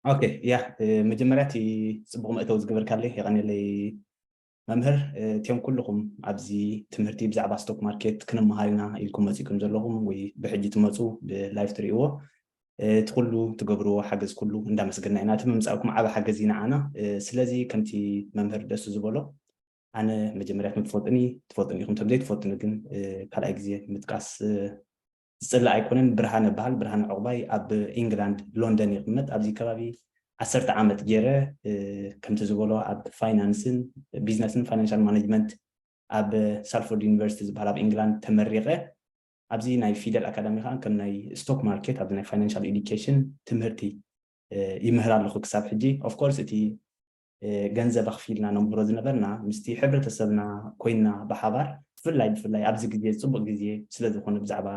ኦኬ፣ ያ፣ እ፣ መጀመርያ እቲ ጽቡቕ መእተዊ ዝገበርካለይ የቐንየለይ መምህር። እ፣ እቲኦም ኩልኹም ኣብዚ ትምህርቲ ብዛዕባ ስቶክ ማርኬት ክንመሃር ኢና ኢልኩም መጺእኩም ዘለኹም ወይ ብሕጂ ትመጹ ብላይቭ ትርእይዎ፣ እ፣ እቲ ኩሉ ትገብርዎ ሓገዝ ኩሉ እንዳመስገና ኢና። እቲ ምምጻእኩም ዓቢ ሓገዝ እዩ ንዓና። እ፣ ስለዚ ከምቲ መምህር ደሱ ዝበሎ፣ ኣነ መጀመርያ ትፈልጡኒ ትፈልጡኒ ኢኹም፣ ተም ዘይትፈልጡኒ ግን፣ እ፣ ካልኣይ ግዜ ምጥቃስ፣ እ፣ ዝጽላእ ኣይኮነን። ብርሃነ እበሃል። ብርሃነ ዕቑባይ ኣብ ኢንግላንድ ሎንደን ይቕመጥ። ኣብዚ ከባቢ ዓሰርተ ዓመት ገይረ፣ እ፣ ከምቲ ዝበሎ ኣብ ፋይናንስን ቢዝነስን ፋይናንሻል ማኔጅመንት ኣብ ሳልፎርድ ዩኒቨርሲቲ ዝበሃል ኣብ ኢንግላንድ ተመሪቐ። ኣብዚ ናይ ፊደል ኣካዳሚ ከዓ ከም ናይ ስቶክ ማርኬት ኣብዚ ናይ ፋይናንሻል ኤዱኬሽን ትምህርቲ፣ እ፣ ይምህር ኣለኹ ክሳብ ሕጂ። ኦፍኮርስ እቲ፣ እ፣ ገንዘብ ኣኽፊልና ነምህሮ ዝነበርና ምስቲ ሕብረተሰብና ኮይንና ብሓባር፣ ብፍላይ ብፍላይ ኣብዚ ግዜ ጽቡቕ ግዜ ስለ ዝኾነ ብዛዕባ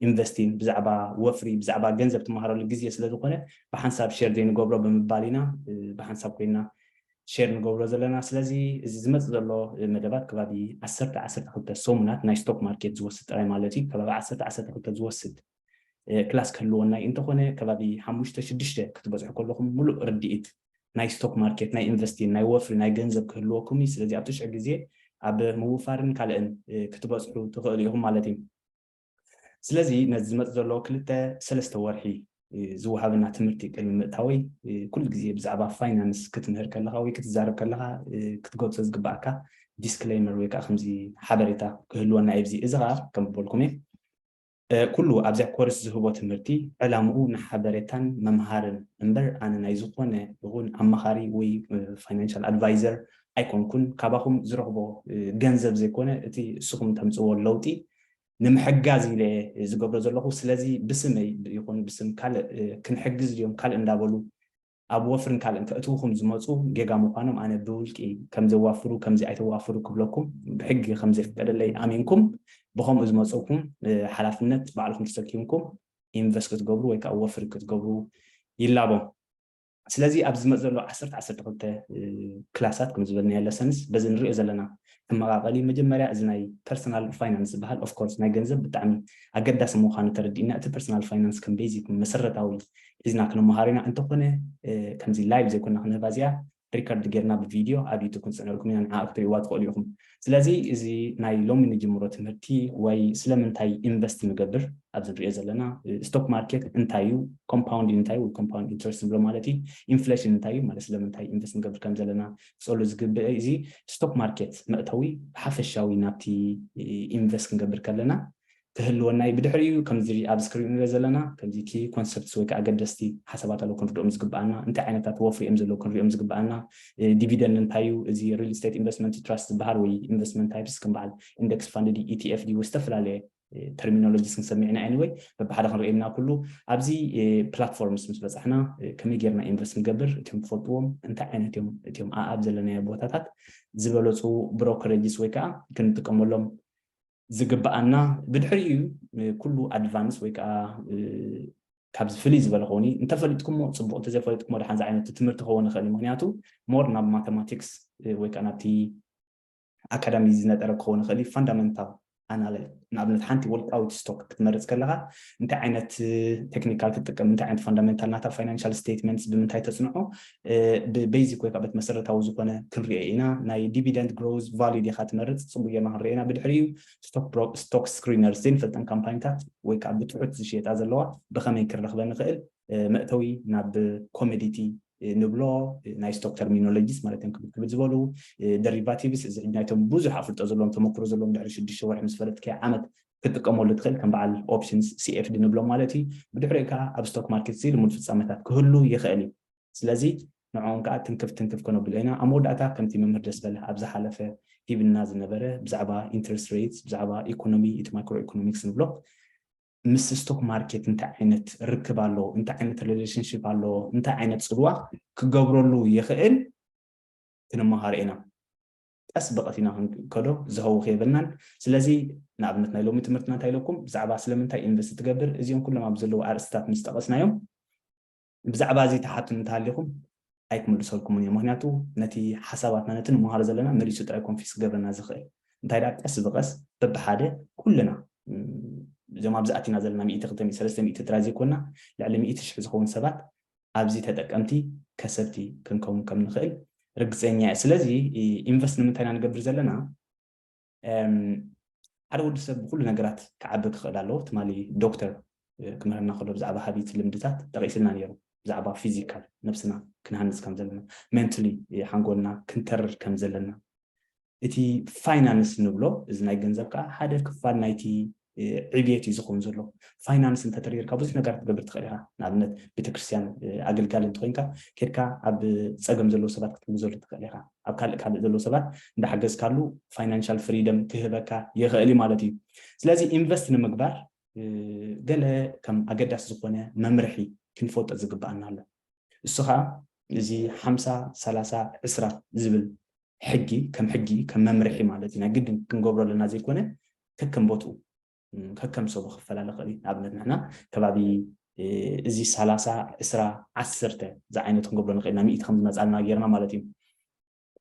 ኢንቨስቲንግ፣ ብዛዕባ ወፍሪ፣ ብዛዕባ ገንዘብ ትመሃረሉ ግዜ ስለ ዝኾነ ብሓንሳብ ሼር ዘይንገብሮ ብምባል ኢና፣ እ፣ ብሓንሳብ ኮይንና ሼር ንገብሮ ዘለና። ስለዚ እዚ ዝመጽእ ዘሎ መደባት ከባቢ ዓሰርተ ዓሰርተ ክልተ ሰሙናት ናይ ስቶክ ማርኬት ዝወስድ ጥራይ ማለት እዩ። ከባቢ ዓሰርተ ዓሰርተ ክልተ ዝወስድ፣ እ፣ ክላስ ክህልወና እዩ። እንተኾነ ከባቢ ሓሙሽተ ሽዱሽተ ክትበጽሑ ከለኹም ሙሉእ ርድኢት ናይ ስቶክ ማርኬት፣ ናይ ኢንቨስቲንግ፣ ናይ ወፍሪ፣ ናይ ገንዘብ ክህልወኩም እዩ። ስለዚ ኣብ ትሽዑ ግዜ ኣብ ምውፋርን ካልእን፣ እ፣ ክትበጽሑ ትኽእሉ ኢኹም ማለት እዩ። ስለዚ ነዚ ዝመጽእ ዘሎ ክልተ ሰለስተ ወርሒ፣ እ፣ ዝወሃበና ትምህርቲ ቅድሚ ምእታወይ፣ እ፣ ኩሉ ግዜ ብዛዕባ ፋይናንስ ክትምህር ከለኻ ወይ ክትዛረብ ከለኻ፣ እ፣ ክትገልጾ ዝግባኣካ ዲስክሌመር ወይ ከዓ ከምዚ ሓበሬታ ክህልወና እዩ። እዚ፣ እዚ ከዓ ከም ዝበልኩም እየ፣ እ፣ ኩሉ ኣብዚኣ ኮርስ ዝህቦ ትምህርቲ ዕላምኡ ንሓበሬታን መምሃርን እምበር ኣነ ናይ ዝኾነ ይኹን ኣማኻሪ ወይ፣ እ፣ ፋይናንሻል ኣድቫይዘር ኣይኮንኩን። ካባኹም ዝረኽቦ፣ እ፣ ገንዘብ ዘይኮነ እቲ እስኹም ተምጽዎ ለውጢ ንምሕጋዝ ኢለ ዝገብሮ ዘለኹ። ስለዚ ብስመይ ይኹን ብስም ካልእ፣ እ፣ ክንሕግዝ ድዮም ካልእ እንዳበሉ ኣብ ወፍርን ካልእን ከእትውኹም ዝመጹ ጌጋ ምዃኖም ኣነ ብውልቂ ከም ዘዋፍሩ፣ ከምዚ ኣይተዋፍሩ ክብለኩም ብሕጊ ከም ዘይፍቀደለይ ኣሚንኩም ብኸምኡ ዝመጹኩም፣ እ፣ ሓላፍነት ባዕልኹም ተሰኪምኩም ኢንቨስት ክትገብሩ ወይ ከዓ ወፍሪ ክትገብሩ ይላቦ። ስለዚ ኣብዚ ዝመጽእ ዘሎ ዓሰርተ ዓሰርተ ክልተ፣ እ፣ ክላሳት ከም ዝበልናዮ ለሰንስ በዚ ንሪኦ ዘለና ክመቓቐል እዩ። መጀመርያ እዚ ናይ ፐርሰናል ፋይናንስ ዝበሃል ኦፍኮርስ ናይ ገንዘብ ብጣዕሚ ኣገዳሲ ምዃኑ ተረዲእና እቲ ፐርሰናል ፋይናንስ ከም ቤዚክ መሰረታዊ ሒዝና ክንመሃር ኢና። እንተኾነ፣ እ፣ ከምዚ ላይቭ ዘይኮና ክንህባ እዚኣ ሪከርድ ጌርና ብቪድዮ ኣብ ዩቱብ ክንጽዕነልኩም ኢና፣ ንዓ ክትሪእዋ ትኽእሉ ኢኹም። ስለዚ እዚ ናይ ሎሚ ንጅምሮ ትምህርቲ ወይ ስለምንታይ ኢንቨስት ንገብር ኣብዚ ንሪኦ ዘለና፣ እ፣ ስቶክ ማርኬት እንታይ እዩ፣ ኮምፓውንድ እንታይ እዩ፣ ኮምፓውንድ ኢንትረስት ንብሎ ማለት እዩ፣ ኢንፍሌሽን እንታይ እዩ ማለት ስለምንታይ ኢንቨስት ንገብር ከም ዘለና ክጸሉ ዝግብእ እዩ። እዚ ስቶክ ማርኬት መእተዊ ሓፈሻዊ ናብቲ፣ እ፣ ኢንቨስት ክንገብር ከለና ክህልወና እዩ። ብድሕሪኡ ከምዚ ኣብ ስክሪን ንሪኦ ዘለና ከምዚ ኪ ኮንሰፕትስ ወይ ከዓ ኣገደስቲ ሓሳባት ኣለዉ ክንርድኦም ዝግብኣና፣ እንታይ ዓይነታት ወፍሪ እዮም ዘለዉ ክንሪኦም ዝግብኣና፣ እ፣ ዲቪደንድ እንታይ እዩ፣ እዚ ሪል ስቴት ኢንቨስትመንት ትራስት ዝበሃል ወይ ኢንቨስትመንት ታይፕስ ከም በዓል ኢንደክስ ፋንድ ድዩ፣ ኢቲኤፍ ድዩ፣ ዝተፈላለየ፣ እ፣ ተርሚኖሎጂስ ክንሰምዕ ኢና። ኤኒወይ በብሓደ ክንርኢ ኢና ኩሉ። ኣብዚ፣ እ፣ ፕላትፎርምስ ምስ በጻሕና፣ እ፣ ከመይ ጌርና ኢንቨስት ንገብር፣ እቲኦም ትፈልጥዎም እንታይ ዓይነት እዮም፣ እቲኦም ኣኣብ ዘለናዮ ቦታታት ዝበለጹ ብሮከሬጅስ ወይ ከዓ ክንጥቀመሎም ዝግብኣና። ብድሕሪኡ፣ እ፣ ኩሉ ኣድቫንስ ወይ ከዓ፣ እ፣ ካብዚ ፍልይ ዝበለ ክኸውን እዩ። እንተፈሊጥኩሞ ጽቡቕ፣ እንተዘይፈሊጥኩሞ ደሓን ዝዓይነቱ ትምህርቲ ክኸውን ይኽእል እዩ። ምኽንያቱ ሞር ናብ ማተማቲክስ፣ እ፣ ወይ ከዓ ናብቲ ኣካዳሚ ዝነጠረ ክኸውን ይኽእል እዩ። ፋንዳመንታል ኣናለ-፣ ንኣብነት ሓንቲ ወልቃዊት ስቶክ ክትመርጽ ከለኻ እንታይ ዓይነት፣ እ፣ ቴክኒካል ክትጥቀም፣ እንታይ ዓይነት ፋንዳመንታል ናታ ፋይናንሻል ስቴትመንትስ ብምንታይ ተጽንዖ፣ እ፣ ብቤዚክ ወይ ከዓ በቲ መሰረታዊ ዝኾነ ክንሪኦ ኢና። ናይ ዲቪደንድ ግሮዝ ቫልዩ ዲኻ ትመርጽ፣ ጽቡቅ ጌርና ክንሪኦ ኢና። ብድሕሪኡ ስቶክ ብሮ-፣ ስቶክ ስክሪነርስ ዘይንፈልጠን ካምፓኒታት ወይ ከዓ ብትሑት ዝሽየጣ ዘለዋ ብኸመይ ክንረኽበን ንኽእል፣ እ፣ መእተዊ ናብ ኮሞዲቲ፣ እ፣ ንብሎ፣ እ፣ ናይ ስቶክ ተርሚኖሎጂስ ማለት እዮም ክብል ክብል ዝበሉ፣ እ፣ ደሪቫቲቭስ፣ እዚ ሕጂ ናይቶም ብዙሕ ኣፍልጦ ዘለዎም ተመክሮ ዘለዎም ድሕሪ ሽዱሽተ ወርሒ ምስ ፈለጥካዮ ዓመት ክትጥቀመሉ ትኽእል ከም በዓል ኦፕሽንስ ሲኤፍዲ ንብሎም ማለት እዩ። ብድሕሪኡ ከዓ ኣብ ስቶክ ማርኬት እዚ ልሙድ ፍጻመታት ክህሉ ይኽእል እዩ። ስለዚ ንዕኦም ከዓ ትንክፍ ትንክፍ ከነብሎ ኢና። ኣብ መወዳእታ ከምቲ መምህር ደስበለ ኣብ ዝሓለፈ ሂብና ዝነበረ ብዛዕባ ኢንትረስት ሬትስ፣ ብዛዕባ ኢኮኖሚ፣ እቲ ማይክሮ ኢኮኖሚክስ ንብሎ ምስ ስቶክ ማርኬት እንታይ ዓይነት ርክብ ኣለዎ፣ እንታይ ዓይነት ሪሌሽንሺፕ ኣለዎ፣ እንታይ ዓይነት ጽልዋ ክገብረሉ ይኽእል ክንመሃሮ ኢና። ቀስ ብቐስ ኢና ክንከዶ፣ ዝሀውኽ የብልናን። ስለዚ ንኣብነት ናይ ሎሚ ትምህርትና እንታይ ኢለኩም፣ ብዛዕባ ስለምንታይ ኢንቨስት ትገብር፣ እዚኦም ኩሎም ኣብ ዘለዉ ኣርእስትታት ምስ ጠቐስናዮም፣ ብዛዕባ እዚ ትሓቱ እንተሃሊኹም ኣይክምልሰልኩምን እዮም። ምኽንያቱ ነቲ ሓሳባትና፣ ነቲ ንመሃሮ ዘለና መሊሱ ጥራይ ኮንፊስ ክገብረና ዝኽእል። እንታይ ደኣ ቀስ ብቐስ በብሓደ ኩልና፣ እም፣ እዞም ኣብዚ ኣቲና ዘለና ሚእቲ፣ ክልተ ሚእቲ፣ ሰለስተ ሚእቲ ጥራይ ዘይኮና፣ ልዕሊ ሚእቲ ሽሕ ዝኸውን ሰባት ኣብዚ ተጠቀምቲ ከሰብቲ ክንከውን ከም ንኽእል ርግፀኛ እየ። ስለዚ ኢንቨስት ንምንታይ ኢና ንገብር ዘለና? ሓደ ወዲ ሰብ ብኩሉ ነገራት ክዓቢ ክኽእል ኣለዎ። ትማሊ ዶክተር ክምህርና ከሎ ብዛዕባ ሃቢት ልምድታት ጠቂስልና ነይሩ። ብዛዕባ ፊዚካል ነብስና ክንሃንፅ ከም ዘለና፣ ሜንትሊ ሓንጎልና ክንተርር ከም ዘለና፣ እቲ ፋይናንስ ንብሎ እዚ ናይ ገንዘብ ከዓ ሓደ ክፋል ናይቲ ዕብየት እዩ ዝኸውን ዘሎ። ፋይናንስ እንተተሪርካ ብዙሕ ነገር ክትገብር ትኽእል ኢኻ። ንኣብነት ቤተክርስትያን ኣገልጋሊ እንተኮይንካ ኬድካ ኣብ ፀገም ዘለዉ ሰባት ክትሕግዘሉ ትኽእል ኢኻ። ኣብ ካልእ ካልእ ዘለዉ ሰባት እንዳሓገዝካሉ ፋይናንሻል ፍሪደም ክህበካ ይኽእል እዩ ማለት እዩ። ስለዚ ኢንቨስት ንምግባር ገለ ከም ኣገዳሲ ዝኾነ መምርሒ ክንፈልጦ ዝግብኣና ኣሎ። እሱ ከዓ እዚ ሓምሳ ሰላሳ ዕስራ ዝብል ሕጊ ከም ሕጊ ከም መምርሒ ማለት እዩ ናይ ግድን ክንገብሮ ኣለና ዘይኮነ ከከም ቦትኡ ከከም ሰቡ ክፈላለ ክእል እዩ። ንኣብነት ንሕና ከባቢ እዚ ሰላሳ ዕስራ ዓሰርተ ዝዓይነቱ ክንገብሮ ንኽእል ኢና። ሚእቲ ከም ዝመፃልና ጌርና ማለት እዩ።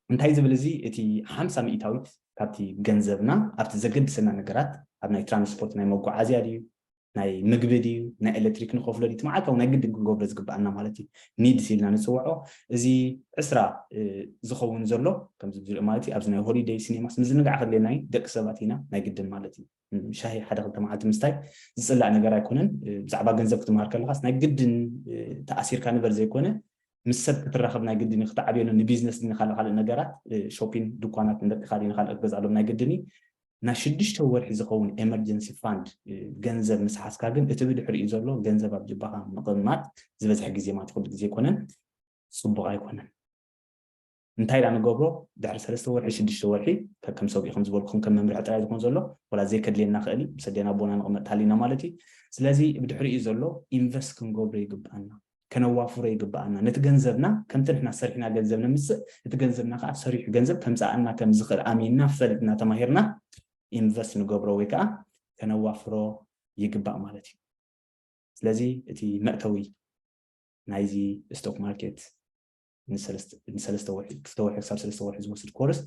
እንታይ ዝብል እዚ እቲ ሓምሳ ሚእታዊት ካብቲ ገንዘብና ኣብቲ ዘገድሰና ነገራት ኣብ ናይ ትራንስፖርት ናይ መጓዓዝያ ድዩ ናይ ምግቢ ድዩ ናይ ኤሌክትሪክ ንኸፍሎ ድዩ እቲ መዓልታዊ ናይ ግድን ክንገብሮ ዝግብኣና ማለት እዩ። ኒድስ ኢልና ንፅውዖ እዚ ዕስራ ዝኸውን ዘሎ ከምዚ ዝሪኦ ማለት እዩ። ኣብዚ ናይ ሆሊደይ ሲኔማስ ምዝንጋዕ ከድልየና እዩ። ደቂ ሰባት ኢና ናይ ግድን ማለት እዩ። ሻሂ ሓደ ክልተ መዓልቲ ምስታይ ዝፅላእ ነገር ኣይኮነን። ብዛዕባ ገንዘብ ክትምሃር ከለካስ ናይ ግድን ተኣሲርካ ንበር ዘይኮነ ምስ ሰብ ክትራኸብ ናይ ግድን እዩ። ክትዓብየሉ ንቢዝነስ ድን ካልእ ካልእ ነገራት ሾፒን ድኳናት ንደቅኻ ድን ካልእ ክትገዝኣሎም ናይ ግድን እዩ። ናይ ሽዱሽተ ወርሒ ዝኸውን ኤመርጀንሲ ፋንድ ገንዘብ ምስ ሓዝካ ግን እቲ ብድሕሪኡ ዘሎ ገንዘብ ኣብ ጅባኻ ምቕማጥ ዝበዝሐ ግዜ ማለት ኩሉ ግዜ ኣይኮነን፣ ፅቡቕ ኣይኮነን። እንታይ ዳ ንገብሮ ድሕሪ ሰለስተ ወርሒ ሽዱሽተ ወርሒ ከከም ሰብኡ ከም ዝበልኩም ከም መምርሒ ጥራይ ዝኾን ዘሎ ወላ ዘይከድልየና ክእል ምስ ኣዴና ኣቦና ንቕመጥ ተሃሊና ማለት እዩ። ስለዚ ብድሕሪኡ ዘሎ ኢንቨስት ክንገብሮ ይግብኣና። ከነዋፍሮ ይግብኣና። ነቲ ገንዘብና ከምቲ ንሕና ሰሪሕና ገንዘብ ነምፅእ፣ እቲ ገንዘብና ከዓ ሰሪሑ ገንዘብ ከምፅኣና ከም ዝኽእል ኣሚንና፣ ፈሊጥና፣ ተማሂርና ኢንቨስት ንገብሮ ወይ ከዓ ከነዋፍሮ ይግባእ ማለት እዩ። ስለዚ እቲ መእተዊ ናይዚ ስቶክ ማርኬት ንሰለስተ ወርሒ ክልተ ወርሒ ክሳብ ሰለስተ ወርሒ ዝወስድ ኮርስ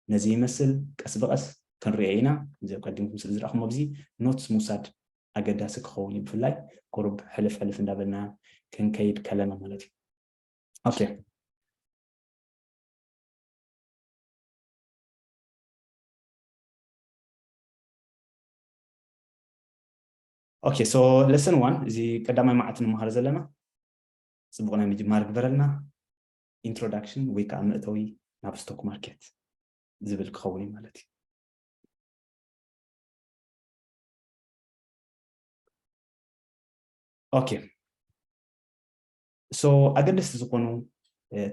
ነዚ ይመስል። ቀስ ብቐስ ክንሪኦ ኢና። እዚ ኣብ ቀዲምኩም ስለ ዝረእኹም ኣብዚ ኖትስ ምውሳድ ኣገዳሲ ክኸውን እዩ። ብፍላይ ቁሩብ ሕልፍ ሕልፍ እንዳበልና ክንከይድ ከለና ማለት እዩ። ኦኬ። ኦኬ so lesson one እዚ ቀዳማይ መዓልቲ ንምሃር ዘለና ጽቡቕ ናይ ምጅማር ግበረልና። ኢንትሮዳክሽን ወይ ከዓ መእተዊ ናብ ስቶክ ማርኬት ዝብል ክኸውን እዩ ማለት እዩ። ኦኬ so ኣገደስቲ ዝኾኑ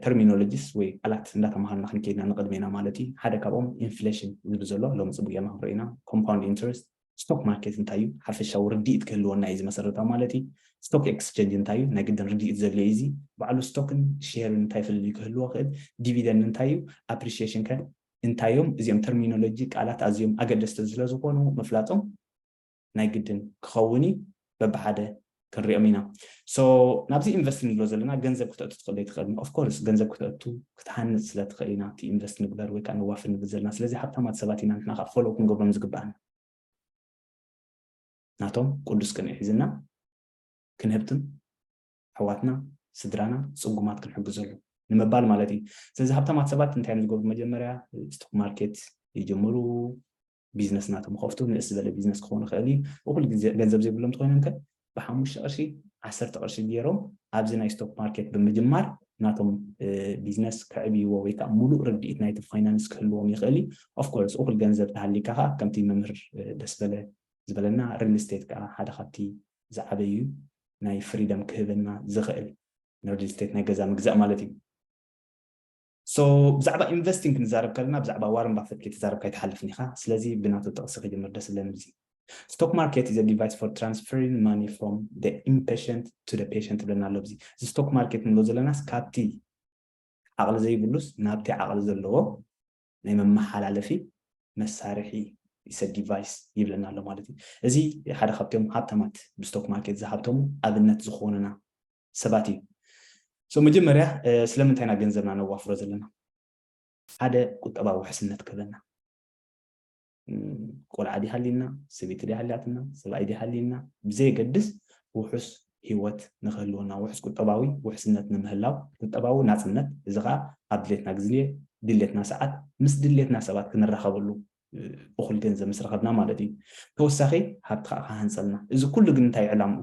ተርሚኖሎጂስ ወይ ቃላት እንዳተምሃርና ክንከይድና ንቕድሜና ማለት እዩ። ሓደ ካብኦም ኢንፍሌሽን ዝብል ዘሎ ሎም ፅቡቅ ጌርና ክንሪኦ ኢና። ኮምፓውንድ ኢንትረስት፣ ስቶክ ማርኬት እንታይ እዩ፣ ሓፈሻዊ ርድኢት ክህልወና እዩ ዝመሰረታዊ ማለት እዩ። ስቶክ ኤክስቸንጅ እንታይ እዩ፣ ናይ ግድን ርድኢት ዘድልዮ እዩ። እዚ ባዕሉ ስቶክን ሼርን እንታይ ፍልልዩ ክህልዎ ክእል፣ ዲቪደንድ እንታይ እዩ፣ ኣፕሪሺሽን ከ እንታይ እዮም። እዚኦም ተርሚኖሎጂ ቃላት ኣዝዮም ኣገደስቲ ስለዝኾኑ ምፍላጦም ናይ ግድን ክኸውን እዩ። በብሓደ ክንሪኦም ኢና። So ናብዚ ኢንቨስት ንብሎ ዘለና ገንዘብ ክተእቱ ትኽእል ዶ ኣይትኽእልን? ኦፍኮርስ ገንዘብ ክተእቱ ክትሃንፅ ስለ ትኽእል ኢና እቲ ኢንቨስት ንግበር ወይ ከዓ ነዋፍር ንብል ዘለና። ስለዚ ሃብታማት ሰባት ኢና ንሕና ከዓ ፎሎ ክንገብሮም ዝግባኣና። ናቶም ቅዱስ ቅንኢ ሒዝና ክንህብትም ኣሕዋትና ስድራና ፅጉማት ክንሕግዘሉ ንምባል ማለት እዩ። ስለዚ ሃብታማት ሰባት እንታይ እዮም ዝገብሩ? መጀመርያ ስቶክ ማርኬት ይጅምሩ፣ ቢዝነስ ናቶም ከፍቱ፣ ንእስ ዝበለ ቢዝነስ ክኾኑ ይኽእል እዩ። እኹል ግዜ ገንዘብ ዘይብሎም እንተኾይኖም ከ ብሓሙሽተ ቅርሺ ዓሰርተ ቅርሺ ገይሮም ኣብዚ ናይ ስቶክ ማርኬት ብምጅማር ናቶም ቢዝነስ ከዕብይዎ ወይ ከዓ ሙሉእ ርድኢት ናይቲ ፋይናንስ ክህልዎም ይኽእል እዩ። ኦፍኮርስ እኹል ገንዘብ ተሃሊካ ከዓ ከምቲ መምህር ደስ በለ ዝበለና ሪል ስቴት ከዓ ሓደ ካብቲ ዝዓበዩ ናይ ፍሪደም ክህበና ዝኽእል ንሪል ስቴት ናይ ገዛ ምግዛእ ማለት እዩ። So ብዛዕባ ኢንቨስቲንግ ክንዛረብ ከለና ብዛዕባ ዋረን ባፈት ከይተዛረብካ ኣይትሓልፍን ኢኻ። ስለዚ ብናቱ ጥቕሲ ክጅምር ደስ ዝብለኒ እዚ stock market is a device for transferring money from the impatient to the patient ትብለና ኣሎ። እዚ ስቶክ ማርኬት ንብሎ ዘለናስ ካብቲ ዓቕሊ ዘይብሉስ ናብቲ ዓቕሊ ዘለዎ ናይ መመሓላለፊ መሳርሒ is a device ይብለና ኣሎ ማለት እዩ። እዚ ሓደ ካብቶም ሃብታማት ብስቶክ ማርኬት ዝሃብተሙ ኣብነት ዝኾኑና ሰባት እዩ። So መጀመርያ ስለምንታይ ኢና ገንዘብና ነዋፍሮ ዘለና? ሓደ ቁጠባዊ ውሕስነት ክህበና። ቆልዓ ድሃሊና፣ ሰበይቲ ድሃልያትና፣ ሰብኣይ ድሃሊና ብዘየገድስ ውሑስ ህይወት ንክህልወና፣ ውሕስ ቁጠባዊ ውሕስነት ንምህላው፣ ቁጠባዊ ናፅነት፣ እዚ ከዓ ኣብ ድሌትና ግዜ፣ ድሌትና ሰዓት፣ ምስ ድሌትና ሰባት ክንራኸበሉ እኩል ገንዘብ ምስ ረኸብና ማለት እዩ። ተወሳኺ ሃብቲ ከዓ ክሃንፀልና። እዚ ኩሉ ግን እንታይ ዕላምኡ?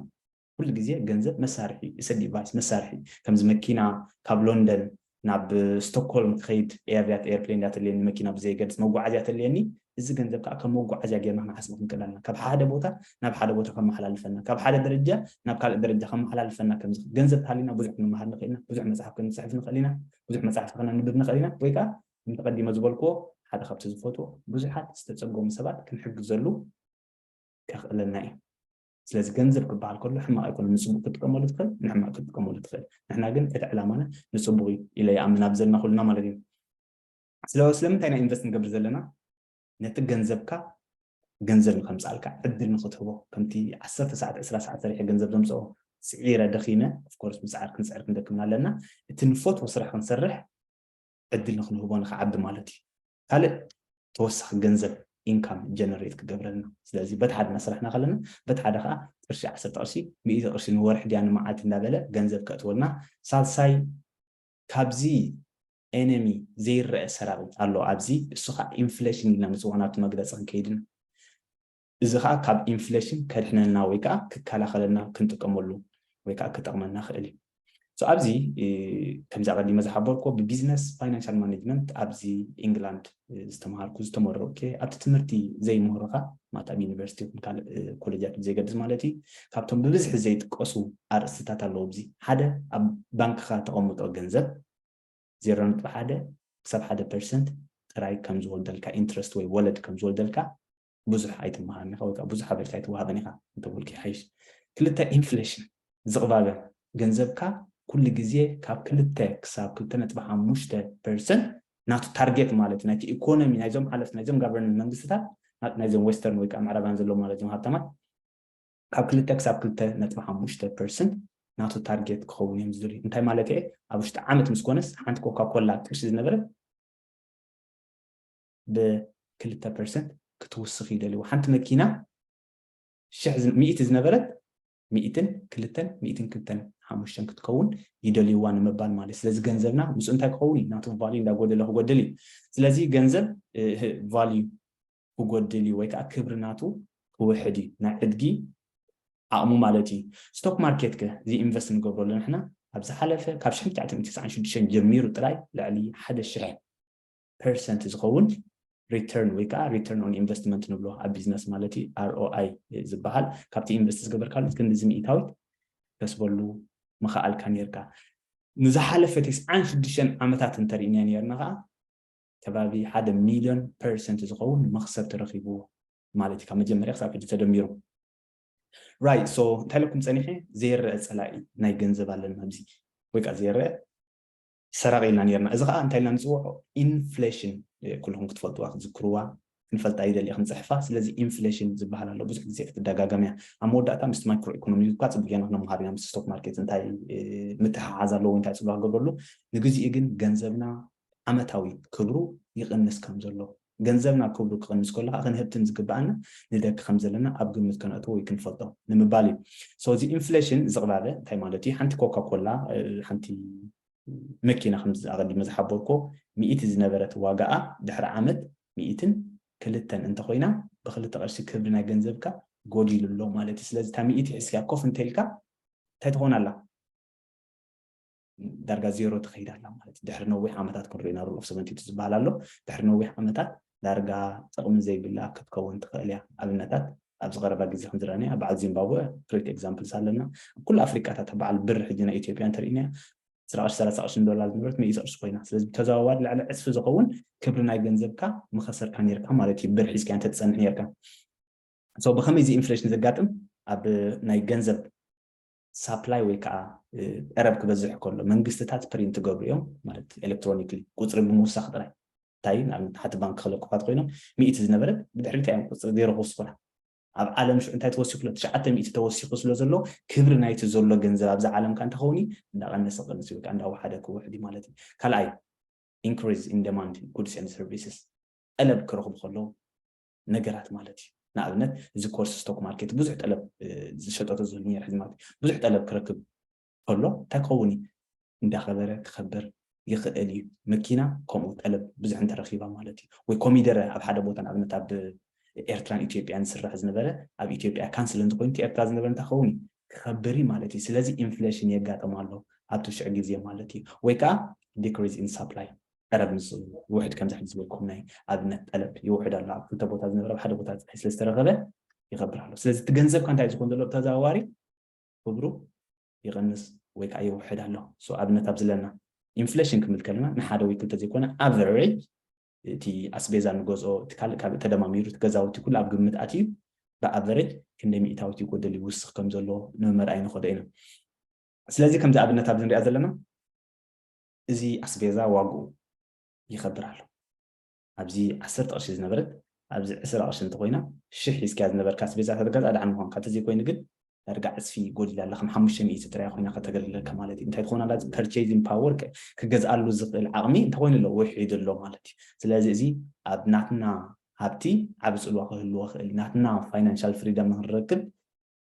ኩሉ ግዜ ገንዘብ መሳርሒ፣ it's a device፣ መሳርሒ። ከምዚ መኪና ካብ ሎንደን ናብ ስቶክሆልም ክኸይድ፣ ኤርያት ኤርፕሌን እያ ተልየኒ፣ መኪና ብዘየገድስ መጓዓዝያ ተልየኒ። እዚ ገንዘብ ከዓ ከም መጓዓዝያ ጌርና ክንሓስቦ ክንክእል ኣለና። ካብ ሓደ ቦታ ናብ ሓደ ቦታ ከመሓላልፈና፣ ካብ ሓደ ደረጃ ናብ ካልእ ደረጃ ከመሓላልፈና። ከምዚ ገንዘብ ተሃሊና ብዙሕ ክንመሃር ንኽእል ኢና፣ ብዙሕ መፅሓፍ ክንፅሕፍ ንኽእል ኢና፣ ብዙሕ መፅሓፍ ከነንብብ ንኽእል ኢና። ወይ ከዓ ከምቲ ቀዲመ ዝበልክዎ ሓደ ካብቲ ዝፈትዎ ብዙሓት ዝተፀገሙ ሰባት ክንሕግዘሉ ከኽእለና እዩ። ስለዚ ገንዘብ ክበሃል ከሎ ሕማቕ ኣይኮነን፣ ንፅቡቕ ክትጥቀመሉ ትኽእል፣ ንሕማቕ ክትጥቀመሉ ትኽእል። ንሕና ግን እቲ ዕላማና ንፅቡቕ እዩ ኢለ ይኣምን ኣብ ዘለና ኩልና ማለት እዩ። ስለ ስለምንታይ ኢና ኢንቨስት ንገብር ዘለና? ነቲ ገንዘብካ ገንዘብ ንከምፅኣልካ ዕድል ንክትህቦ፣ ከምቲ ዓሰርተ ሰዓት ዕስራ ሰዓት ሰሪሐ ገንዘብ ዘምፅኦ ስዒረ ደኺመ፣ ኦፍኮርስ ምፅዓር ክንፅዕር ክንደክምን ኣለና። እቲ ንፈትዎ ስራሕ ክንሰርሕ ዕድል ንክንህቦ ንክዓቢ ማለት እዩ። ካልእ ተወሳኺ ገንዘብ ኢንካም ጀነሬት ክገብረልና። ስለዚ በቲ ሓደ እናሰራሕና ከለና በቲ ሓደ ከዓ ቅርሺ ዓሰርተ ቅርሺ፣ ሚእቲ ቅርሺ ንወርሒ ድያ ንመዓልቲ እንዳበለ ገንዘብ ከእትወልና። ሳልሳይ ካብዚ ኤነሚ ዘይረአ ሰራቂ ኣሎ ኣብዚ፣ እሱ ከዓ ኢንፍሌሽን ኢልና ንፅውዖ ናብቲ መግለፂ ክንከይድና። እዚ ከዓ ካብ ኢንፍሌሽን ከድሕነና ወይ ከዓ ክከላኸለና ክንጥቀመሉ ወይ ከዓ ክጠቕመና ክእል እዩ። ኣብዚ ከምዚ ኣቐዲመ ዝሓበርኮ ብቢዝነስ ፋይናንሻል ማኔጅመንት ኣብዚ ኢንግላንድ ዝተምሃርኩ ዝተመረቁ፣ ኣብቲ ትምህርቲ ዘይምህሩኻ ማለት ኣብ ዩኒቨርሲቲ ይኹን ካልእ ኮሌጃት ብዘይገድስ ማለት እዩ፣ ካብቶም ብብዝሒ ዘይጥቀሱ ኣርእስትታት ኣለዉ። ኣብዚ ሓደ ኣብ ባንክኻ ተቐምጦ ገንዘብ ዜሮ ነጥቢ ሓደ ክሳብ ሓደ ፐርሰንት ጥራይ ከም ዝወልደልካ፣ ኢንትረስት ወይ ወለድ ከም ዝወልደልካ ብዙሕ ኣይትመሃርን ኢኻ ወይ ከዓ ብዙሕ ሓበሬታ ኣይትወሃበን ኢኻ እንተበልኩ ይሓይሽ። ክልተ ኢንፍሌሽን ዝቕባበ ገንዘብካ ኩሉ ግዜ ካብ ክልተ ክሳብ ክልተ ነጥቢ ሓሙሽተ ፐርሰንት ናቱ ታርጌት ማለት ናይቲ ኢኮኖሚ ናይዞም ሓለፍቲ ናይዞም ጋቨርንመንት መንግስትታት ናይዞም ዌስተርን ወይ ከዓ ምዕራባን ዘለዉ ማለት እዮም ሃብታማት ካብ ክልተ ክሳብ ክልተ ነጥቢ ሓሙሽተ ፐርሰንት ናቱ ታርጌት ክኸውን እዮም ዝደልዩ። እንታይ ማለት እየ? ኣብ ውሽጢ ዓመት ምስ ኮነስ ሓንቲ ኮካ ኮላ ቅርሺ ዝነበረት ብክልተ ፐርሰንት ክትውስኽ ይደልዩ። ሓንቲ መኪና ሽሕ ዝ- ሚእቲ ዝነበረት ሚእትን ክልተን ሚእትን ክልተን ሓሙሽተን ክትከውን ይደልይዋ ንምባል ማለት። ስለዚ ገንዘብና ምስ እንታይ ክኸውን እዩ? ናቱ ቫልዩ እንዳጎደለ ክጎድል እዩ። ስለዚ ገንዘብ እ፣ ህ- ቫልዩ ክጎድል እዩ ወይ ከዓ ክብሪ ናቱ ክውሕድ እዩ። ናይ ዕድጊ ዓቕሙ ማለት እዩ። ስቶክ ማርኬት ከ እዚ ኢንቨስት ንገብረሉ ንሕና ኣብ ዝሓለፈ ካብ ሽሕን ትሽዓተ ሚእትን ተስዓን ሽዱሽተን ጀሚሩ ጥራይ ልዕሊ ሓደ ሽሕ ፐርሰንት ዝኸውን ሪተርን ወይ ከዓ ሪተርን ኦን ኢንቨስትመንት ንብሎ ኣብ ቢዝነስ ማለት እዩ፣ ኣር ኦ ኣይ ዝበሃል። ካብቲ ኢንቨስት ዝገበርካሉ ክንዲ እዚ ሚእታዊት ከስበሉ ምኽኣልካ ነርካ። ንዝሓለፈ ተስዓን ሽዱሽተን ዓመታት እንተርኢና ነርና ከዓ ከባቢ ሓደ ሚልዮን ፐርሰንት ዝኸውን መኽሰብ ተረኺቡ ማለት እዩ ካብ መጀመርያ ክሳብ ሕጂ ተደሚሩ። ራይት ሶ እንታይ ኢለኩም ፀኒሐ? ዘይረአ ፀላኢ ናይ ገንዘብ ኣለና ኣብዚ ወይ ከዓ ዘይረአ ሰራቂ ኢልና ነርና። እዚ ከዓ እንታይ ኢልና ንፅውዖ? ኢንፍሌሽን። ኩልኩም ክትፈልጥዋ ክትዝክርዋ ክንፈልጣ ይደሊ ክንፅሕፋ። ስለዚ ኢንፍሌሽን ዝበሃል ኣሎ ብዙሕ ግዜ ክትደጋገም እያ። ኣብ መወዳእታ ምስቲ ማይክሮ ኢኮኖሚ እኳ ፅቡቅ ጌና ክነምሃር ኢና ምስ ስቶክ ማርኬት እንታይ ምትሓሓዝ ኣለዎ እንታይ ፅልዋ ክገብረሉ። ንግዚኡ ግን ገንዘብና ዓመታዊ ክብሩ ይቕንስ ከም ዘሎ ገንዘብና ክብሩ ክቕንስ ከሎ ከዓ ክንህብትም ዝግበኣና ንደኪ ከም ዘለና ኣብ ግምት ከነእትዎ ወይ ክንፈልጦ ንምባል እዩ። So እዚ ኢንፍሌሽን ዝቕባበ እንታይ ማለት እዩ? ሓንቲ ኮካ ኮላ ሓንቲ መኪና ከምዚ ኣቐዲመ ዝሓበርኮ ሚእቲ ዝነበረት ዋጋኣ ድሕሪ ዓመት ሚእትን ክልተን እንተኮይና ብክልተ ቅርሺ ክብሪ ናይ ገንዘብካ ጎዲሉ ኣሎ ማለት እዩ። ስለዚ እታ ሚእቲ ሒዝካ ኮፍ እንተልካ እንታይ ትኾን ኣላ? ዳርጋ ዜሮ ትኸይድ ኣላ ማለት እዩ። ድሕሪ ነዊሕ ዓመታት ክንሪኦ ኢና ሩል ኦፍ ሰቨንቲ ዝበሃል ኣሎ። ድሕሪ ነዊሕ ዓመታት ዳርጋ ጥቕሚ ዘይብላ ክትከውን ትኽእል እያ። ኣብነታት ኣብዚ ቀረባ ግዜ ከም ዝረኣናዮ ኣብ በዓል ዚምባብወ ግሬት ኤግዛምፕልስ ኣለና። ኣብ ኩሉ ኣፍሪቃታት ኣብ በዓል ብር ሕጂ ናይ ኢትዮጵያ እንተርኢና ስራቕሽ ሰላሳ ቅርሺ ዶላር ዝነበረት ሚእቲ ቅርሺ ኮይና። ስለዚ ብተዘዋዋሪ ልዕሊ ዕስፊ ዝኸውን ክብሪ ናይ ገንዘብካ ምኸሰርካ ነርካ ማለት እዩ። ብር ሒዝካ እንተትፀንሕ ነርካ። So ብኸመይ እዚ ኢንፍሌሽን ዘጋጥም ኣብ ናይ ገንዘብ ሳፕላይ ወይ ከዓ ቀረብ ክበዝሕ ከሎ መንግስትታት ፕሪንት ገብሩ እዮም ማለት ኤሌክትሮኒክሊ ቁፅሪ ብምውሳኽ ጥራይ እንታይ ንኣብነት ሓቲ ባንክ ክለቅኳት ኮይኖም ሚእቲ ዝነበረት ብድሕሪት እዮም ቁፅሪ ዜሮ ክውስኹላ ኣብ ዓለም ሽዑ እንታይ ተወሲኹ ኣሎ ትሽዓተ ሚእቲ ተወሲኹ ስለ ዘሎ ክብሪ ናይቲ ዘሎ ገንዘብ ኣብዚ ዓለም ከ እንተኸውን እንዳቀነሰ ቀንስ ወይ ከዓ እንዳወሓደ ክውሕድ ማለት እዩ ካልኣይ increase in demand goods and services ጠለብ ክረኽቡ ከለዉ ነገራት ማለት እዩ ንኣብነት እዚ ኮርስ ስቶክ ማርኬት ብዙሕ ጠለብ ዝሸጠቶ ዝህሉ ነይር ሕዚ ማለት ብዙሕ ጠለብ ክረክብ ከሎ እንታይ ክኸውን እዩ? እንዳኸበረ ክኸብር ይኽእል እዩ። መኪና ከምኡ ጠለብ ብዙሕ እንተረኺባ ማለት እዩ። ወይ ኮሚደረ ኣብ ሓደ ቦታ ንኣብነት ኣብ ኤርትራን ኢትዮጵያን ዝስራሕ ዝነበረ ኣብ ኢትዮጵያ ካንስል እንተኮይኑ ኤርትራ ዝነበረ እንታይ ክኸውን እዩ? ክኸብር እዩ ማለት እዩ። ስለዚ ኢንፍሌሽን የጋጥም ኣሎ ኣብቲ ሽዕ ግዜ ማለት እዩ። ወይ ከዓ ዲክሪዝ ኢን ሳፕላይ ቀረብ ምስ ውሕድ ከምዚ ሕጂ ዝበልኩም ናይ ኣብነት ጠለብ ይውሕድ ኣሎ ኣብ ክልተ ቦታ ዝነበረ ኣብ ሓደ ቦታ ፅሒ ስለ ዝተረኸበ ይኸብር ኣሎ። ስለዚ እቲ ገንዘብካ እንታይ ዝኮን ዘሎ ብተዘዋዋሪ ክብሩ ይቐንስ ወይ ከዓ ይውሕድ ኣሎ። ኣብነት ኣብዚ ለና ኢንፍሌሽን ክብል ከለና ንሓደ ወይ ክልተ ዘይኮነ ኣቨሬጅ እቲ ኣስቤዛ ንገዝኦ እቲ ካልእ ካልእ ተደማሚሩ እቲ ገዛውቲ ኩሉ ኣብ ግምት ኣትዩ ብኣቨሬጅ ክንደይ ሚእታዊት ይጎደል ይውስኽ ከም ዘሎ ንምርኣይ ንኸዶ ኢና። ስለዚ ከምዚ ኣብነት ኣብዚ ንሪኣ ዘለና እዚ ኣስቤዛ ዋግኡ ይኸብር ኣሎ። ኣብዚ ዓሰርተ ቅርሺ ዝነበረት ኣብዚ ዕስራ ቅርሺ እንተኮይና ሽሕ ሒዝካያ ዝነበርካ ኣስቤዛ ተገዛ ዳዕን ምኳንካ ተዘይኮይኑ ግን ዳርጋ ዕፅፊ ጎዲላ ኣላ ከም ሓሙሽተ ሚእቲ ጥራይ ኮይና ከተገልግለካ ማለት እዩ እንታይ ትኾን ኣላ ፐርቼዚንግ ፓወር ክገዝኣሉ ዝኽእል ዓቕሚ እንተኮይኑ ኣሎ ውሒዱ ኣሎ ማለት እዩ ስለዚ እዚ ኣብ ናትና ሃብቲ ዓብ ፅልዋ ክህልዎ ክእል ናትና ፋይናንሻል ፍሪደም ንክንረክብ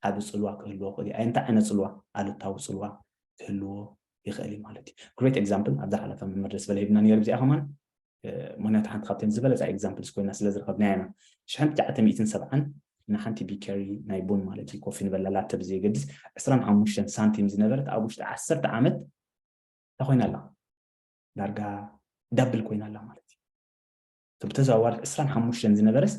ዓብ ፅልዋ ክህልዎ ክእል እዩ እንታይ ዓይነት ፅልዋ ኣሉታዊ ፅልዋ ክህልዎ ይኽእል እዩ ማለት እዩ ግሬት ኤግዛምፕል ኣብዛ ሓለፈ መምህር ደስ በለ ሂብና ነይሩ እዚኣ ከማን ምክንያቱ ሓንቲ ካብተን ዝበለፃ ኤግዛምፕልስ ኮይና ስለ ዝረኸብናያ ኢና ሽሕን ትሽዓተ ሚእትን ሰብዓን ንሓንቲ ቢከሪ ናይ ቡን ማለት እዩ ኮፊ ንበላ ላተ ብዘየገድስ ዕስራን ሓሙሽተን ሳንቲም ዝነበረት ኣብ ውሽጢ ዓሰርተ ዓመት እንታይ ኮይና ኣላ ዳርጋ ዳብል ኮይና ኣላ ማለት እዩ ብተዘዋዋሪ ዕስራን ሓሙሽተን ዝነበረስ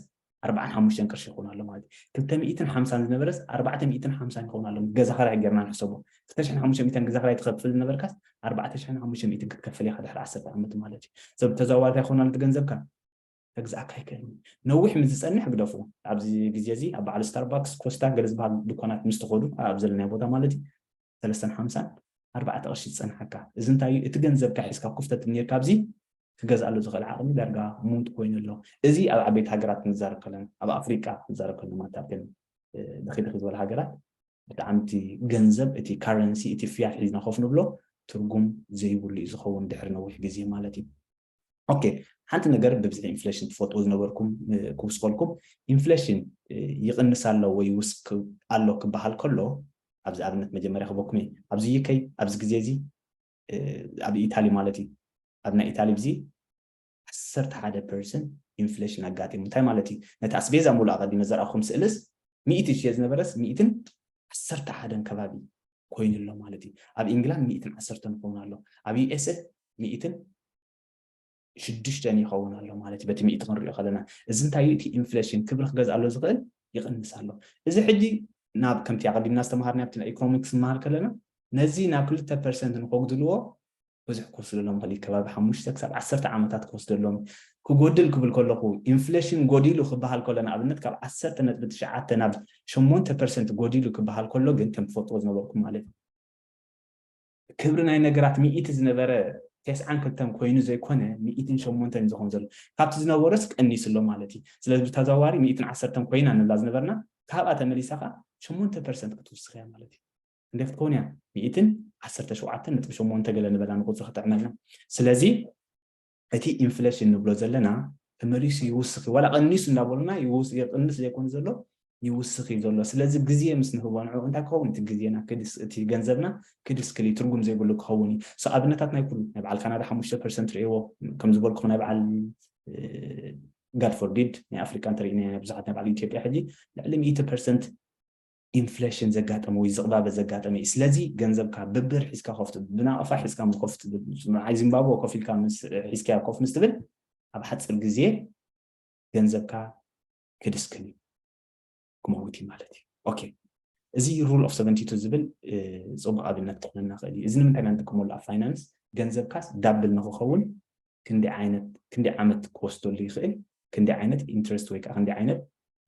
ኣርባዓን ሓሙሽተን ቅርሺ ይኸውን ኣሎ ማለት እዩ ክልተ ሚእትን ሓምሳን ዝነበረስ ኣርባዕተ ሚእትን ሓምሳን ይኸውን ኣሎ ገዛ ክራይ ጌርና ንሕሰቦ ክልተ ሽሕን ሓሙሽተ ሚእትን ገዛ ክራይ ትኸፍል ዝነበርካስ ኣርባዕተ ሽሕን ሓሙሽተ ሚእትን ክትከፍል ኢኻ ድሕሪ ዓሰርተ ዓመት ማለት እዩ ሰብ ተዘዋዋሪ እንታይ ይኸውን ኣሎ ገንዘብካ ከግዛእካ ኣይክእልን ነዊሕ ምስ ዝፀንሕ ግደፉ ኣብዚ ግዜ እዚ ኣብ በዓል ስታርባክስ ኮስታ ገለ ዝበሃል ድኳናት ምስ ትኸዱ ኣብ ዘለናዮ ቦታ ማለት እዩ ሰለስተን ሓምሳን ኣርባዕተ ቅርሺ ዝፀንሓካ እዚ እንታይ እዩ እቲ ገንዘብካ ሒዝካ ኮፍ ተትብል ነርካ ኣብዚ ክገዝኣሉ ዝኽእል ዓቕሚ ዳርጋ ሙት ኮይኑ ኣሎ እዚ ኣብ ዓበይቲ ሃገራት ክንዛረብ ከለና ኣብ ኣፍሪቃ ክንዛረብ ከለና ማለት ኣብተን ድኺ ድኺ ዝበላ ሃገራት ብጣዕሚ እቲ ገንዘብ እቲ ካረንሲ እቲ ፍያት ሒዝና ኮፍ ንብሎ ትርጉም ዘይብሉ እዩ ዝኸውን ድሕሪ ነዊሕ ግዜ ማለት እዩ ኦኬ ሓንቲ ነገር ብብዝሒ ኢንፍሌሽን ትፈልጥዎ ዝነበርኩም ክውስኸልኩም ኢንፍሌሽን ይቕንስ ኣሎ ወይ ይውስክ ኣሎ ክበሃል ከሎ ኣብዚ ኣብነት መጀመርያ ክበኩም ኣብዚ ዩከይ ኣብዚ ግዜ እዚ ኣብ ኢታሊ ማለት እዩ ኣብ ናይ ኢታሊ ብዚ ዓሰርተ ሓደ ፐርሰንት ኢንፍሌሽን ኣጋጢሙ እንታይ ማለት እዩ ነቲ ኣስቤዛ ሙሉእ ኣቐዲመ ዘርኣኹም ስእልስ ሚእቲ ሽየ ዝነበረስ ሚእትን ዓሰርተ ሓደን ከባቢ ኮይኑ ኣሎ ማለት እዩ ኣብ ኢንግላንድ ሚእትን ዓሰርተን ይኸውን ኣሎ ኣብ ዩኤስኤ ሚእትን ሽዱሽተን ይኸውን ኣሎ ማለት እዩ በቲ ሚእቲ ክንሪኦ ከለና እዚ እንታይ እዩ እቲ ኢንፍሌሽን ክብሪ ክገዝኣሎ ዝኽእል ይቕንስ ኣሎ እዚ ሕጂ ናብ ከምቲ ኣቐዲምና ዝተምሃርና ኣብቲ ናይ ኢኮኖሚክስ ንመሃር ከለና ነዚ ናብ ክልተ ፐርሰንት ንከጉድልዎ ብዙሕ ክወስደሎም ክእል ከባቢ ሓሙሽተ ክሳብ ዓሰርተ ዓመታት ክወስደሎም ክጎድል ክብል ከለኹ ኢንፍሌሽን ጎዲሉ ክበሃል ከሎ ንኣብነት ካብ ዓሰርተ ነጥቢ ትሽዓተ ናብ ሸሞንተ ፐርሰንት ጎዲሉ ክበሃል ከሎ ግን ከም ትፈልጥዎ ዝነበርኩም ማለት እዩ ክብሪ ናይ ነገራት ሚእቲ ዝነበረ ተስዓን ክልተን ኮይኑ ዘይኮነ ሚእትን ሸሞንተን ዝኸውን ዘሎ ካብቲ ዝነበረስ ቀኒሱ ኣሎ ማለት እዩ ስለዚ ብተዘዋዋሪ ሚእትን ዓሰርተን ኮይና ንብላ ዝነበርና ካብኣ ተመሊሳ ከዓ ሸሞንተ ፐርሰንት ክትውስኽ እያ ማለት እዩ እንዴት ክትኸውን እያ ሚእትን ዓሰርተ ሸውዓተን ነጥቢ ሸሞንተ ገለ ንበላ ንቁፅሪ ክጥዕመልና ስለዚ እቲ ኢንፍሌሽን ንብሎ ዘለና ተመሊሱ ይውስኽ እዩ ዋላ ቀኒሱ እንዳበሉና ይውስ- ይቕንስ ዘይኮነ ዘሎ ይውስኽ እዩ ዘሎ ስለዚ ግዜ ምስ ንህቦ ንዕኡ እንታይ ክኸውን እቲ ግዜና ክድስ- እቲ ገንዘብና ክድስክል እዩ ትርጉም ዘይብሉ ክኸውን እዩ ሶ ኣብነታት ናይ ኩሉ ናይ በዓል ካናዳ ሓሙሽተ ፐርሰንት ርእዎ ከም ዝበልኩኹም ናይ በዓል ጋድ ፎርቢድ ናይ ኣፍሪቃ እንተሪእና ናይ ብዙሓት ናይ በዓል ኢትዮጵያ ሕጂ ልዕሊ ሚእቲ ፐርሰንት ኢንፍሌሽን ዘጋጠመ ወይ ዝቕባበ ዘጋጠመ እዩ ስለዚ ገንዘብካ ብብር ሒዝካ ኮፍ ትብል ብናቕፋ ሒዝካ ኮፍ ትብል ንዓይ ዚምባብወ ኮፍ ኢልካ ምስ ሒዝካዮ ኮፍ ምስ ትብል ኣብ ሓፂር ግዜ ገንዘብካ ክድስክል እዩ ክመውት እዩ ማለት እዩ ኦኬ እዚ rule of seventy two ዝብል ፅቡቅ ኣብነት ክኾነና ክእል እዩ እዚ ንምንታይ ኢና ንጥቀመሉ ኣብ ፋይናንስ ገንዘብካስ ዳብል ንክኸውን ክንደይ ዓይነት ክንደይ ዓመት ክወስደሉ ይኽእል ክንደይ ዓይነት ኢንትረስት ወይ ከዓ ክንደይ ዓይነት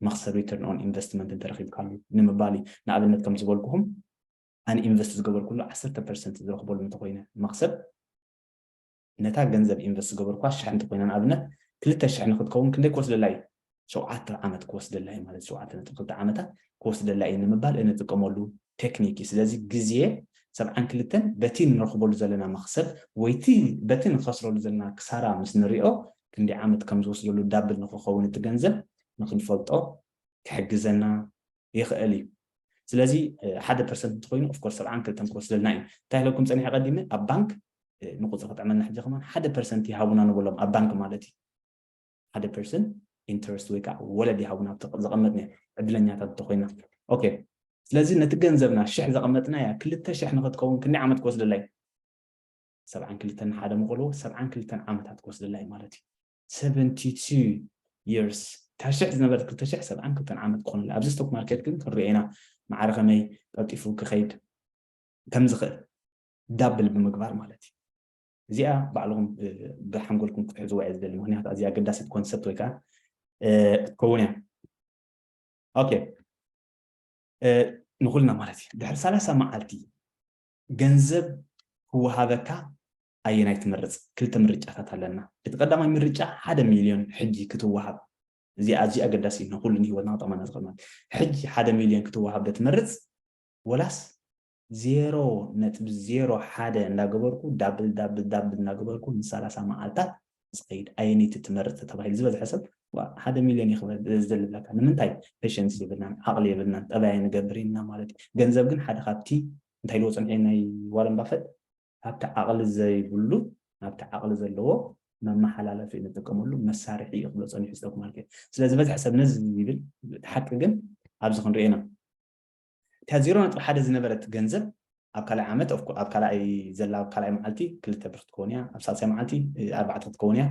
መክሰብ return on investment እንተረኺብካሉ ንምባል እዩ ንኣብነት ከም ዝበልኩኹም ኣነ ኢንቨስት ዝገበርኩሉ ዓሰርተ ፐርሰንት ዝረኽበሉ እንተኮይነ መክሰብ ነታ ገንዘብ ኢንቨስት ዝገበርኳ ሽሕ እንተኮይና ንኣብነት ክልተ ሽሕ ንክትከውን ክንደይ ክወስደላ እዩ ሸውዓተ ዓመት ክወስደላ እዩ ማለት ሸውዓተ ነጥቢ ክልተ ዓመታት ክወስደላ እዩ ንምባል እንጥቀመሉ ቴክኒክ እዩ ስለዚ ግዜ ሰብዓን ክልተን በቲ ንረኽበሉ ዘለና መክሰብ ወይቲ በቲ ንከስረሉ ዘለና ክሳራ ምስ ንሪኦ ክንደይ ዓመት ከም ዝወስደሉ ዳብል ንክኸውን እቲ ገንዘብ ንክንፈልጦ ክሕግዘና ይኽእል እዩ። ስለዚ ሓደ ፐርሰንት እንተኮይኑ ኦፍኮርስ ሰብዓን ክልተን ክወስደልና እዩ። እንታይ ኢለኩም ፀኒሐ ቀዲመ? ኣብ ባንክ ንቁፅሪ ክጥዕመና ሕጂ ከማን ሓደ ፐርሰንት ይሃቡና ንብሎም ኣብ ባንክ ማለት እዩ። ሓደ ፐርሰንት ኢንተረስት ወይ ከዓ ወለድ ይሃቡና ዝቐመጥና ዕድለኛታት እንተኮይና። ኦኬ ስለዚ ነቲ ገንዘብና ሽሕ ዘቐመጥናያ ክልተ ሽሕ ንክትከውን ክንደይ ዓመት ክወስደላ እዩ? ሰብዓን ክልተን ሓደ ምቕልዎ ሰብዓን ክልተን ዓመታት ክወስደላ እዩ ማለት እዩ። ሰቨንቲ ቱ years እታ ሽሕ ዝነበረት ክልተ ሽሕ ሰብዓን ክልተን ዓመት ክኾነላ። ኣብዚ ስቶክ ማርኬት ግን ክንሪኦ ኢና ማዕረ ከመይ ቀልጢፉ ክኸይድ ከም ዝኽእል ዳብል ብምግባር ማለት እዩ። እዚኣ ባዕልኹም ብሓንጎልኩም ክትሕዝዋ እየ ዝደሊ፣ ምክንያቱ ኣዝያ ኣገዳሲት ኮንሰፕት ወይ ከዓ ክትከውን እያ። ኦኬ ንኩልና ማለት እዩ። ድሕሪ ሰላሳ መዓልቲ ገንዘብ ክወሃበካ ኣየናይ ትመርፅ? ክልተ ምርጫታት ኣለና። እቲ ቀዳማይ ምርጫ ሓደ ሚልዮን ሕጂ ክትወሃብ፣ እዚ ኣዝዩ ኣገዳሲ እዩ፣ ንኩሉ ንህይወትና ክጠቕመና ዝኽእል ማለት። ሕጂ ሓደ ሚልዮን ክትወሃብ ዶ ትመርፅ ወላስ ዜሮ ነጥቢ ዜሮ ሓደ እንዳገበርኩ ዳብል ዳብል ዳብል እንዳገበርኩ ንሰላሳ መዓልታት ዝኸይድ ኣየነይቲ ትመርፅ ተባሂሉ ዝበዝሐ ሰብ ሓደ ሚልዮን ይኽበል ዝደልለካ ንምንታይ ፔሸንስ የብልናን ዓቕሊ የብልናን ጠባይ ንገብር ኢና ማለት እዩ። ገንዘብ ግን ሓደ ካብቲ እንታይ ኢልዎ ፀኒሐ ናይ ዋረን ባፈት ካብቲ ዓቕሊ ዘይብሉ ናብቲ ዓቕሊ ዘለዎ መመሓላለፊ ንጥቀመሉ መሳርሒ እዩ ክብሎ ፀኒሑ ስቶክ ማርኬት። ስለዚ በዝሒ ሰብ ነዚ ይብል እቲ ሓቂ ግን ኣብዚ ክንሪኦ ኢና። እታ ዜሮ ነጥቢ ሓደ ዝነበረት ገንዘብ ኣብ ካልኣይ ዓመት ኣብ ካልኣይ ዘላ ኣብ ካልኣይ መዓልቲ ክልተ ብር ክትከውን እያ፣ ኣብ ሳልሳይ መዓልቲ ኣርባዕተ ክትከውን እያ፣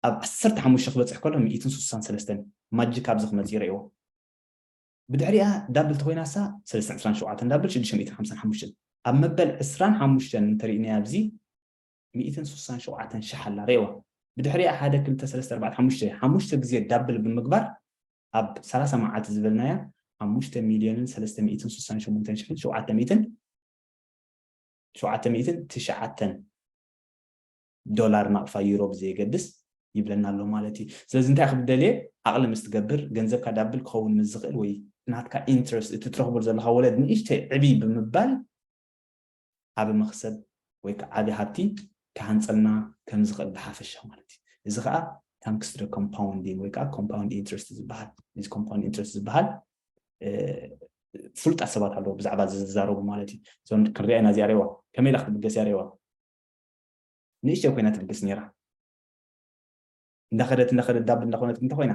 ኣብ ዓሰርተ ሓሙሽተ ክበፅሕ ከሎ ሚእትን ስሳን ሰለስተን ማጂክ ኣብዚ ክመፅእ ይርእይዎ። ብድሕሪኣ ዳብል ተኮይናሳ ሰለስተ ዕስራን ሸውዓተን ዳብል ሽዱሽተ ሚእትን ሓምሳን ሓሙሽተን ኣብ መበል ዕስራን ሓሙሽተን እንተሪእናያ ኣብዚ ሚእትን ስሳን ሸውዓተን ሽሕ ኣላ ርእዋ። ብድሕሪኣ ሓደ ክልተ ሰለስተ ኣርባዕተ ሓሙሽተ ሓሙሽተ ግዜ ዳብል ብምግባር ኣብ ሰላሳ መዓልቲ ዝበልናያ ሓሙሽተ ሚልዮንን ሰለስተ ሚእትን ስሳን ሸሞንተን ሽሕን ሸውዓተ ሚእትን ሸውዓተ ሚእትን ትሽዓተን ዶላር ናቕፋ ዩሮ ብዘየገድስ ይብለና ኣሎ ማለት እዩ። ስለዚ እንታይ ክብደልየ ዓቕሊ ምስ ትገብር ገንዘብካ ዳብል ክኸውን ምስ ዝኽእል ወይ ናትካ ኢንትረስት እቲ ትረኽቦ ዘለካ ወለድ ንእሽተይ ዕብይ ብምባል ዓቢ መኽሰብ ወይ ከዓ ዓቢ ሃብቲ ክሃንፀልና ከም ዝኽእል ብሓፈሻ ማለት እዩ። እዚ ከዓ ታንክስ ደ ኮምፓውንዲንግ ወይ ከዓ ኮምፓውንድ ኢንትረስት ዝበሃል እዚ ኮምፓውንድ ኢንትረስት ዝበሃል ፍሉጣት ሰባት ኣለዉ ብዛዕባ ዝዛረቡ ማለት እዩ። እዞም ክንሪኣ ኢና እዚኣ ሬዋ ከመይ ኢላ ክትብገስ እያ ሬዋ ንእሽተይ ኮይና ትብገስ ነይራ እንዳኸደት እንዳኸደት ዳብል እንዳኾነት እንተኮይና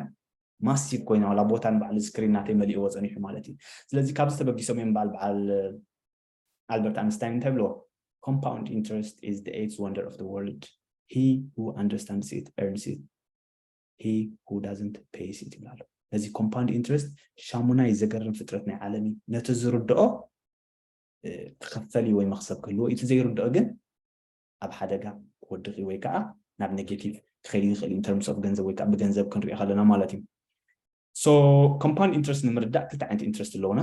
ማሲቭ ኮይና ዋላ ቦታ ንባዕሉ ስክሪን ናተይ መሊእዎ ፀኒሑ ማለት እዩ። ስለዚ ካብዚ ተበጊሶም እዮም በዓል በዓል ኣልበርት ኣንስታይን እንታይ ብልዎ compound interest is the eighth wonder of the world, he who understands it earns it, he who doesn't pays it ይብላሉ። ነዚ compound interest ሻሙናይ ዘገርም ፍጥረት ናይ ዓለም እዩ። ነቲ ዝርድኦ ክኸፈል ወይ መኽሰብ ክህልዎ እቲ ዘይርድኦ ግን ኣብ ሓደጋ ክወድቕ ወይ ከዓ ናብ ኔጌቲቭ ክኸይድ ይኽእል in terms of ገንዘብ ወይ ከዓ ብገንዘብ ክንሪኦ ከለና ማለት እዩ። So compound interest ንምርዳእ ክልተ ዓይነት ኢንትረስት ኣለውና።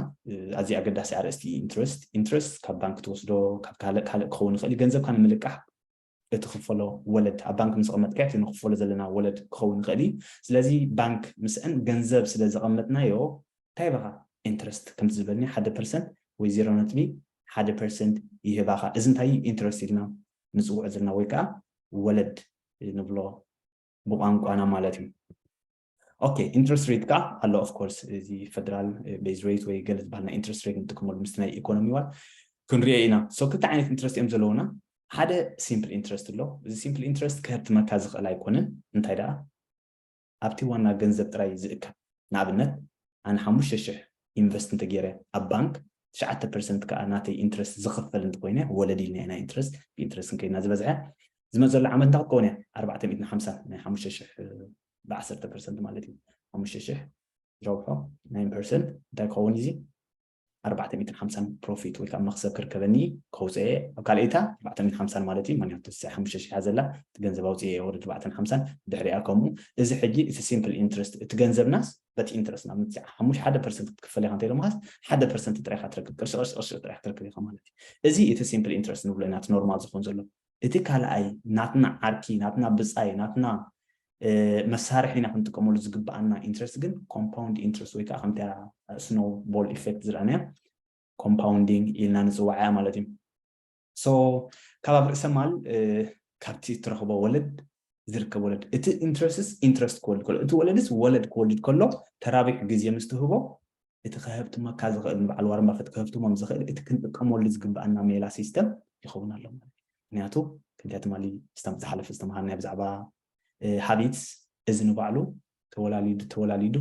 ኣዝዩ ኣገዳሲ ኣርእስቲ ኢንትረስት ኢንትረስት ካብ ባንክ ትወስዶ ካብ ካልእ ካልእ ክኸውን ይኽእል ገንዘብካ ንምልቃሕ እትኽፈሎ ወለድ ኣብ ባንክ ምስ ኣቐመጥካዮ እቲ ንኽፈሎ ዘለና ወለድ ክኸውን ይኽእል እዩ። ስለዚ ባንክ ምስዕን ገንዘብ ስለ ዘቐመጥናዮ እንታይ በኻ ኢንትረስት ከምቲ ዝበልኒ ሓደ ፐርሰንት ወይ ዜሮ ነጥቢ ሓደ ፐርሰንት ይህባኻ። እዚ እንታይ ኢንትረስት ኢልና ንፅውዖ ዘለና ወይ ከዓ ወለድ ንብሎ ብቋንቋና ማለት እዩ። ኦኬ ኢንትረስት ሬት ከዓ ኣሎ ኦፍኮርስ እዚ ፈደራል ቤዝ ሬት ወይ ገለ ዝበሃል ናይ ኢንትረስት ሬት ንጥቀመሉ ምስቲ ናይ ኢኮኖሚ ዋል ክንሪኦ ኢና። ሶ ክልተ ዓይነት ኢንትረስት እዮም ዘለውና። ሓደ ሲምፕል ኢንትረስት ኣሎ። እዚ ሲምፕል ኢንትረስት ክህብትመካ ዝኽእል ኣይኮንን። እንታይ ደኣ ኣብቲ ዋና ገንዘብ ጥራይ ዝእከብ። ንኣብነት ኣነ ሓሙሽተ ሽሕ ኢንቨስት እንተገይረ ኣብ ባንክ ትሽዓተ ፐርሰንት ከዓ ናተይ ኢንትረስት ዝኽፈል እንተኮይነ ወለድ ኢልና ኢና ኢንትረስት ብኢንትረስት እንከይና ዝበዝሐ ዝመፅ ዘሎ ዓመት እንታይ ክትከውን እያ ኣርባዕተ ሚእትን ሓምሳን ናይ ሓሙሽተ ሽሕ ብዓሰርተ ፐርሰንት ማለት እዩ ሓሙሽተ ሽሕ ዝረብሖ ናይ ፐርሰንት እንታይ ክኸውን እዚ ኣርባዕተ ሚእትን ሓምሳን ፕሮፊት ወይ ከዓ መኽሰብ ክርከበኒ ከውፅአ ኣብ ካልኣይታ ኣርባዕተ ሚእትን ሓምሳን ማለት እዩ ምክንያቱ ትስዕ ሓሙሽተ ሽሕ ዘላ እቲ ገንዘብ ኣውፅአ ወደ ኣርባዕተን ሓምሳን ድሕሪኣ ከምኡ እዚ ሕጂ እቲ ሲምፕል ኢንትረስት እቲ ገንዘብናስ በቲ ኢንትረስት ናብ ትስዕ ሓሙሽ ሓደ ፐርሰንት ክትክፈል ኢኻ እንተኢሎምኻስ ሓደ ፐርሰንት ጥራይ ኢኻ ትረክብ ቅርሺ ቅርሺ ቅርሺ ጥራይ ክትረክብ ኢኻ ማለት እዩ እዚ እቲ ሲምፕል ኢንትረስት ንብሎ ኢና እቲ ኖርማል ዝኸውን ዘሎ እቲ ካልኣይ ናትና ዓርኪ ናትና ብፃይ ናትና መሳርሒ ኢና ክንጥቀመሉ ዝግብኣና ኢንትረስት ግን ኮምፓውንድ ኢንትረስት ወይ ከዓ ከምታ ስኖው ቦል ኢፌክት ዝረኣናያ ኮምፓውንዲንግ ኢልና ንፅዋዓ ማለት እዩ ሶ ካብ ኣብ ርእሰ ማል ካብቲ እትረኽቦ ወለድ ዝርከብ ወለድ። እቲ interest interest ክወልድ ከሎ፣ እቲ ወለድስ ወለድ ክወልድ ከሎ ተራቢሑ ግዜ ምስ ትህቦ፣ እቲ ከህብትመካ ዝኽእል፣ ንበዓል ዋረን ባፈት ከህብትሞም ዝኽእል፣ እቲ ክንጥቀመሉ ዝግብኣና ሜላ ሲስተም ይኸውን ኣሎ ማለት እዩ። ምክንያቱ ከምቲ ትማሊ ዝሓለፈ ዝተምሃርናዮ ብዛዕባ ሃቢትስ፣ እዚ ንባዕሉ ተወላሊዱ ተወላሊዱ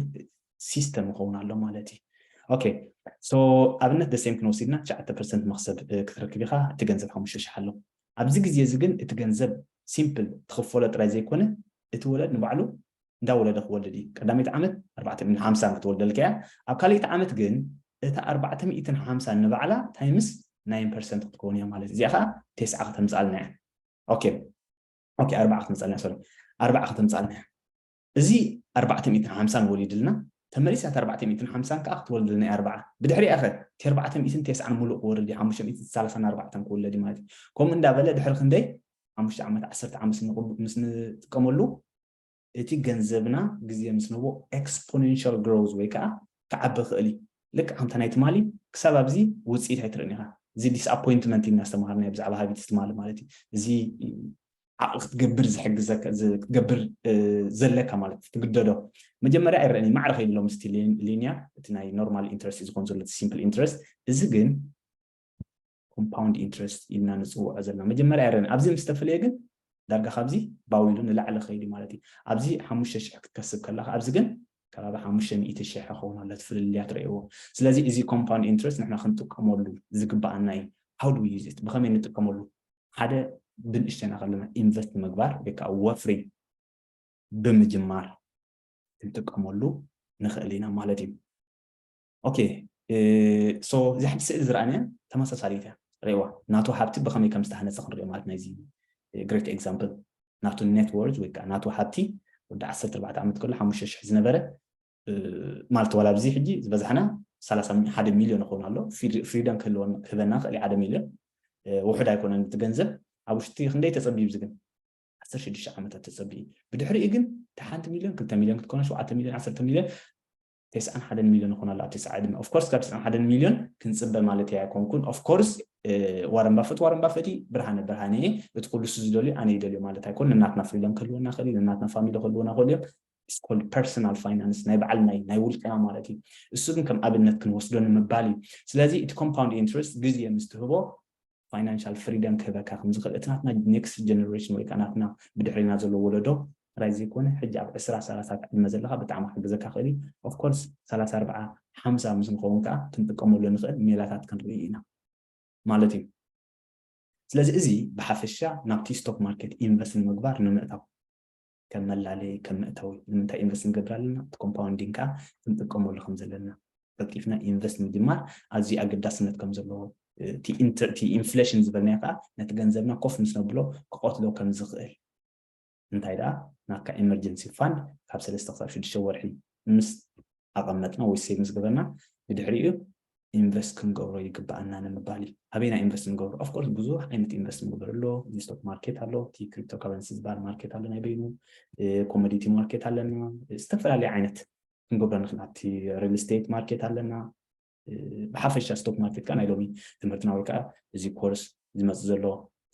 ሲስተም ይኸውን ኣሎ ማለት እዩ። ኦኬ፣ so ኣብነት ደሴም ክንወስድና ትሽዓተ ፐርሰንት መክሰብ ክትረክብ ኢኻ። እቲ ገንዘብ ሓሙሽተ ሽሕ ኣሎ። ኣብዚ ግዜ እዚ ግን እቲ ገንዘብ ሲምፕል ትኽፈሎ ጥራይ ዘይኮነ፣ እቲ ወለድ ንባዕሉ እንዳወለደ ክወልድ እዩ። ቀዳመይቲ ዓመት ኣርባዕተ ሚእትን ሓምሳን ክትወልደልካ እያ። ኣብ ካልኣይቲ ዓመት ግን እታ ኣርባዕተ ሚእትን ሓምሳን ንባዕላ ታይምስ ናይን ፐርሰንት ክትከውን እያ ማለት እዩ። እዚኣ ከዓ ቴስዓ ከተምፅኣልና እያ። ኦኬ ኦኬ ኣርባዓ ክትምፃልና፣ ሶሪ፣ ኣርባዓ ክትምፃልና እያ። እዚ ኣርባዕተ ሚእትን ሓምሳን ወሊድልና፣ ተመሊሳ እታ ኣርባዕተ ሚእትን ሓምሳን ከዓ ክትወልድልና እያ ኣርባዓ። ብድሕሪኣ ኸ እቲ ኣርባዕተ ሚእትን ተስዓን ሙሉእ ክወርድ እዩ፣ ሓሙሽተ ሚእትን ሰላሳን ኣርባዕተን ክውለድ እዩ ማለት እዩ። ከምኡ እንዳበለ ድሕሪ ክንደይ ሓሙሽተ ዓመት፣ ዓሰርተ ዓመት ምስ ንጥቀመሉ፣ እቲ ገንዘብና ግዜ ምስ ንህቦ exponential growth ወይ ከዓ ክዓቢ ይኽእል እዩ። ልክዕ ከምታ ናይ ትማሊ ክሳብ ኣብዚ ውፅኢት ኣይትርእን ኢኻ። እዚ ዲስኣፖይንትመንት ኢልና ዝተምሃርናዮ ብዛዕባ ሃቢትስ ትማሊ ማለት እዩ። እዚ ዓቕሊ ክትገብር ዝሕግዘካ፣ ክትገብር ዘለካ ማለት ትግደዶ። መጀመርያ ኣይረአን እዩ፣ ማዕረ ከይድሎም ምስቲ ሊንያ፣ እቲ ናይ ኖርማል ኢንትረስት እዩ ዝኾን ዘሎ፣ እቲ ሲምፕል ኢንትረስት። እዚ ግን ኮምፓውንድ ኢንትረስት ኢልና ንፅውዖ ዘለና። መጀመርያ ኣይረአን፣ ኣብዚ ምስ ተፈለየ ግን ዳርጋ ካብዚ ባው ኢሉ ንላዕሊ ከይዱ ማለት እዩ። ኣብዚ ሓሙሽተ ሽሕ ክትከስብ ከለካ፣ ኣብዚ ግን ከባቢ ሓሙሽተ ሚእቲ ሽሕ ክኸውን ኣሎ፣ እቲ ፍልልያ ትርእይዎ። ስለዚ እዚ ኮምፓውንድ ኢንትረስት ንሕና ክንጥቀመሉ ዝግብኣና እዩ። How do we use it? ብኸመይ ንጥቀመሉ? ሓደ ብንእሽተና ከለና ኢንቨስት ምግባር ወይ ከዓ ወፍሪ ብምጅማር ክንጥቀመሉ ንኽእል ኢና ማለት እዩ። ኦኬ፣ so እዚ ሕጂ ስእሊ ዝረኣናያ ተመሳሳሊት እያ። ርእይዋ፣ ናቱ ሃብቲ ብኸመይ ከም ዝተሃነፀ ክንሪኦ ማለት ናይዚ ግሬት ኤግዛምፕል። ናቱ ኔት ወርዝ ወይ ከዓ ናቱ ሃብቲ ወዲ ዓሰርተ ኣርባዕተ ዓመት ከሎ ሓሙሽተ ሽሕ ዝነበረ ማለት ዋላ ኣብዚ ሕጂ ዝበዛሕና ሰላሳ ሓደ ሚልዮን ይኸውን ኣሎ። ፍሪደም ክህልወና ክህበና ክእል ሓደ ሚልዮን ውሑድ ኣይኮነን እቲ ገንዘብ። ኣብ ውሽጢ ክንደይ ተፀቢዩ? እዚ ግን ዓሰርተ ሽዱሽተ ዓመታት ተፀቢዩ። ብድሕሪኡ ግን እቲ ሓንቲ ሚልዮን ክልተ ሚልዮን ክትኮነ ሸውዓተ ሚልዮን ዓሰርተ ሚልዮን ተስዓን ሓደን ሚልዮን ይኾን ኣሎ ኣብ ተስዓ ዕድመ። ኦፍኮርስ ካብ ተስዓን ሓደን ሚልዮን ክንፅበ ማለት እያ ኣይኮንኩን። ኦፍኮርስ ዋረን ባፈት ዋረን ባፈት እዩ፣ ብርሃነ ብርሃነ እየ። እቲ ኩሉ እሱ ዝደልዩ ኣነ ይደልዩ ማለት ኣይኮን። ነናትና ፍሪደም ክህልወና ክእል እዩ፣ ነናትና ፋሚሊ ክህልወና ክእል እዮም። ስኮልድ ፐርሰናል ፋይናንስ ናይ በዓል ናይ ናይ ውልቅና ማለት እዩ። እሱ ግን ከም ኣብነት ክንወስዶ ንምባል እዩ። ስለዚ እቲ ኮምፓውንድ ኢንትረስት ግዜ ምስ ትህቦ ፋይናንሻል ፍሪደም ክህበካ ከም ዝኽእል፣ እቲ ናትና ኔክስት ጀነሬሽን ወይ ከዓ ናትና ብድሕሪና ዘሎ ወለዶ ጥራይ ዘይኮነ ሕጂ ኣብ ዕስራ ሰላሳ ዕድመ ዘለካ ብጣዕሚ ክሕግዘካ ክእል እዩ። ኦፍኮርስ ሰላሳ ኣርባዓ ሓምሳ ምስ ንኸውን ከዓ ክንጥቀመሉ ንኽእል ሜላታት ክንርኢ ኢና ማለት እዩ። ስለዚ እዚ ብሓፈሻ ናብቲ ስቶክ ማርኬት ኢንቨስት ንምግባር ንምእታው ከም መላለይ ከም መእተዊ ንምንታይ ኢንቨስት ንገብር ኣለና? እቲ ኮምፓውንዲንግ ከዓ ክንጥቀመሉ ከም ዘለና ቀልጢፍና ኢንቨስት ምጅማር ኣዝዩ ኣገዳስነት ከም ዘለዎ፣ እቲ ኢንፍሌሽን ዝበልናዮ ከዓ ነቲ ገንዘብና ኮፍ ምስ ነብሎ ክቐትሎ ከም ዝኽእል። እንታይ ደኣ ናካ ኤመርጀንሲ ፋንድ ካብ ሰለስተ ክሳብ ሽዱሽተ ወርሒ ምስ ኣቐመጥና ወይ ሴቭ ምስ ገበርና ብድሕሪኡ ኢንቨስት ክንገብሮ ይግብኣና ንምባል እዩ። ኣበይና ኢንቨስት ንገብሮ? ኦፍኮርስ ብዙሕ ዓይነት ኢንቨስት ንገብር ኣሎ። እዚ ስቶክ ማርኬት ኣሎ፣ እቲ ክሪፕቶ ካረንሲ ዝበሃል ማርኬት ኣሎ ናይ በይኑ፣ ኮሞዲቲ ማርኬት ኣለና፣ ዝተፈላለዩ ዓይነት ክንገብሮ ንኽእል። ኣብቲ ሪል ስቴት ማርኬት ኣለና። ብሓፈሻ ስቶክ ማርኬት ከዓ ናይ ሎሚ ትምህርትና ወይ ከዓ እዚ ኮርስ ዝመፅእ ዘሎ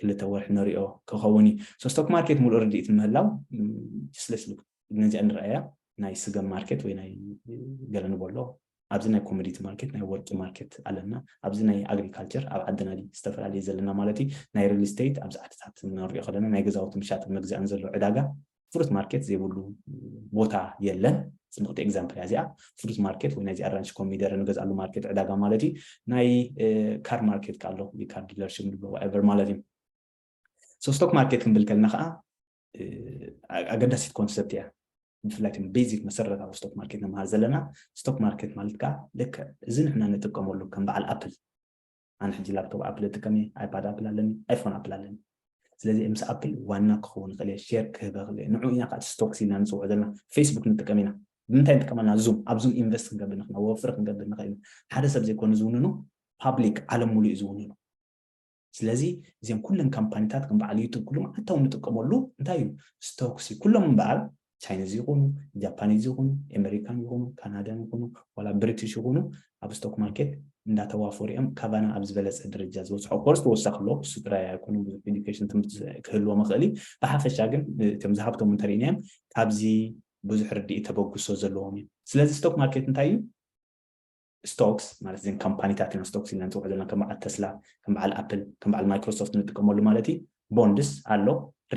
ክልተ ወርሒ ንሪኦ ክኸውን እዩ። ስቶክ ማርኬት ሙሉእ ርድኢት ንምህላው ጀስት ሉክ ነዚኣ ንረኣያ። ናይ ስገም ማርኬት ወይ ናይ ገለ ንበሎ፣ ኣብዚ ናይ ኮሞዲቲ ማርኬት ናይ ወርቂ ማርኬት ኣለና። ኣብዚ ናይ ኣግሪካልቸር ኣብ ዓድና ዝተፈላለዩ ዘለና ማለት እዩ። ናይ ሪል ስቴት ኣብዚ ዓድታት ንሪኦ ከለና ናይ ገዛውቲ ምሻጥን መግዛእን ዘሎ ዕዳጋ ፍሩት ማርኬት ዘይብሉ ቦታ የለን። ፅብቕቲ ኤግዛምፕል እያ እዚኣ። ፍሩት ማርኬት ወይ ናይዚ ኣራንሽ ኮሚደረ ንገዝኣሉ ማርኬት ዕዳጋ ማለት እዩ። ናይ ካር ማርኬት ከ ኣሎ፣ ካር ዲለርሽፕ ንብሎ ዋኤቨር ማለት እዩ። ሶ ስቶክ ማርኬት ክንብል ከለና ከዓ ኣገዳሲት ኮንሰፕት እያ። ብፍላይ ቤዚክ መሰረታዊ ስቶክ ማርኬት ንመሃር ዘለና። ስቶክ ማርኬት ማለት ከዓ ልክዕ እዚ ንሕና ንጥቀመሉ ከም በዓል ኣፕል ኣነ ሕጂ ላፕቶፕ ኣፕል እጥቀም እየ፣ ኣይፓድ ኣፕል ኣለኒ፣ ኣይፎን ኣፕል ኣለኒ። ስለዚ ምስ ኣፕል ዋና ክኸውን ይኽእል እየ፣ ሼር ክህበ ይኽእል እየ። ንዑ ኢና ከዓ ስቶክስ ኢልና ንፅውዖ ዘለና። ፌስቡክ ንጥቀም ኢና። ብምንታይ ንጥቀመልና? ዙም። ኣብ ዙም ኢንቨስት ክንገብር ንኽእል፣ ወፍሪ ክንገብር ንኽእል። ሓደ ሰብ ዘይኮነ ዝውንኑ፣ ፓብሊክ ዓለም ሙሉእ እዩ ዝውንኑ። ስለዚ እዚኦም ኩለን ካምፓኒታት ከም በዓል ዩቱብ ኩሉ መዓልታዊ ንጥቀመሉ እንታይ እዩ? ስቶክስ እዩ። ኩሎም እምበኣር ቻይኒዝ ይኹኑ፣ ጃፓኒዝ ይኹኑ፣ ኣሜሪካን ይኹኑ፣ ካናዳን ይኹኑ፣ ዋላ ብሪቲሽ ይኹኑ ኣብ ስቶክ ማርኬት እንዳተዋፈሩ እዮም ካባና ኣብ ዝበለፀ ደረጃ ዝበፅሑ። ኦፍኮርስ ተወሳኺ ኣሎ፣ እሱ ጥራይ ኣይኮኑን፣ ብዙሕ ኤዱኬሽን ትምህርቲ ክህልዎም ይኽእል እዩ። ብሓፈሻ ግን እቶም ዝሃብቶም እንተርኢናዮም ካብዚ ብዙሕ ርድኢት ተበግሶ ዘለዎም እዮም። ስለዚ ስቶክ ማርኬት እንታይ እዩ? ስቶክስ ማለት እዘን ካምፓኒታት ኢና ስቶክስ ኢልና ንፅውዖ ዘለና፣ ከም በዓል ተስላ፣ ከም በዓል ኣፕል፣ ከም በዓል ማይክሮሶፍት ንጥቀመሉ ማለት እዩ። ቦንድስ ኣሎ፣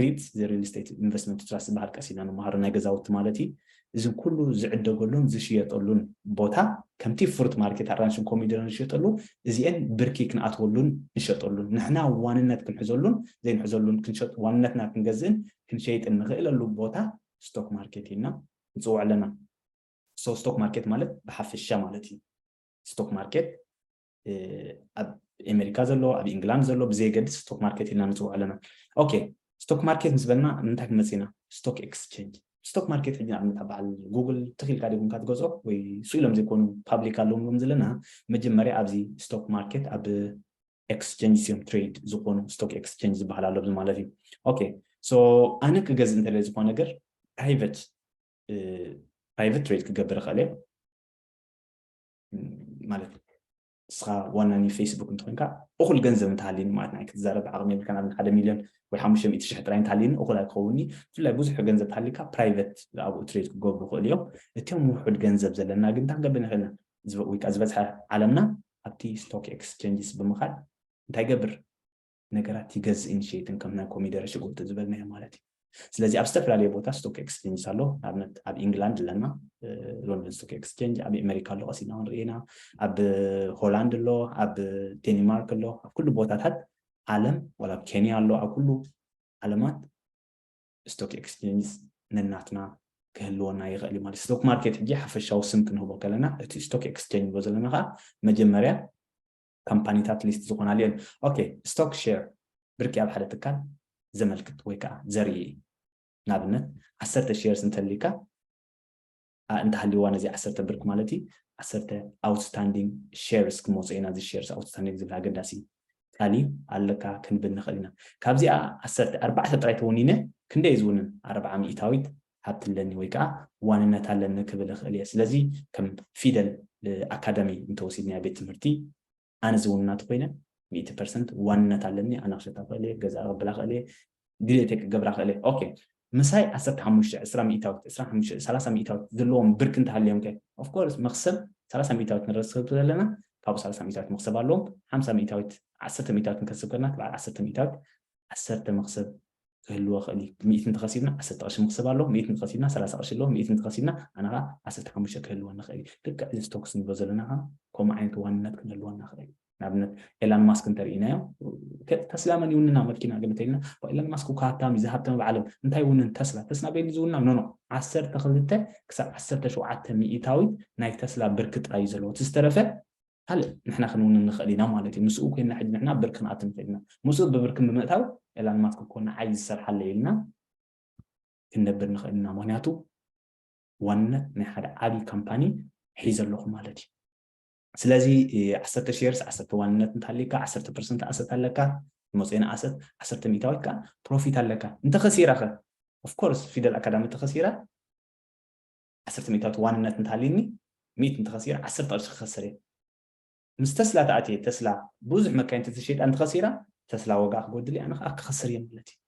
ሪትስ፣ ሪል ስቴት ኢንቨስትመንት ትራስት ዝበሃል ቀስ ኢልና ንመሃሮ፣ ናይ ገዛውቲ ማለት እዩ። እዚ ኩሉ ዝዕደገሉን ዝሽየጠሉን ቦታ ከምቲ ፍሩት ማርኬት ኣራንሽን ኮሚደረን ዝሽየጠሉ፣ እዚአን ብርኪ ክንኣትወሉን ንሸጠሉን፣ ንሕና ዋንነት ክንሕዘሉን ዘይንሕዘሉን፣ ክንሸጥ ዋንነትና ክንገዝእን ክንሸይጥን ንኽእለሉ ቦታ ስቶክ ማርኬት ኢልና ንፅውዖ ኣለና። ሶ ስቶክ ማርኬት ማለት ብሓፈሻ ማለት እዩ። ስቶክ ማርኬት ኣብ ኣሜሪካ ዘሎ፣ ኣብ ኢንግላንድ ዘሎ ብዘየገድስ ስቶክ ማርኬት ኢልና ንፅውዖ ኣለና። ኦኬ፣ ስቶክ ማርኬት ምስ በልና እንታይ ክመፅና? ስቶክ ኤክስቼንጅ። ስቶክ ማርኬት ሕጂ ንኣብነት ኣብ በዓል ጉግል ትኽኢልካ ዲኹም ትገዝኦ ወይ ስኢሎም ዘይኮኑ ፓብሊክ ኣለዎም ሎም ዘለና፣ መጀመርያ ኣብዚ ስቶክ ማርኬት ኣብ ኤክስቼንጅ እዮም ትሬድ ዝኾኑ፣ ስቶክ ኤክስቼንጅ ዝበሃል ኣሎ ኣብዚ ማለት እዩ። ኦኬ፣ ሶ ኣነ ክገዝእ እንተለ ዝኾነ ነገር ፕራይቨት ፕራይቨት ትሬድ ክገብር ይኽእል እየ ማለት፣ እስኻ ዋና ናይ ፌስቡክ እንተኮንካ እኹል ገንዘብ እንተሃልዩኒ ማለት ናይ ክትዛረብ ዓቕሚ የብልካ፣ ናብ ሓደ ሚልዮን ወይ ሓሙሽተ ሚእቲ ሽሕ ጥራይ እንተሃልዩኒ እኹል ኣይክኸውንኒ። ብፍላይ ብዙሕ ገንዘብ ተሃልካ ፕራይቨት ኣብኡ ትሬድ ክገብሩ ይኽእሉ እዮም። እቲኦም ውሑድ ገንዘብ ዘለና ግን እንታይ ክንገብር ንኽእልና? ዝበ- ወይ ከዓ ዝበዝሐ ዓለምና ኣብቲ ስቶክ ኤክስቼንጅስ ብምኻድ እንታይ ይገብር? ነገራት ይገዝእን ይሸይጥን፣ ከም ናይ ኮሚደረ ሽጉርቲ ዝበልናዮ ማለት እዩ። ስለዚ ኣብ ዝተፈላለየ ቦታ ስቶክ ኤክስቼንጅስ ኣሎ። ንኣብነት ኣብ ኢንግላንድ ኣለና፣ ሎንደን ስቶክ ኤክስቼንጅ፣ ኣብ ኣሜሪካ ኣሎ፣ ቀሲና ክንርኢ ኢና፣ ኣብ ሆላንድ ኣሎ፣ ኣብ ዴንማርክ ኣሎ፣ ኣብ ኩሉ ቦታታት ዓለም፣ ዋላ ኣብ ኬንያ ኣሎ፣ ኣብ ኩሉ ዓለማት ስቶክ ኤክስቼንጅ ነናትና ክህልወና ይኽእል እዩ ማለት። ስቶክ ማርኬት ሕጂ ሓፈሻዊ ስም ክንህቦ ከለና፣ እቲ ስቶክ ኤክስቼንጅ ንብሎ ዘለና ከዓ መጀመርያ ካምፓኒታት ሊስት ዝኾናሉ እየን። ኦኬ፣ ስቶክ ሼር ብርኪ ኣብ ሓደ ትካል ዘመልክት ወይ ከዓ ዘርኢ እዩ። ንኣብነት ዓሰርተ ሼርስ እንተልካ ኣ- እንተሃልይዋ ነዚ ዓሰርተ ብርክ ማለት እዩ፣ ዓሰርተ ኣውትስታንዲንግ ሼርስ ክመፁ ኢና። እዚ ሼርስ ኣውትስታንዲንግ ዝብል ኣገዳሲ ቃል እዩ፣ ኣለካ ክንብል ንኽእል ኢና። ካብዚኣ ዓሰርተ ኣርባዕተ ጥራይ ተወኒነ ክንደይ ዝውንን? ኣርብዓ ሚእታዊት ሃብቲ ኣለኒ ወይ ከዓ ዋንነት ኣለኒ ክብል እኽእል እየ። ስለዚ ከም ፊደል ኣካዳሚ እንተወሲድና ቤት ትምህርቲ ኣነ ዝውንና ተኮይነ ሚእቲ ፐርሰንት ዋንነት ኣለኒ። ኣነ ክሸጣ ክእል እየ፣ ገዛ ክብላ ክእል እየ፣ ድሌተይ ክገብራ ክእል እየ። ኦኬ፣ ምሳይ ዓሰርተ ሓሙሽተ፣ ዕስራ ሚእታዊት፣ ዕስራ ሓሙሽተ፣ ሰላሳ ሚእታዊት ዘለዎም ብርክ እንተሃልዮም ከ? ኦፍኮርስ መክሰብ ሰላሳ ሚእታዊት ንረስብ ዘለና፣ ካብኡ ሰላሳ ሚእታዊት መክሰብ ኣለዎም። ሓምሳ ሚእታዊት፣ ዓሰርተ ሚእታዊት ንከስብ ከለና ትበዓል ዓሰርተ ሚእታዊት ዓሰርተ መክሰብ ክህልዎ ክእል እዩ። ሚእቲ እንተኸሲብና ዓሰርተ ቅርሺ መክሰብ ኣለዎ፣ ሚእቲ እንተኸሲብና ሰላሳ ቅርሺ ኣለዎ፣ ሚእቲ እንተኸሲብና ኣነ ከዓ ዓሰርተ ሓሙሽተ ክህልወኒ ክእል እዩ። ልክዕ እዚ ስቶክስ ንብሎ ዘለና ከዓ ከምኡ ዓይነት ዋንነት ክንህልወና ክእል እዩ። ንኣብነት ኤላን ማስክ እንተርኢናዮ፣ ከ- ተስላ መን ይውንና መኪና ገለ እንተኢልና፣ "ዋ፣ ኤላን ማስክ እኮ ሃብታም እዩ፣ እዚ ሃብታም ኣብ ዓለም እንታይ ይውንን? ተስላ፣ ተስላ በይኑ ዝውና?" ኖ፣ ኖ፣ ዓሰርተ ክልተ ክሳብ ዓሰርተ ሸውዓተ ሚእታዊት ናይ ተስላ ብርክ ጥራይ እዩ ዘለዎ። እቲ ዝተረፈ ካልእ ንሕና ክንውንን ንኽእል ኢና ማለት እዩ። ምስኡ ኮይና ሕጂ ንሕና ብርክ ክንኣቱ ንኽእል ኢና። ምስኡ ብብርክ ብምእታው ኤላን ማስክ እኮ ንዓይ ዝሰርሓለይ ኢልና ክንነብር ንኽእል ኢና። ምኽንያቱ ዋንነት ናይ ሓደ ዓብዪ ካምፓኒ ሒዘ ኣለኹ ማለት እዩ። ስለዚ ዓሰርተ ሼርስ ዓሰርተ ዋንነት እንተሃልዩካ፣ ዓሰርተ ፐርሰንት ኣሰት ኣለካ፣ መፅና ኣሰት ዓሰርተ ሚእታዊት ከዓ ፕሮፊት ኣለካ። እንተኸሲራ ከ? ኦፍኮርስ ፊደል ኣካዳሚ እንተኸሲራ፣ ዓሰርተ ሚእታዊት ዋንነት እንተሃልዩኒ፣ ሚእቲ እንተኸሲራ ዓሰርተ ቅርሺ ክኸስር እየ። ምስ ተስላ ተኣትየ፣ ተስላ ብዙሕ መካይን ተሸይጣ እንተኸሲራ፣ ተስላ ዋጋ ክጎድል እየ፣ ኣነ ከዓ ክኸስር እየ ማለት እዩ።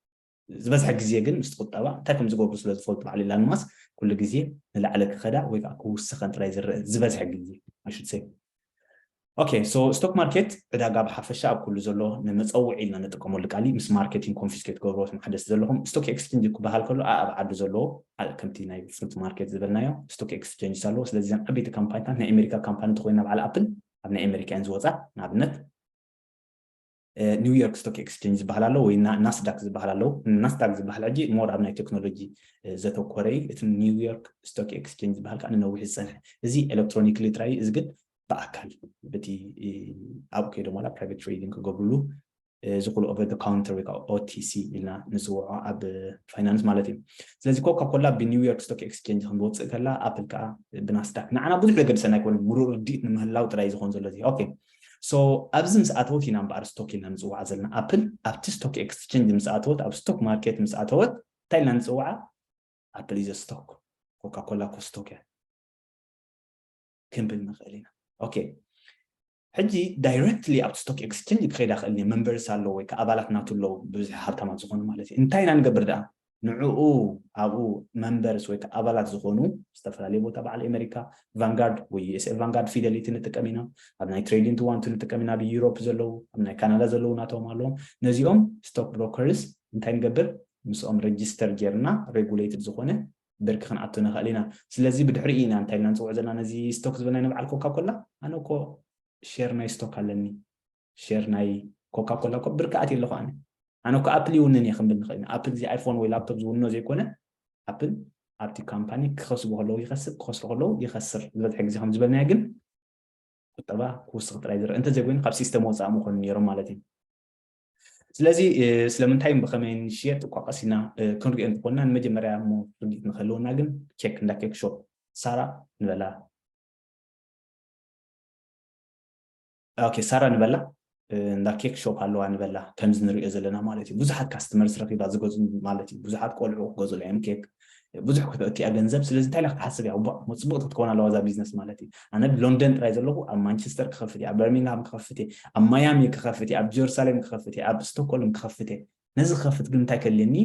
ዝበዝሐ ግዜ ግን ምስቲ ቁጠባ እንታይ ከም ዝገብሩ ስለ ዝፈልጡ፣ በዓል ኢላን ማስክ ኩሉ ግዜ ንላዕሊ ክኸዳ ወይ ከዓ ክውስኸን ጥራይ ዝረአ ዝበዝሐ ግዜ፣ I should say። ኦኬ፣ ሶ ስቶክ ማርኬት ዕዳጋ ብሓፈሻ ኣብ ኩሉ ዘሎ ንመፀውዒ ኢልና ንጥቀመሉ ቃል እዩ። ምስ ማርኬቲንግ ኮንፊስኬት ገብርዎ ትመሓደስ ዘለኹም። ስቶክ ኤክስቼንጅ ክበሃል ከሎ ኣብ ዓዱ ዘለዎ ኣ- ከምቲ ናይ ፍሩት ማርኬት ዝበልናዮ ስቶክ ኤክስቼንጅ ኣለዎ። ስለዚ እዘን ዓበይቲ ካምፓኒታት ናይ ኣሜሪካ ካምፓኒ እንተኮይና በዓል ኣፕል ኣብ ናይ ኣሜሪካ እየን ዝወፃ። ንኣብነት ኒውዮርክ ስቶክ ኤክስቼንጅ ዝበሃል ኣሎ ወይ ና- ናስዳክ ዝበሃል ኣለዉ። ናስዳክ ዝበሃል ሕጂ ሞር ኣብ ናይ ቴክኖሎጂ ዘተኮረ እዩ። እቲ ኒውዮርክ ስቶክ ኤክስቼንጅ ዝበሃል ከዓ ንነዊሕ ዝፀንሐ፣ እዚ ኤሌክትሮኒክሊ ጥራይ እዩ። እዚ ግን ብኣካል በቲ ኣብኡ ከይዶም ዋላ ፕራይቬት ትሬዲንግ ክገብርሉ ዝኽእሉ ኦቨር ደ ካውንተር ወይ ከዓ ኦቲሲ ኢልና ንፅውዖ ኣብ ፋይናንስ ማለት እዩ። ስለዚ ኮካ ኮላ ብኒውዮርክ ስቶክ ኤክስቼንጅ ክንወፅእ ከላ ኣፕል ከዓ ብናስዳክ ንዓና ብዙሕ ዘገድሰና ኣይኮነ፣ ምሩእ ርድኢት ንምህላው ጥራይ ዝኾን ዘሎ እዚ። ኦኬ፣ ሶ ኣብዚ ምስ ኣተወት ኢና እምበኣር ስቶክ ኢልና ንፅውዓ ዘለና። ኣፕል ኣብቲ ስቶክ ኤክስቼንጅ ምስ ኣተወት፣ ኣብ ስቶክ ማርኬት ምስ ኣተወት እንታይ ኢልና ንፅውዓ? ኣፕል ኢዘ ስቶክ፣ ኮካ ኮላ ኮ ስቶክ እያ ክንብል ንኽእል ኢና። ኦኬ፣ ሕጂ directly ኣብቲ stock exchange ክኸይዳ ክእል እየ። Members ኣለዉ ወይ ከዓ ኣባላት ናቱ ኣለዉ፣ ብዙሕ ሃብታማት ዝኾኑ ማለት እዩ። እንታይ ኢና ንገብር ደኣ? ንዕኡ ኣብኡ members ወይ ከዓ ኣባላት ዝኾኑ ዝተፈላለዩ ቦታ በዓል ኣሜሪካ Vanguard ወይ USA Vanguard Fidelity ንጥቀም ኢና። ኣብ ናይ Trading two one two ንጥቀም ኢና። ኣብ Europe ዘለዉ፣ ኣብ ናይ ካናዳ ዘለዉ ናቶም ኣለዎም። ነዚኦም stock brokers እንታይ ንገብር? ምስኦም register ጌርና regulated ዝኾነ ብርኪ ክንኣቱ ንኽእል ኢና። ስለዚ ብድሕሪኡ ኢና እንታይ ኢልና ንፅውዕ ዘለና ነዚ stock ዝበልናዮ ንበዓል ኮካ ኮላ? ኣነ እኮ share ናይ stock ኣለኒ። Share ናይ ኮካ ኮላ እኮ ብርኪ ኣትየ ኣለኹ ኣነ። ኣነ እኮ ኣፕል ይውንን እየ ክንብል ንኽእል ኢና። ኣፕል እዚ ኣይፎን ወይ ላፕቶፕ ዝውንኖ ዘይኮነ ኣፕል ኣብቲ ካምፓኒ ክኸስቡ ከለዉ ይኸስብ፣ ክኸስሩ ከለዉ ይኸስር። ዝበዝሐ ግዜ ከም ዝበልናዮ ግን ቁጠባ ክውስኽ ጥራይ ዝረአ እንተዘይኮይኑ ካብ ሲስተም ወፃእ ምኾኑ ነይሮም ማለት እዩ። ስለዚ ስለምንታይን ብኸመይን ሽየጥ እኳ ቀሲና ክንሪኦ እንተኾንና ንመጀመርያ እሞ ርድኢት ንክህልወና ግን ኬክ እንዳ ኬክ ሾፕ ሳራ ንበላ ኦኬ ሳራ ንበላ እንዳ ኬክ ሾፕ ኣለዋ ንበላ ከምዚ ንሪኦ ዘለና ማለት እዩ። ብዙሓት ካስተመርስ ረኺባ ዝገዙ ማለት እዩ። ብዙሓት ቆልዑ ክገዙ እዮም ኬክ ብዙሕ ክተእትያ ገንዘብ። ስለዚ እንታይ ኢላ ክትሓስብ እያ? እቧ እሞ ፅቡቕቲ ክትከውን ኣለዋ እዛ ቢዝነስ ማለት እዩ። ኣነ ሎንደን ጥራይ ዘለኹ ኣብ ማንቸስተር ክኸፍት እየ፣ ኣብ በርሚንግሃም ክኸፍት እየ፣ ኣብ ማያሚ ክኸፍት እየ፣ ኣብ ጀሩሳሌም ክኸፍት እየ፣ ኣብ ስቶክሆልም ክኸፍት እየ። ነዚ ክኸፍት ግን እንታይ ከድልየኒ?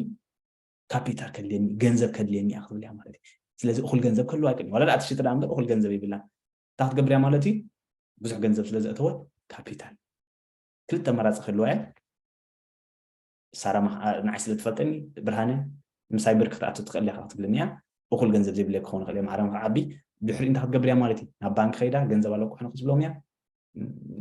ካፒታል ከድልየኒ፣ ገንዘብ ከድልየኒ እያ ክትብል እያ ማለት እዩ። ስለዚ እኹል ገንዘብ ክህልዋ ኣይክእልን። ዋላ ደኣ ትሽጥ ደኣ እምበር እኹል ገንዘብ ይብላን። እንታይ ክትገብር እያ ማለት እዩ? ብዙሕ ገንዘብ ስለ ዘእተወት ካፒታል ክልተ ኣማራፂ ክህልዋ እያ። ሳራ ንዓይ ስለ ትፈልጠኒ ብርሃነ ምሳይ ብርክ ክትኣቱ ትኽእል ኢኻ ክትብለኒ እያ። እኹል ገንዘብ ዘይብለይ ክኸውን ይኽእል እየ ማዕረ ክዓቢ ድሕሪ እንታይ ክትገብር እያ ማለት እዩ ናብ ባንክ ከይዳ ገንዘብ ኣለኩ ሕነ ክትብሎም እያ።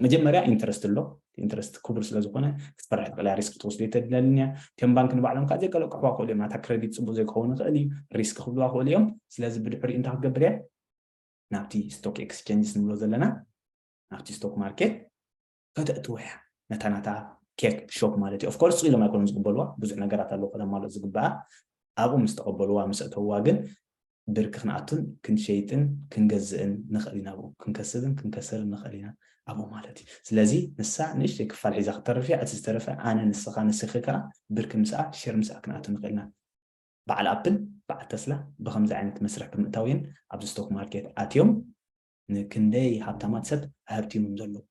መጀመርያ ኢንትረስት ኣሎ። ኢንትረስት ክቡር ስለ ዝኾነ ክትፈርሕ ትኽእል እያ። ሪስክ ክትወስዶ ይተድለልን እያ። እቲኦም ባንክ ንባዕሎም ከዓ ዘይቀለቅሕዋ ክእሉ እዮም። ናታ ክረዲት ፅቡቅ ዘይክኸውን ይኽእል እዩ። ሪስክ ክብልዋ ክእሉ እዮም። ስለዚ ብድሕሪኡ እንታይ ክትገብር እያ ናብቲ ስቶክ ኤክስቼንጅስ ንብሎ ዘለና ናብቲ ስቶክ ማርኬት ከተእትዎ እያ። ነታ ናታ ኬክ ሾፕ ማለት እዩ። ኦፍኮርስ ኢሎም ኣይኮኑም ዝቅበልዋ፣ ብዙሕ ነገራት ኣለዉ ከተማልኦ ዝግበኣ። ኣብኡ ምስ ተቀበልዋ ምስ እተውዋ ግን ብርኪ ክንኣቱን ክንሸይጥን ክንገዝእን ንኽእል ኢና። ኣብኡ ክንከስብን ክንከስርን ንኽእል ኢና ኣብኡ ማለት እዩ። ስለዚ ንሳ ንእሽተይ ክፋል ሒዛ ክተርፍ እያ። እቲ ዝተረፈ ኣነ ንስኻ ንስኺ ከዓ ብርኪ ምስኣ ሸር ምስኣ ክንኣቱ ንኽእል ኢና። በዓል ኣፕል በዓል ተስላ ብኸምዚ ዓይነት መስርሕ ብምእታው እየን ኣብዚ ስቶክ ማርኬት ኣትዮም ንክንደይ ሃብታማት ሰብ ኣህብቲሞም ዘለዉ።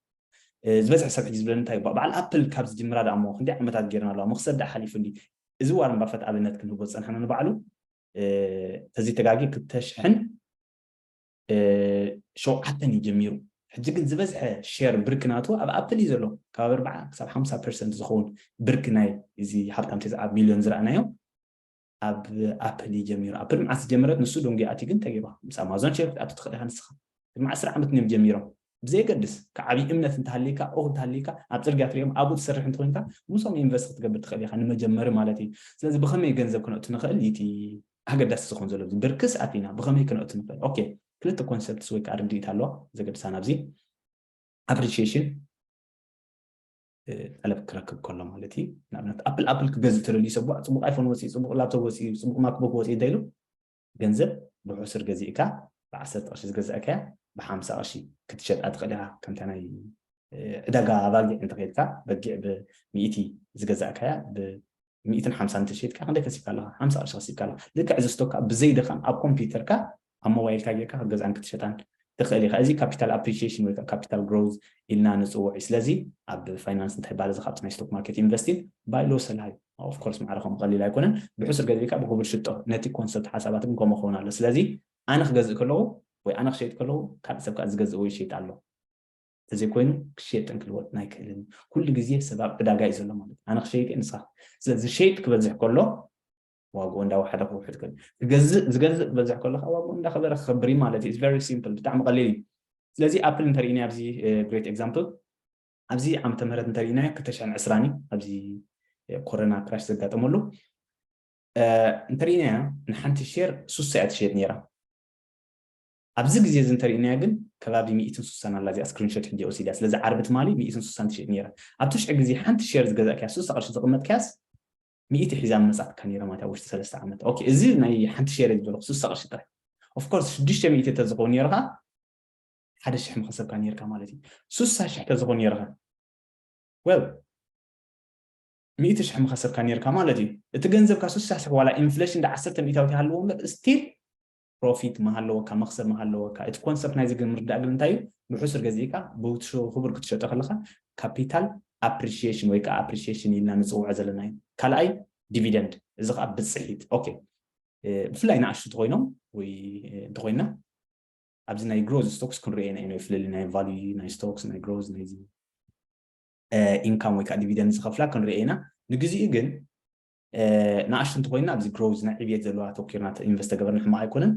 ዝበዝሐ ሰብ ሕጂ ዝብለኒ እንታይ በዓል ኣፕል ካብ ዝጅምራ ደኣ እሞ ክንደይ ዓመታት ጌርና ኣለዋ መክሰብ ደኣ ሓሊፉ እንዲ እዚ ዋረን ባፈት ኣብነት ክንህቦ ዝፀንሐና ንባዕሉ ተዘይተጋጊ ክልተ ሽሕን ሸውዓተን እዩ ጀሚሩ። ሕጂ ግን ዝበዝሐ ሸር ብርክ ናቱ ኣብ ኣፕል እዩ ዘሎ። ካብ ኣርባዓ ክሳብ ሓምሳ ፐርሰንት ዝኸውን ብርክ ናይ እዚ ሃብታም ተስዓ ሚልዮን ዝረኣናዮ ኣብ ኣፕል እዩ ጀሚሩ። ኣፕል መዓስ ዝጀመረት ንሱ ደንጉያ ኣትዩ ግን ተገይሩካ ምስ ኣማዞን ሸር ክትኣቱ ትኽእል ኢኻ ንስኻ። ቅድሚ ዓስር ዓመት እዮም ጀሚሮም። ብዘየገድስ ከዓብይ እምነት እንተሃልይካ እኹ እንተሃልይካ ኣብ ፅርግያ ትሪኦም ኣብኡ ትሰርሕ እንተኮይንካ ምስኦም ኢንቨስት ክትገብር ትኽእል ኢኻ ንመጀመሪ ማለት እዩ። ስለዚ ብኸመይ ገንዘብ ክነእቱ ንኽእል ይቲ ኣገዳሲ ዝኾን ዘሎ ብርክስ ኣቲና ብኸመይ ክነእቱ ንኽእል ኦኬ። ክልተ ኮንሰፕትስ ወይ ከዓ ርድኢት ኣለዋ ዘገድሳ ናብዚ ኣፕሪሺሽን ጠለብ ክረክብ ከሎ ማለት እዩ። ንኣብነት ኣፕል ኣፕል ክገዝእ ተደልዩ ሰብ ጽቡቕ ኣይፎን ወፅኢ፣ ጽቡቕ ላፕቶፕ ወፅኢ፣ ጽቡቕ ማክቡክ ወፅኢ እንተ ኢሉ ገንዘብ ብሕሱር ገዚእካ ብዓሰርተ ቅርሺ ዝገዛእካያ ብሓምሳ ቅርሺ ክትሸጣ ትኽእል ኢኻ። ከምታ ናይ ዕዳጋ ባጊዕ እንተኸይድካ በጊዕ ብሚእቲ ዝገዛእካያ ብሚእትን ሓምሳን እንተሸጥካ ክንደይ ከሲብካ ኣለኻ? ሓምሳ ቅርሺ ከሲብካ ኣለኻ። ልክዕ እዚ ስቶካ ብዘይ ድኻም ኣብ ኮምፒውተርካ ኣብ ሞባይልካ ጌርካ ክትገዝኣን ክትሸጣን ትኽእል ኢኻ። እዚ ካፒታል ኣፕሪሺዬሽን ወይ ከዓ ካፒታል ግሮዝ ኢልና ንፅውዕ እዩ። ስለዚ ኣብ ፋይናንስ እንታይ ይበሃል? እዚ ካብቲ ናይ ስቶክ ማርኬት ኢንቨስቲንግ ባይ ሎ ሰላይ ኦፍኮርስ ማዕረ ከምኡ ቀሊል ኣይኮነን። ብሕሱር ገዚእካ ብክቡር ሽጦ ነቲ ኮንሰፕት ሓሳባት ግን ከምኡ ክኸውን ኣሎ። ስለዚ ኣነ ክገዝእ ከለኹ ወይ ኣነ ክሸይጥ ከለኹ ካልእ ሰብ ከዓ ዝገዝእ ወይ ይሸይጥ ኣሎ። ተዘይኮይኑ ክሸጥን ክልወጥን ኣይክእልን። ኩሉ ግዜ ሰብ ኣብ ዕዳጋ እዩ ዘሎ ማለት እዩ። ኣነ ክሸይጥ እየ ንስኻ። ስለዚ ዝሸይጥ ክበዝሕ ከሎ ዋግኡ እንዳወሓደ ክውሕድ ከሎ ዝገዝእ ዝገዝእ ክበዝሕ ከሎ ከዓ ዋግኡ እንዳኸበረ ክኸብር እዩ ማለት እዩ። It's very simple ብጣዕሚ ቀሊል እዩ። ስለዚ ኣፕል እንተሪእና ኣብዚ ግሬት ኤግዛምፕል ኣብዚ ዓመተ ምህረት እንተሪእናዮ ክልተ ሽሕን ዕስራን እዩ ኣብዚ ኮሮና ክራሽ ዘጋጠመሉ እንተሪእናዮ ንሓንቲ ሼር ሱሳ እያ ትሸየጥ ነይራ። ኣብዚ ግዜ እዚ እንተሪእናዮ ግን ከባቢ ሚእትን ሱሳን ኣላ እዚኣ ስክሪንሾት ሕጂ ወሲዳ። ስለዚ ዓርቢ ትማሊ ሚእትን ሱሳን ትሸጥ ነይራ። ኣብቲ ሽዑ ግዜ ሓንቲ ሼር ዝገዛእካያ ሱሳ ቅርሺ ዝቕመጥካያስ ሚእቲ ሒዛ መጻትካ ነይራ ማለት ኣብ ውሽጢ ሰለስተ ዓመት። ኦኬ እዚ ናይ ሓንቲ ሼር እዩ ዝበልኩ ሱሳ ቅርሺ ጥራይ። ኦፍኮርስ ሽዱሽተ ሚእቲ ተዝኸውን ነይሩ ከዓ ሓደ ሽሕ ምኸሰብካ ነይርካ ማለት እዩ። ሱሳ ሽሕ ተዝኸውን ነይርካ well ሚእቲ ሽሕ ምኸሰብካ ነይርካ ማለት እዩ። እቲ ገንዘብካ ሱሳ ሽሕ ዋላ ኢንፍሌሽን ዳ ዓሰርተ ሚእታዊት ይሃልዎ እምበር ስቲል profit መሃለወካ፣ መኽሰብ መሃለወካ። እቲ concept ናይዚ ግን ምርዳእ ግን እንታይ እዩ? ብሕሱር ገዚእካ ብክቡር ክትሸጦ ከለኻ capital appreciation ወይ ከዓ appreciation ኢልና ንፅውዖ ዘለና እዩ። ካልኣይ dividend፣ እዚ ከዓ ብፅሒት። Okay፣ ብፍላይ ንኣሽቱ ተኮይኖም ወይ እንተኮይና ኣብዚ ናይ growth stocks ክንሪኦ ኢና፣ ፍልልይ ናይ value ናይ stocks፣ ናይ growth ናይ income ወይ ከዓ dividend ዝኸፍላ ክንሪኦ ኢና። ንግዚኡ ግን ንኣሽቱ እንተኮይና ኣብዚ growth ናይ ዕብየት ዘለዋ ተኪርና invest ተገበርና ሕማቅ ኣይኮነን።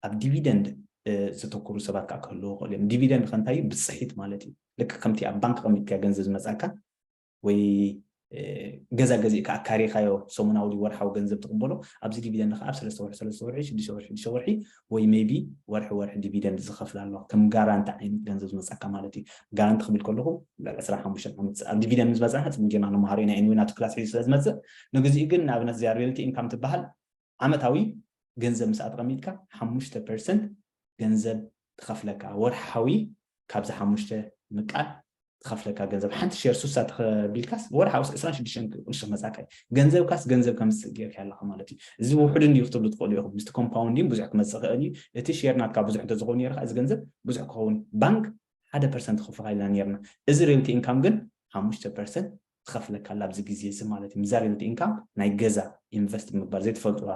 ኣብ dividend ዝተኩሩ ሰባት ከዓ ክህልዎ ይኽእሉ እዮም። Dividend ከንታይ ብፅሒት ማለት እዩ። ልክ ከምቲ ኣብ ባንክ ቀሚጥካ ገንዘብ ዝመፃካ ወይ ገዛ ገዚእካ ኣካሪኻዮ ሰሙናዊ ወርሓዊ ገንዘብ ትቕበሎ፣ ኣብዚ dividend ከዓ ኣብ ሰለስተ ወርሒ ሰለስተ ወርሒ ሽዱሽተ ወርሒ ሽዱሽተ ወርሒ ወይ maybe ወርሒ ወርሒ dividend ዝኸፍል ኣሎ። ከም ጋራንቲ ዓይነት ገንዘብ ዝመፃካ ማለት እዩ። ጋራንቲ ክብል ከለኹ ልዕሊ ዕስራን ሓሙሽተን ዓመት ኣብ dividend ምስ በፃሕና ፅቡቅ ጌርና ንመሃሮ ኢና። Anyway ናቱ class ሒዙ ስለ ዝመፅእ ንግዚኡ ግን ንኣብነት እዚኣ realty income ትበሃል ዓመታዊ ገንዘብ ምስ ኣተቐሚጥካ ሓሙሽተ percent ገንዘብ ትኸፍለካ። ወርሓዊ ካብዚ ሓሙሽተ ምቃል ትኸፍለካ ገንዘብ ሓንቲ share ሱሳ ተኸቢልካስ ወርሓዊ ዕስራን ሽዱሽተን ቅርሺ ክመፃካ እዩ። ገንዘብካስ ገንዘብ ከምፅእ ጌርካ ኣለካ ማለት እዩ። እዚ ውሑድ እንዲዩ ክትብሉ ትኽእሉ ኢኹም። ምስቲ compounding ብዙሕ ክመፅእ ክእል እዩ። እቲ share ናትካ ብዙሕ እንተዝኸውን ነይርካ እዚ ገንዘብ ብዙሕ ክኸውን። ባንክ ሓደ percent ክኸፍለካ ኢልና ነይርና። እዚ realty income ግን ሓሙሽተ percent ትኸፍለካ ኣላ ኣብዚ ግዜ እዚ ማለት እዩ። ምዛ realty income ናይ ገዛ invest ምግባር ዘይትፈልጥዋ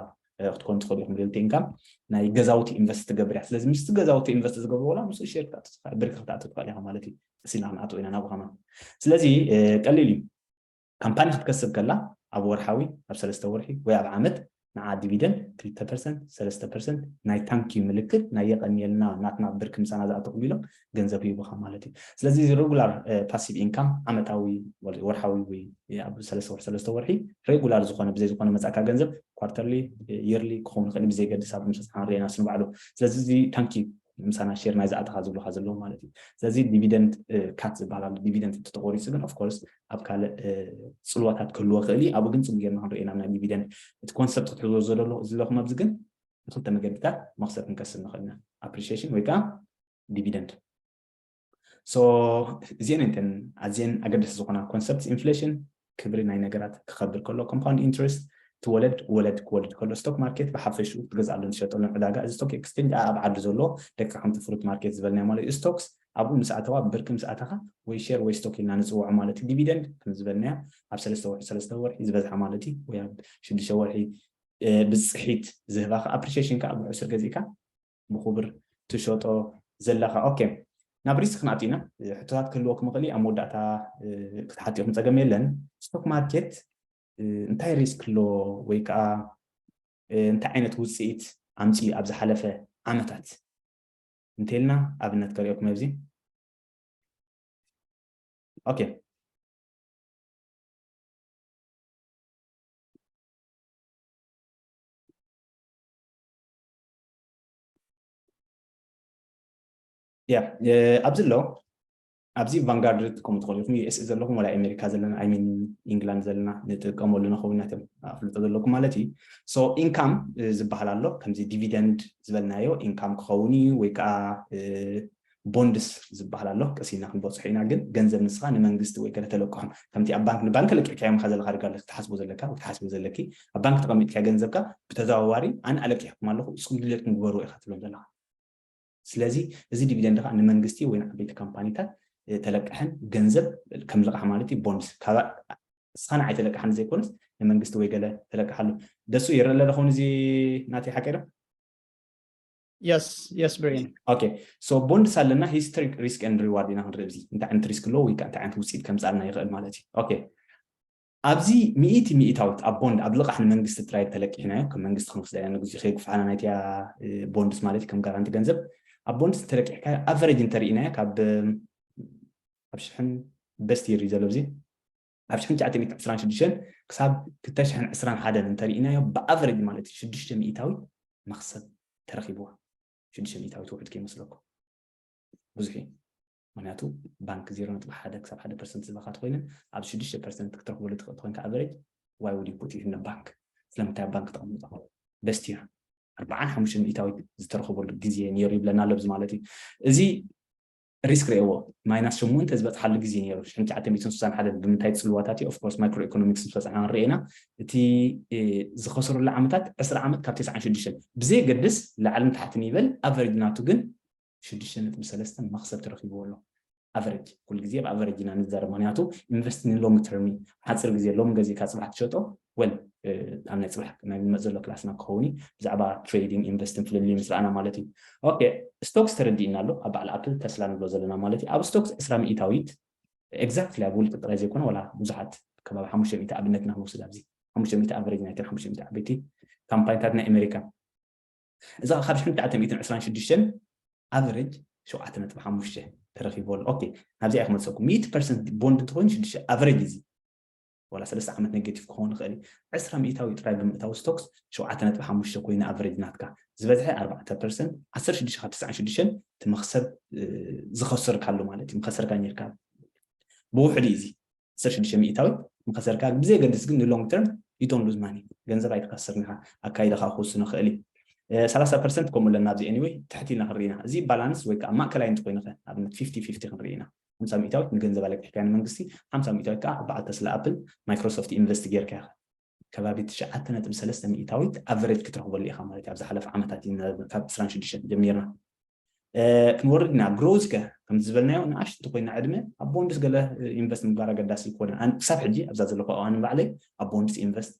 ክትኮን ትኽእሉ ኢኹም። Realty income ናይ ገዛውቲ invest ትገብር እያ። ስለዚ ምስቲ ገዛውቲ invest ዝገብርዎ ላ ምስኡ share ክትኣቱ ትኽእል፣ ብርኪ ክትኣቱ ትኽእል ኢኻ ማለት እዩ። ቀስ ኢልና ክንኣትዎ ኢና ናብኡ ከማን። ስለዚ ቀሊል እዩ። ካምፓኒ ክትከስብ ከላ ኣብ ወርሓዊ፣ ኣብ ሰለስተ ወርሒ ወይ ኣብ ዓመት ንዓ dividend ክልተ percent ሰለስተ percent ናይ thank you ምልክት ናይ የቐንየልና ናትና ብርኪ ምሳና ዝኣተኹም ኢሎም ገንዘብ ይህቡኻ ማለት እዩ። ስለዚ እዚ regular passive income ዓመታዊ ወርሓዊ ወይ ኣብ ሰለስተ ወርሒ ሰለስተ ወርሒ regular ዝኾነ ብዘይ ዝኾነ መጻእካ ገንዘብ quarterly yearly ክኸውን ይኽእል ብዘይገድስ ኣብ ምሰስ ሓንሬና ስንባዕዶ። ስለዚ እዚ thank you ምሳና share ናይ ዝኣተኻ ዝብሉኻ ዘለዉ ማለት እዩ። ስለዚ dividend cut ዝበሃል ኣሎ። Dividend ተተቆሪፁ ግን of course ኣብ ካልእ ፅልዋታት ክህልዎ ክእል እዩ። ኣብኡ ግን ፅቡቅ ጌርና ክንሪኦ ኢና ናይ dividend እቲ concept ክትሕዝዎ ዘለኹም ኣብዚ ግን ብክልተ መገድታት መኽሰብ ክንከስብ ንኽእል ኢና። Appreciation ወይ ከዓ dividend። So እዚአን እንተን ኣዝየን ኣገደስቲ ዝኾና concepts፣ inflation ክብሪ ናይ ነገራት ክኸብር ከሎ፣ compound interest እቲ ወለድ ወለድ ክወልድ ከሎ፣ stock market ብሓፈሽኡ ትገዝኣሉን ትሸጠሉን ዕዳጋ፣ እዚ stock exchange ኣብ ዓዲ ዘሎ ደቂ ከምቲ fruit market ዝበልናዮ ማለት እዩ። Stocks ኣብኡ ምስ ኣተዋ ብርኪ ምስ ኣተኻ ወይ share ወይ stock ኢልና ንፅውዖ ማለት እዩ። Dividend ከም ዝበልናዮ ኣብ ሰለስተ ወርሒ ሰለስተ ወርሒ ዝበዝሓ ማለት እዩ ወይ ኣብ ሽዱሽተ ወርሒ ብፅሒት ዝህባኻ። Appreciation ከዓ ብሕሱር ገዚእካ ብክቡር ትሸጦ ዘለኻ። Okay፣ ናብ risk ክንኣቱ ኢና። ሕቶታት ክህልወኩም ይኽእል እዩ። ኣብ መወዳእታ ክትሓትኹም ፀገም የለን። Stock market እንታይ risk ኣሎ ወይ ከዓ እንታይ ዓይነት ውፅኢት ኣምፅኡ ኣብ ዝሓለፈ ዓመታት እንተልና ኣብነት ከሪኦኩም ኣብዚ። Okay፣ ያ ኣብዚ ኣሎ ኣብዚ ቫንጋርድ ትጥቀሙ ትኽእሉ ኢኹም። USA ዘለኹም ወላ ኣሜሪካ ዘለና I mean England ዘለና ንጥቀመሉ ንኸውን ናቶም ኣፍልጦ ዘለኩም ማለት እዩ። So income ዝበሃል ኣሎ ከምዚ dividend ዝበልናዮ income ክኸውን እዩ ወይ ከዓ bonds ዝበሃል ኣሎ። ቀስ ኢልና ክንበፅሖ ኢና። ግን ገንዘብ ንስኻ ንመንግስቲ ወይ ገለ ተለቅሖም ከምቲ ኣብ ባንክ ንባንክ ለቂሕካዮም ኢኻ ዘለካ ዳርጋ ክትሓስቦ ዘለካ ወይ ክትሓስቦ ዘለኪ ኣብ ባንክ ተቐሚጥካ ገንዘብካ ብተዘዋዋሪ ኣነ ኣለቂሕኩም ኣለኹ ንስኹም ድሌትኩም ግበርዎ ኢኻ ትብሎም ዘለኻ። ስለዚ እዚ dividend ከዓ ንመንግስቲ ወይ ንዓበይቲ ካምፓኒታት ተለቅሐን ገንዘብ ከም ልቓሕ ማለት እዩ። Bonds ንስኻ ንዓይ ተለቅሓኒ ዘይኮነስ ንመንግስቲ ወይ ገለ ተለቅሓሉ። ደሱ ይረአ ኣለኹም እዚ ናተይ ሓቀ ዶ? Yes, yes, Brian. Okay, so bonds ኣለና፣ history, risk and reward ኢና ክንርኢ። እዚ እንታይ ዓይነት risk ኣለዎ ወይ እንታይ ዓይነት ውፅኢት ከምፃልና ይኽእል ማለት እዩ። Okay፣ ኣብዚ ሚእቲ ሚእታዊት ኣብ bond ኣብ ልቓሕ ንመንግስቲ ጥራይ ተለቂሕናዮ፣ ከም መንግስቲ ክንወስዳ ኢና ንግዜ ከይጉፍሓና ናይቲያ bonds ማለት እዩ፣ ከም ጋራንቲ ገንዘብ ኣብ bonds ተለቂሕካ average እንተርኢናዮ ካብ ኣብ ሽሕን best year እዩ ዘሎ እዚ ኣብ ሽሕን ትሽዓተ ሚእትን ዕስራን ሽዱሽተን ክሳብ ክልተ ሽሕን ዕስራን ሓደን እንተርኢናዮ ብ average ማለት እዩ ሽዱሽተ ሚእታዊት መኽሰብ ተረኺብዋ። ሽዱሽተ ሚእታዊት ውሑድ ከይመስለኩም ብዙሕ እዩ። ምክንያቱ ባንክ ዜሮ ነጥቢ ሓደ ክሳብ ሓደ percent ዝባካ ተኮይነን ኣብ ሽዱሽተ percent ክትረክበሉ ትኽእል ተኮይንካ average why would you put it in a bank? ስለምንታይ ኣብ ባንክ ተቐምጦ? Best year ኣርባዓን ሓሙሽተን ሚእታዊት ዝተረኸበሉ ግዜ ነይሩ ይብለና ኣሎ። እዚ ማለት እዩ እዚ ሪስክ ርእዎ። ማይናስ ሸሞንተ ዝበፅሓሉ ግዜ ነይሩ። ሽሕን ትሽዓተ ሚእትን ስሳን ሓደን ብምንታይ ፅልዋታት እዩ? Of course micro economics ምስ በፅሓ ክንርኢ ኢና። እቲ ዝኸሰረሉ ዓመታት ዕስራ ዓመት ካብ ተስዓን ሽዱሽተን ብዘየገድስ ላዕልን ታሕትን ይበል፣ ኣቨሬጅ ናቱ ግን ሽዱሽተ ነጥቢ ሰለስተ መኽሰብ ተረኪብዎ ኣሎ። ኣቨሬጅ ኩሉ ግዜ ኣብ ኣቨሬጅ ኢና ንዛረብ፣ ምክንያቱ ኢንቨስት ን long term፣ ሓፂር ግዜ ሎም ገዚእካ ፅባሕ ትሸጦ። ወል ኣብ ናይ ፅባሕ ናይ ዝመፅ ዘሎ ክላስና ክኸውን እዩ፣ ብዛዕባ ትሬዲንግ ኢንቨስትን ፍልልዩ ምስ ረኣና ማለት እዩ። ኦኬ፣ ስቶክስ ተረዲእና ኣሎ። ኣብ በዓል ኣፕል ተስላ ንብሎ ዘለና ማለት እዩ። ኣብ ስቶክስ ዕስራ ሚእታዊት ኤግዛክትሊ ኣብ ውልቂ ጥራይ ዘይኮነ ዋላ ብዙሓት ከባቢ ሓሙሽተ ሚእቲ ኣብነትና ክንወስድ ኣብዚ ሓሙሽተ ሚእቲ ኣቨሬጅ ናይተን ሓሙሽተ ሚእቲ ዓበይቲ ካምፓኒታት ናይ ኣሜሪካ። እዛ ካብ ሽሕን ትሽዓተ ሚእትን ዕስራን ሽዱሽተን ኣቨሬጅ ሸውዓተ ነጥቢ ሓሙሽተ ተረኪቡ ኣሎ። ኦኬ፣ ናብዚኣ ክመልሰኩም። ሚእቲ ፐርሰንት ቦንድ እንተኮይኑ ሽዱሽተ ኣቨሬጅ እዚ ዋላ ሰለስተ ዓመት ኔጌቲቭ ክኸውን ይኽእል እዩ። ዕስራ ሚእታዊ ጥራይ ብምእታው ስቶክስ ሸውዓተ ነጥቢ ሓሙሽተ ኮይኑ ኣቨሬጅ ናትካ ዝበዝሐ ኣርባዕተ ፐርሰንት ዓሰርተ ሽዱሽተ ካብ ተስዓን ሽዱሽተን እቲ መኽሰብ ዝኸሰርካሉ ማለት እዩ። ምኸሰርካ ኔርካ ብውሕዱ እዩ እዚ ዓሰርተ ሽዱሽተ ሚእታዊ ምኸሰርካ ብዘየገድስ ግን ንሎንግ ተርም you don't lose money፣ ገንዘብ ኣይትኸስርን ኢኻ። ኣካይዳኻ ክውስኖ ይኽእል እዩ። ሰላሳ ፐርሰንት ከምኡ ኣለና ኣብዚ anyway ትሕት ኢልና ክንርኢ ኢና። እዚ ባላንስ ወይ ከዓ ማእከላይ እንተኮይኑ ከ ኣብነት ፊፍቲ ፊፍቲ ክንርኢ ኢና። ሓምሳ ሚእታዊት ንገንዘብ ኣለቂሕካ ንመንግስቲ፣ ሓምሳ ሚእታዊት ከዓ በዓል ተስላ ኣፕል ማይክሮሶፍት ኢንቨስት ጌርካ ኢኻ። ከባቢ ትሽዓተ ነጥቢ ሰለስተ ሚእታዊት ኣቨሬጅ ክትረኽበሉ ኢኻ ማለት እዩ። ኣብ ዝሓለፈ ዓመታት ኢና ካብ ዕስራን ሽዱሽተን ጀሚርና ክንወርድ ኢና። ግሮዝ ከ ከምዚ ዝበልናዮ ንኣሽቱ እንተኮይና ዕድመ ኣብ ቦንድስ ገለ ኢንቨስት ምግባር ኣገዳሲ ይኮነ። ክሳብ ሕጂ ኣብዛ ዘለኩ እዋን ንባዕለይ ኣብ ቦንድስ ኢንቨስት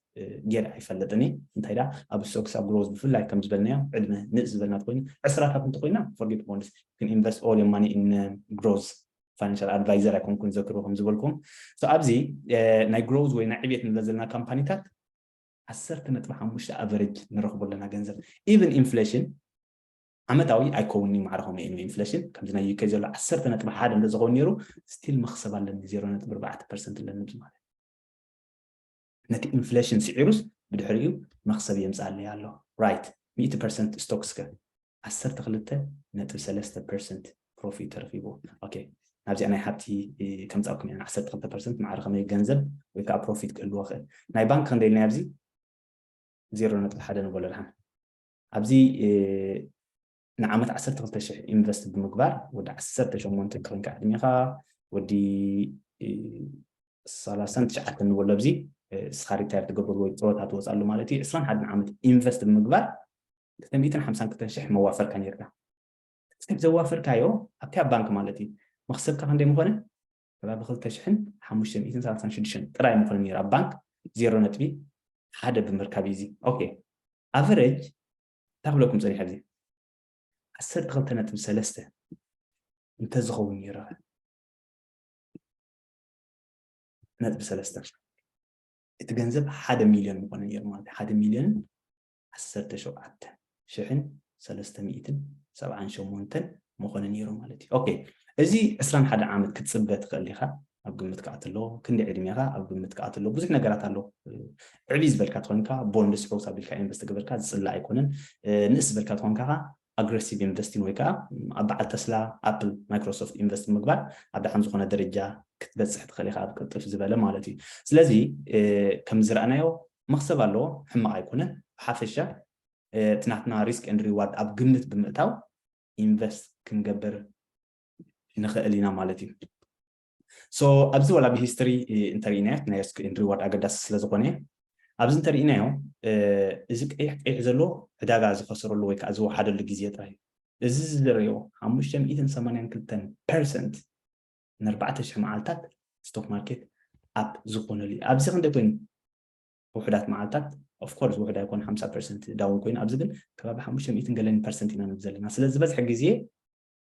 ጌር ኣይፈልጥን። እንታይ ዳ ኣብ ስቶክስ ኣብ ግሮዝ ብፍላይ ከም ዝበልናዮ ዕድመ ንእስ ዝበልና እንተኮይኑ ዕስራታት እንተኮይና ፎርጌት ቦንድስ ግን ኢንቨስት ኦል ዮር ማኒ ኢን ግሮዝ። ፋይናንሻል ኣድቫይዘር ኣይኮንኩን ዘክርዎ ከም ዝበልኩም። ኣብዚ ናይ ግሮዝ ወይ ናይ ዕብየት ንብለ ዘለና ካምፓኒታት ዓሰርተ ነጥቢ ሓሙሽተ ኣቨሬጅ ንረኽቦ ኣለና ገንዘብ። ኢቨን ኢንፍሌሽን ዓመታዊ ኣይከውን እዩ ማዕረ ከምኡ ኢንፍሌሽን ከምዚ ናይ ዩኬ ዘሎ ዓሰርተ ነጥቢ ሓደ እንደ ዝኸውን ነይሩ ስቲል መኽሰብ ኣለኒ ዜሮ ነጥቢ ኣርባዕተ ፐርሰንት ኣለኒ ማለት ነቲ ኢንፍሌሽን ስዒሩስ ብድሕሪኡ መኽሰብ የምፅኣለይ ኣሎ። ራይት፣ ሚእቲ ፐርሰንት ስቶክስ ከ ዓሰርተ ክልተ ነጥቢ ሰለስተ ፐርሰንት ፕሮፊት ተረኪቡ። ኦኬ፣ ናብዚኣ ናይ ሃብቲ ከምፃእኩም ኢና። ዓሰርተ ክልተ ፐርሰንት ማዕረ ከመይ ገንዘብ ወይ ከዓ ፕሮፊት ክህልዎ ክእል። ናይ ባንክ ክንደይ ኢልና ኣብዚ ዜሮ ነጥቢ ሓደ ንበሎ ድሓን ኣብዚ ንዓመት ዓሰርተ ክልተ ሽሕ ኢንቨስት ብምግባር ወዲ ዓሰርተ ሸሞንተ ክኾንካ ዕድሜኻ ወዲ ሰላሳን ትሽዓተን ንበሎ ኣብዚ እስኻ ሪታየር ትገብረሉ ወይ ጥሮታ ትወፅኣሉ ማለት እዩ። ዕስራን ሓደን ዓመት ኢንቨስት ብምግባር ክልተ ሚእትን ሓምሳን ክልተን ሽሕ መዋፈርካ ነርካ። እስከ ዘዋፈርካዮ ኣብቲ ኣብ ባንክ ማለት እዩ መኽሰብካ ክንደይ ምኾነ? ከባቢ ክልተ ሽሕን ሓሙሽተ ሚእትን ሰላሳን ሽዱሽተን ጥራይ ምኾነ ነይሩ ኣብ ባንክ ዜሮ ነጥቢ ሓደ ብምርካብ እዩ እዚ። ኦኬ፣ ኣቨሬጅ እንታይ ክብለኩም ፀኒሐ ኣብዚ ዓሰርተ ክልተ ነጥቢ ሰለስተ እንተዝኸውን ነይሩ ነጥቢ ሰለስተ እቲ ገንዘብ ሓደ ሚልዮን ምኾነ ነይሩ ማለት እዩ። ሓደ ሚልዮን ዓሰርተ ሸውዓተ ሽሕን ሰለስተ ሚእትን ሰብዓን ሸሞንተን ምኾነ ነይሩ ማለት እዩ። ኦኬ፣ እዚ ዕስራን ሓደ ዓመት ክትፅበ ትኽእል ኢኻ። ኣብ ግምት ክኣት ኣለዎ። ክንዲ ዕድሜኻ ኣብ ግምት ክኣት ኣለዎ። ብዙሕ ነገራት ኣሎ። ዕብይ ዝበልካ ትኾንካ ቦንድስ ሕውስ ኣቢልካ ኢንቨስት ገበርካ ዝፅላእ ኣይኮነን። ንእስ ዝበልካ ትኾንካ ኣግሬሲቭ ኢንቨስቲንግ ወይ ከዓ ኣብ በዓል ተስላ ኣፕል ማይክሮሶፍት ኢንቨስት ምግባር ኣብ ደሓን ዝኾነ ደረጃ ክትበፅሕ ትኽእል ኢኻ ኣብ ቅልጥፍ ዝበለ ማለት እዩ። ስለዚ ከም ዝረኣናዮ መኽሰብ ኣለዎ፣ ሕማቕ ኣይኮነን። ብሓፈሻ እቲ ናትና ሪስክ ኤንድ ሪዋርድ ኣብ ግምት ብምእታው ኢንቨስት ክንገብር ንኽእል ኢና ማለት እዩ። ሶ ኣብዚ ወላ ብሂስትሪ እንተርኢናዮ ናይ ሪስክ ኤንድ ሪዋርድ ኣገዳሲ ስለ ዝኾነ ኣብዚ እንተርኢናዮ እዚ ቀይሕ ቀይሕ ዘሎ ዕዳጋ ዝኸሰረሉ ወይ ከዓ ዝወሓደሉ ግዜ ጥራይ እዩ። እዚ ዝርዮ ሓሙሽተ ሚእትን ሰማንያን ክልተን ፐርሰንት ንኣርባዕተ ሽሕ መዓልታት ስቶክ ማርኬት ኣፕ ዝኾነሉ እዩ። ኣብዚ ክንደይ ኮይኑ ውሑዳት መዓልታት ኦፍኮርስ ውሑድ ኣይኮነ ሓምሳ ፐርሰንት ዳውን ኮይኑ ኣብዚ ግን ከባቢ ሓሙሽተ ሚእትን ገለን ፐርሰንት ኢና ንብል ዘለና። ስለዚ ዝበዝሐ ግዜ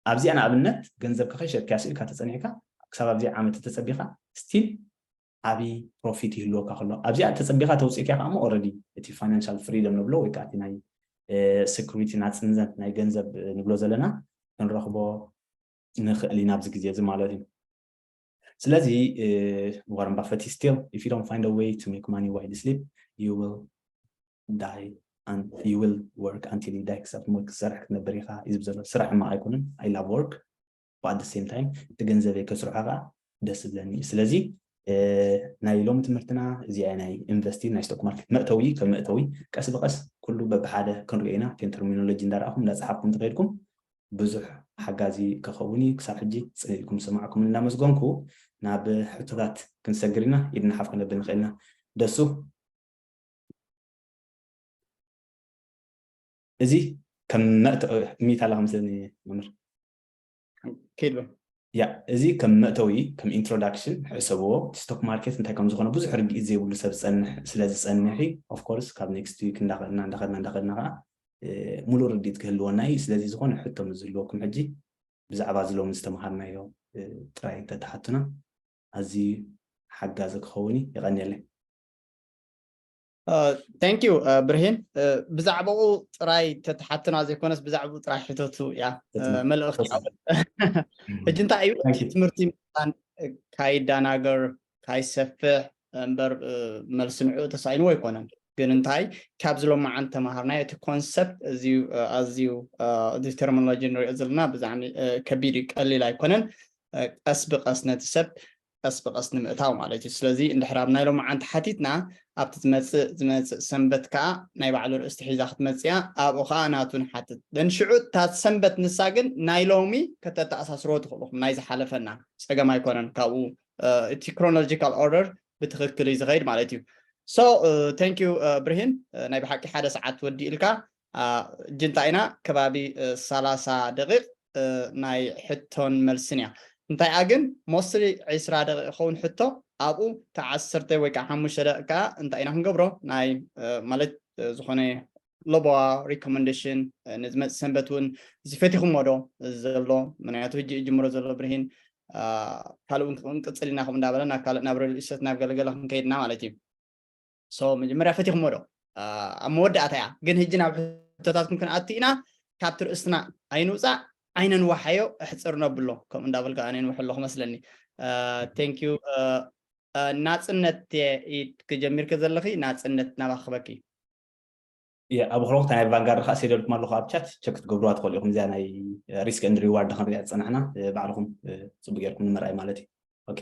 ኣብዚኣ ንኣብነት ገንዘብካ ከይሸጥካ ስኢልካ ተፀኒዕካ ክሳብ ኣብዚ ዓመት ተፀቢኻ ስቲል ዓብዪ ፕሮፊት ይህልወካ ከሎ ኣብዚኣ ተፀቢኻ ተውፅእካ ከዓ ኦረዲ እቲ ፋይናንሻል ፍሪደም ንብሎ ወይ ከዓ እቲ ናይ ሴኩሪቲ ናፅነት ናይ ገንዘብ ንብሎ ዘለና ክንረኽቦ ንኽእል ኢና ኣብዚ ግዜ እዚ ማለት እዩ። ስለዚ ዋረን ባፈት still if you don't find a way to make money while you sleep you will die and you will work until you die ክሳብ ትሞት ክትሰርሕ ክትነብር ኢኻ እዩ ዝብል ዘሎ። ስራሕ ሕማቕ ኣይኮነን። I love work but at the same time እቲ ገንዘበይ ከስርሖ ከዓ ደስ ዝብለኒ እዩ። ስለዚ ናይ ሎሚ ትምህርትና እዚኣ ናይ ኢንቨስቲንግ ናይ ስቶክ ማርኬት መእተዊ ከም መእተዊ ቀስ ብቀስ ኩሉ በብሓደ ክንሪኦ ኢና። እተን ተርሚኖሎጂ እንዳረኣኹም እንዳፀሓፍኩም እንተኸይድኩም ብዙሕ ሓጋዚ ክኸውን እዩ። ክሳብ ሕጂ ጽን ኢልኩም ዝሰማዕኩም እናመስገንኩ ናብ ሕቶታት ክንሰግር ኢና። ኢድና ሓፍ ክነብል ንኽእል ኢና። ደሱ፣ እዚ ከም መእተዊ ሚት ኣለካ መስለኒ መምህር። ኪድ በል። ያ፣ እዚ ከም መእተዊ፣ ከም ኢንትሮዳክሽን ሕሰብዎ። ስቶክ ማርኬት እንታይ ከም ዝኾነ ብዙሕ ርድኢት ዘይብሉ ሰብ ዝፀንሕ ስለ ዝፀንሕ፣ ኦፍኮርስ ካብ ኔክስት ዊክ እንዳኸድና እንዳኸድና እንዳኸድና ከዓ እ፣ ሙሉእ ርድኢት ክህልወና እዩ። ስለዚ ዝኾነ ሕቶ ምስ ዝህልወኩም ሕጂ ብዛዕባ እዚ ሎሚ ዝተምሃርናዮ እ፣ ጥራይ እንተተሓቱና ኣዝዩ ሓጋዚ ክኸውን እዩ። የቐንየለይ። Thank you ብርሂን። ብዛዕባኡ ጥራይ ተተሓትና ዘይኮነስ ብዛዕባኡ ጥራይ ሕተቱ እያ ሕተቱና። መልእኽቲ። ሕጂ እንታይ እዩ እቲ ትምህርቲ ምዃን ካይዳናገር ካይሰፍሕ እምበር መልሲ ንዕኡ ተሳኢንዎ ኣይኮነን። ግን እንታይ ካብዚ ሎማዓንቲ ተምሃርናዮ እቲ ኮንሰፕት ኣዝዩ ኣዝዩ እዚ ተርሚኖሎጂ ንሪኦ ዘለና ብዛዕሚ ከቢድ እዩ፣ ቀሊል ኣይኮነን። ቀስ ብቀስ ነቲ ሰብ ቀስ ብቀስ ንምእታው ማለት እዩ። ስለዚ እንድሕር ኣብ ናይ ሎማዓንቲ ሓቲትና ኣብቲ ዝመፅእ ዝመፅእ ሰንበት ከዓ ናይ ባዕሉ ርእስቲ ሒዛ ክትመፅያ ኣብኡ ከዓ ናቱ ንሓትት። ደን ሽዑ እታ ሰንበት ንሳ ግን ናይ ሎሚ ከተተኣሳስርዎ ትኽእልኹም፣ ናይ ዝሓለፈና ፀገም ኣይኮነን። ካብኡ እቲ ክሮኖሎጂካል ኦርደር ብትኽክል እዩ ዝኸይድ ማለት እዩ። So thank you ብርሂን፣ ናይ ብሓቂ ሓደ ሰዓት ወዲእልካ። ጅንታ ኢና ከባቢ ሰላሳ ደቂቕ ናይ ሕቶን መልስን እያ። እንታይ ግን ሞስትሊ ዕስራ ደቂቕ ኸውን ሕቶ ኣብኡ ተዓሰርተ ወይ ከዓ ሓሙሽተ ደቂቕ ከዓ እንታይ ኢና ክንገብሮ ናይ ማለት ዝኾነ ለቦዋ ሪኮመንዴሽን ንዝመፅእ ሰንበት እውን እዚ ፈቲኹሞ ዶ ዘሎ ምክንያቱ ሕጂ ጅምሮ ዘሎ ብርሂን ካልእ እውን ክንቅፅል ኢና ከምኡ እንዳበለ ናብ ካልእ ናብ ሪል ኢስቴት ናብ ገለገለ ክንከይድና ማለት እዩ። So መጀመርያ ፈቲኹሞ ዶ ኣብ መወዳእታ እያ ግን ሕጂ ናብ ሕቶታትኩም ክንኣቱ ኢና። ካብቲ ርእስትና ኣይንውፃእ ዓይነን ዋሓዮ ኣሕፅር ነብሎ ከምኡ እንዳበልካ ኣነ ንውሕ ኣለኹ መስለኒ። Thank you ናፅነት ኢድ ክጀሚርከ ዘለኺ ናፅነት ናባክበኪ። ኣብ ክረኩ ናይ ቫንጋርድ ከዓ ሴደልኩም ኣለኹ ኣብ ቻት ቸክ ክትገብርዋ ትኽእሉ ኢኹም። እዚኣ ናይ ሪስክ ኤንድ ሪዋርድ ክንሪኣ ዝፀናሕና ባዕልኹም ፅቡቅ ጌርኩም ንምርኣይ ማለት እዩ። ኦኬ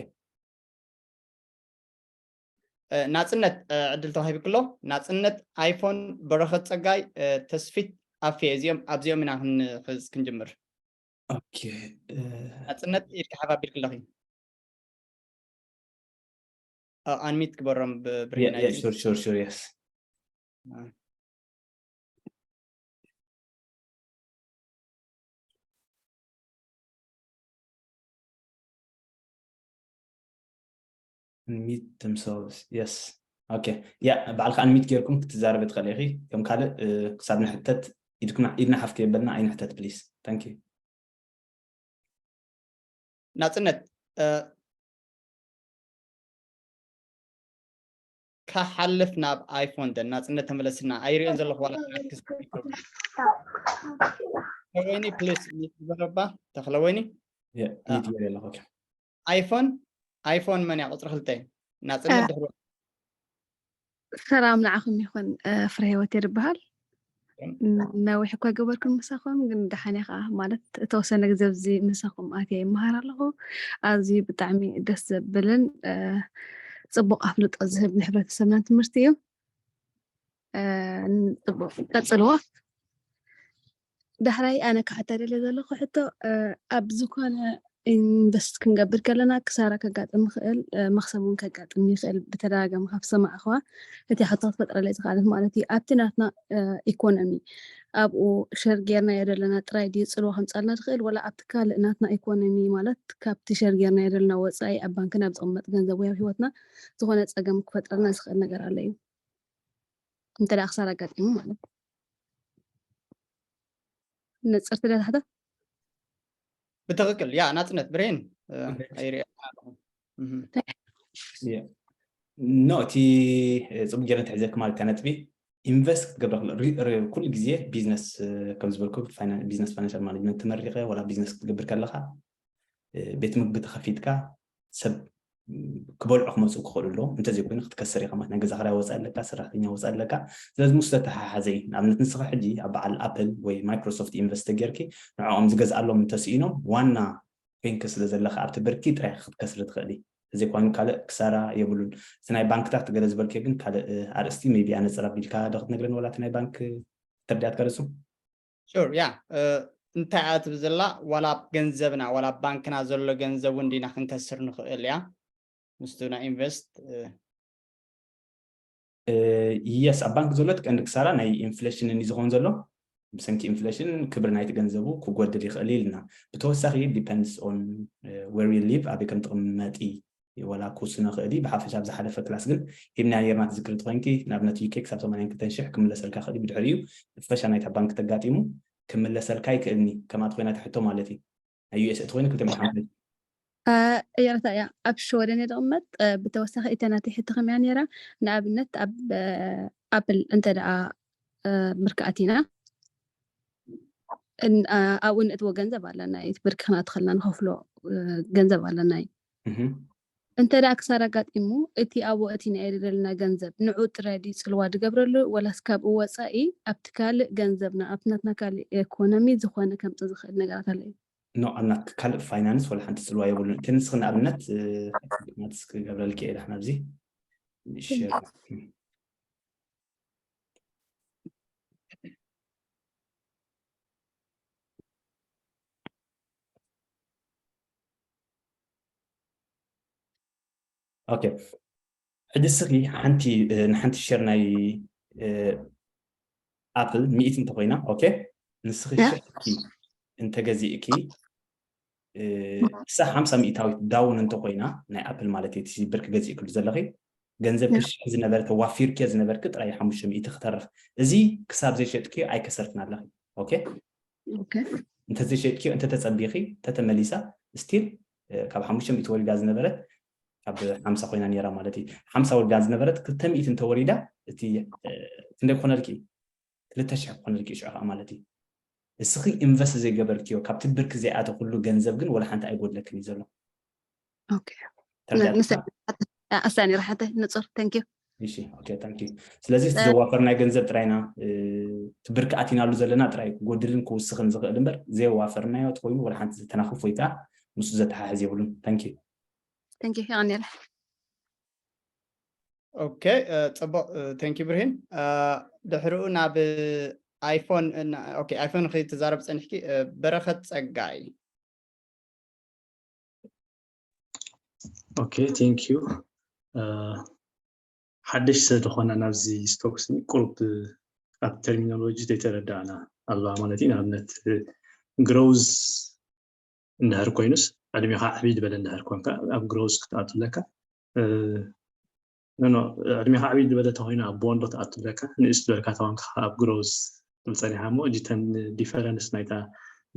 ናፅነት ዕድል ተዋሂብክሎ። ናፅነት ኣይፎን በረኸት ፀጋይ ተስፊት ኣፌ እዚኦም ኣብዚኦም ኢና ክንሕዝ ክንጅምር። ኦኬ ናፅነት ኢድካ ሓፍ ኣቢልክለኺ። ኣንሚት ግበሮም ብብርሂን ሹር ሹር ሹር የስ Unmute themselves. Yes. Okay. Yeah, ባዕልካ unmute ጌርኩም ክትዛረብ ትኽእል ኢኺ። ከም ካልእ ክሳብ ንሕተት ኢድና ሓፍ ከየበልና ኣይንሕተት please. Thank you. ናፅነት ክሓልፍ ናብ ኣይፎን ደን ናፅነት ተመለስና ኣይሪኦን ዘለኹ ዋላ ወይኒ ፕሊስ ሚት ግበረባ ተኽለ ወይኒ ሚት ገይረ ኣለኹ። ኣይፎን ኣይፎን መን እያ ቁፅሪ ክልተ ናፅነት ድሕሪ ሰላም ንዓኹም ይኹን። ፍረ ህይወት ይበሃል። ነዊሕ እኳ ገበርኩን ምሳኹም ግን ደሓን እየ ከዓ ማለት እተወሰነ ግዜ ኣብዚ ምሳኹም ኣትየ ይመሃር ኣለኹ። ኣዝዩ ብጣዕሚ ደስ ዘብልን ፅቡቕ ኣፍልጦ ዝህብ ንሕብረተሰብና ትምህርቲ እዩ። ፅቡቕ ቀፅልዎ። ዳሕራይ ኣነ ክሓታ ደልየ ዘለኹ ሕቶ ኣብ ዝኾነ ኢንቨስት ክንገብር ከለና ክሳራ ከጋጥም ይኽእል፣ መኽሰብ እውን ከጋጥም ይኽእል። ብተደጋጋሚ ካብ ዝሰማዕኽዋ እቲ ሕቶ ክትፈጥረለይ ዝኽኣለት ማለት እዩ። ኣብቲ ናትና ኢኮኖሚ ኣብኡ ሸር ጌርናዮ ዘለና ጥራይ ድዩ ፅልዋ ከምፃልና ዝኽእል ወላ ኣብቲ ካልእ ናትና ኢኮኖሚ ማለት ካብቲ ሸር ጌርናዮ ዘለና ወፃኢ ኣብ ባንክና ኣብ ዝቕመጥ ገንዘብ ወይ ኣብ ህይወትና ዝኾነ ፀገም ክፈጥረልና ዝኽእል ነገር ኣሎ እዩ? እንተ ደኣ ክሳራ ኣጋጢሙ ማለት ንፅርቲ ዶ ትሕቶ? ብትኽክል ያ ናፅነት ብሬን ኣይሪኣ ኖ እቲ ፅቡቅ ገይረ ተሒዘክ ማለት ነጥቢ ኢንቨስት ክትገብረ ኩሉ ግዜ ቢዝነስ ከም ዝበልኩ ቢዝነስ ፋይናንሻል ማኔጅመንት ተመሪቀ ወላ ቢዝነስ ክትገብር ከለካ ቤት ምግቢ ተኸፊትካ ሰብ ክበልዑ ክመፁ ክኽእሉ ኣለዎም። እንተዘይኮይኑ ክትከስር ኢኻ ማለት ናይ ገዛ ክራይ ወፃኢ ኣለካ፣ ሰራሕተኛ ወፃኢ ኣለካ። ስለዚ ምስ ተተሓሓዘ እዩ። ንኣብነት ንስኻ ሕጂ ኣብ በዓል ኣፕል ወይ ማይክሮሶፍት ኢንቨስት ተጌርኪ ንዕኦም ዝገዝኣሎም እንተስኢኖም ዋና ኮይንኪ ስለ ዘለኻ ኣብቲ ብርኪ ጥራይ ክትከስሪ ትኽእሊ። እዚ ኮይኑ ካልእ ክሳራ የብሉን። እቲ ናይ ባንክታት ገለ ዝበልክዮ ግን ካልእ ኣርእስቲ ሜቢ ኣነፅር ኣቢልካ ዶ ክትነግረኒ ወላ እቲ ናይ ባንክ ተርዲኣትካ ደሱ? ሹር ያ እንታይ እያ ትብል ዘላ? ዋላ ኣብ ገንዘብና ዋላ ኣብ ባንክና ዘሎ ገንዘብ እውን ዲና ክንከስር ንኽእል እያ ምስቱ ናይ ኢንቨስት? የስ ኣብ ባንክ ዘሎ እቲ ቀንዲ ክሳራ ናይ ኢንፍሌሽን እንዲ ዝኸውን ዘሎ ብሰንኪ ኢንፍሌሽን ክብሪ ናይቲ ገንዘቡ ክጎድል ይኽእል ኢልና። ብተወሳኺ depends on where you live ኣበይ ከም ትቕመጢ ወላ ክውስኖ ይኽእል እዩ። ብሓፈሻ ኣብ ዝሓለፈ ክላስ ግን ሂብና ነርና ትዝክሪ ተኾይንኪ ንኣብነት ዩኬ ክሳብ ሰማንያን ክልተን ሽሕ ክምለሰልካ ይኽእል እዩ። ብድሕሪኡ ፈሻ ናይታ ባንክ ተጋጢሙ ክምለሰልካ ይኽእልኒ ከምኣ ተኾይና ትሕቶ ማለት እዩ። ናይ ዩኤስ እቲ ኮይኑ ክልተ ሚእቲ ሓምሳ ይቕርታ እያ ኣብ ሽወደን እየ ዝቕመጥ። ብተወሳኺ እተ ናተይ ሕቶ ከመያ ነይራ ንኣብነት ኣብ ኣፕል እንተ ደኣ ብርክኣት ኢና ኣብኡ ንእትዎ ገንዘብ ኣለና እዩ ብርኪ ክነእትኸልና ንኸፍሎ ገንዘብ ኣለና እዩ። እንተ ደኣ ክሳራ ኣጋጢሙ እቲ ኣብኡ እቲ ናይ ደለና ገንዘብ ንዑ ጥራይ ድዩ ጽልዋ ድገብረሉ ወላስ ካብኡ ወጻኢ ኣብቲ ካልእ ገንዘብና ኣብቲ ናትና ካልእ ኤኮኖሚ ዝኾነ ከምጽእ ዝኽእል ነገራት ኣሎ እዩ? ኖ ኣብ ናትኪ ካልእ ፋይናንስ ወላ ሓንቲ ጽልዋ የብሉን። እቲ ንስኺ ንኣብነት ናትስ ክገብረልኪ እየ ዳሕና ኣብዚ ሼር ኦኬ ሕጂ እስኺ ሓንቲ ንሓንቲ ሸር ናይ ኣፕል ሚእቲ እንተኮይና ኦኬ ንስኺ ሽሕኪ እንተገዚእኪ እሳ ሓምሳ ሚእታዊት ዳውን እንተኮይና ናይ ኣፕል ማለት እዩ እቲ ብርክ ገዚእክሉ ዘለኺ ገንዘብ ክሽሕ ዝነበረ ተዋፊርኪ ዝነበርኪ ጥራይ ሓሙሽተ ሚእቲ ክተርፍ እዚ ክሳብ ዘይሸጥኪ ኣይከሰርክን ኣለኺ ኦኬ እንተዘይሸጥኪዮ እንተተፀቢኺ ተተመሊሳ ስቲል ካብ ሓሙሽተ ሚእቲ ወሪዳ ዝነበረት ካብ ሓምሳ ኮይና ነራ ማለት እዩ ሓምሳ ወሪዳ ዝነበረት ክልተ ሚእቲ እንተወሪዳ እቲ ክንደይ ክኾነልኪ እዩ ክልተ ሽሕ ክኾነልኪ እዩ ሽዑ ከዓ ማለት እዩ እስኺ ኢንቨስት ዘይገበርክዮ ካብቲ ብርኪ ዘይኣተ ኩሉ ገንዘብ ግን ወላ ሓንቲ ኣይጎድለክን እዩ ዘሎ ኣሳኒ ራሕተ ንፁር ተንኪዩ እሺ ኦኬ ታንኪ ስለዚ እቲ ዘዋፈርናይ ገንዘብ ጥራይና ትብርክ ኣቲናሉ ዘለና ጥራይ ክጎድልን ክውስኽን ዝኽእል እምበር ዘየዋፈርናዮ ተኮይኑ ወላ ሓንቲ ዝተናኽፍ ወይ ከዓ ምስ ዘተሓሕዝ የብሉን ታንኪ ታንኪ ይቀኒል ኦኬ ጽቡቅ ታንኪ ብርሂን ድሕሪኡ ናብ ኣይፎን ኦኬ ኣይፎን ክትዛረብ ጸኒሕኪ በረኸት ጸጋይ ኦኬ ቴንክ ዩ ሓደሽ ስለዝኾነ ናብዚ ስቶክስ ቁሩብ ኣብ ተርሚኖሎጂ ዘይተረዳእና ኣላ ማለት እዩ ንኣብነት ግሮዝ እንድሕር ኮይኑስ ዕድሜኻ ዕብይ ዝበለ እንድሕር ኮንካ ኣብ ግሮዝ ክትኣቱ ኣለካ ኖ ዕድሜኻ ዕብይ ዝበለ ተኮይኑ ኣብ ቦንዶ ክትኣቱ ኣለካ ንእስ ዝበልካ ተኮንካ ኣብ ግሮዝ ትብል ፀኒሓ እሞ እጅተን ዲፈረንስ ናይታ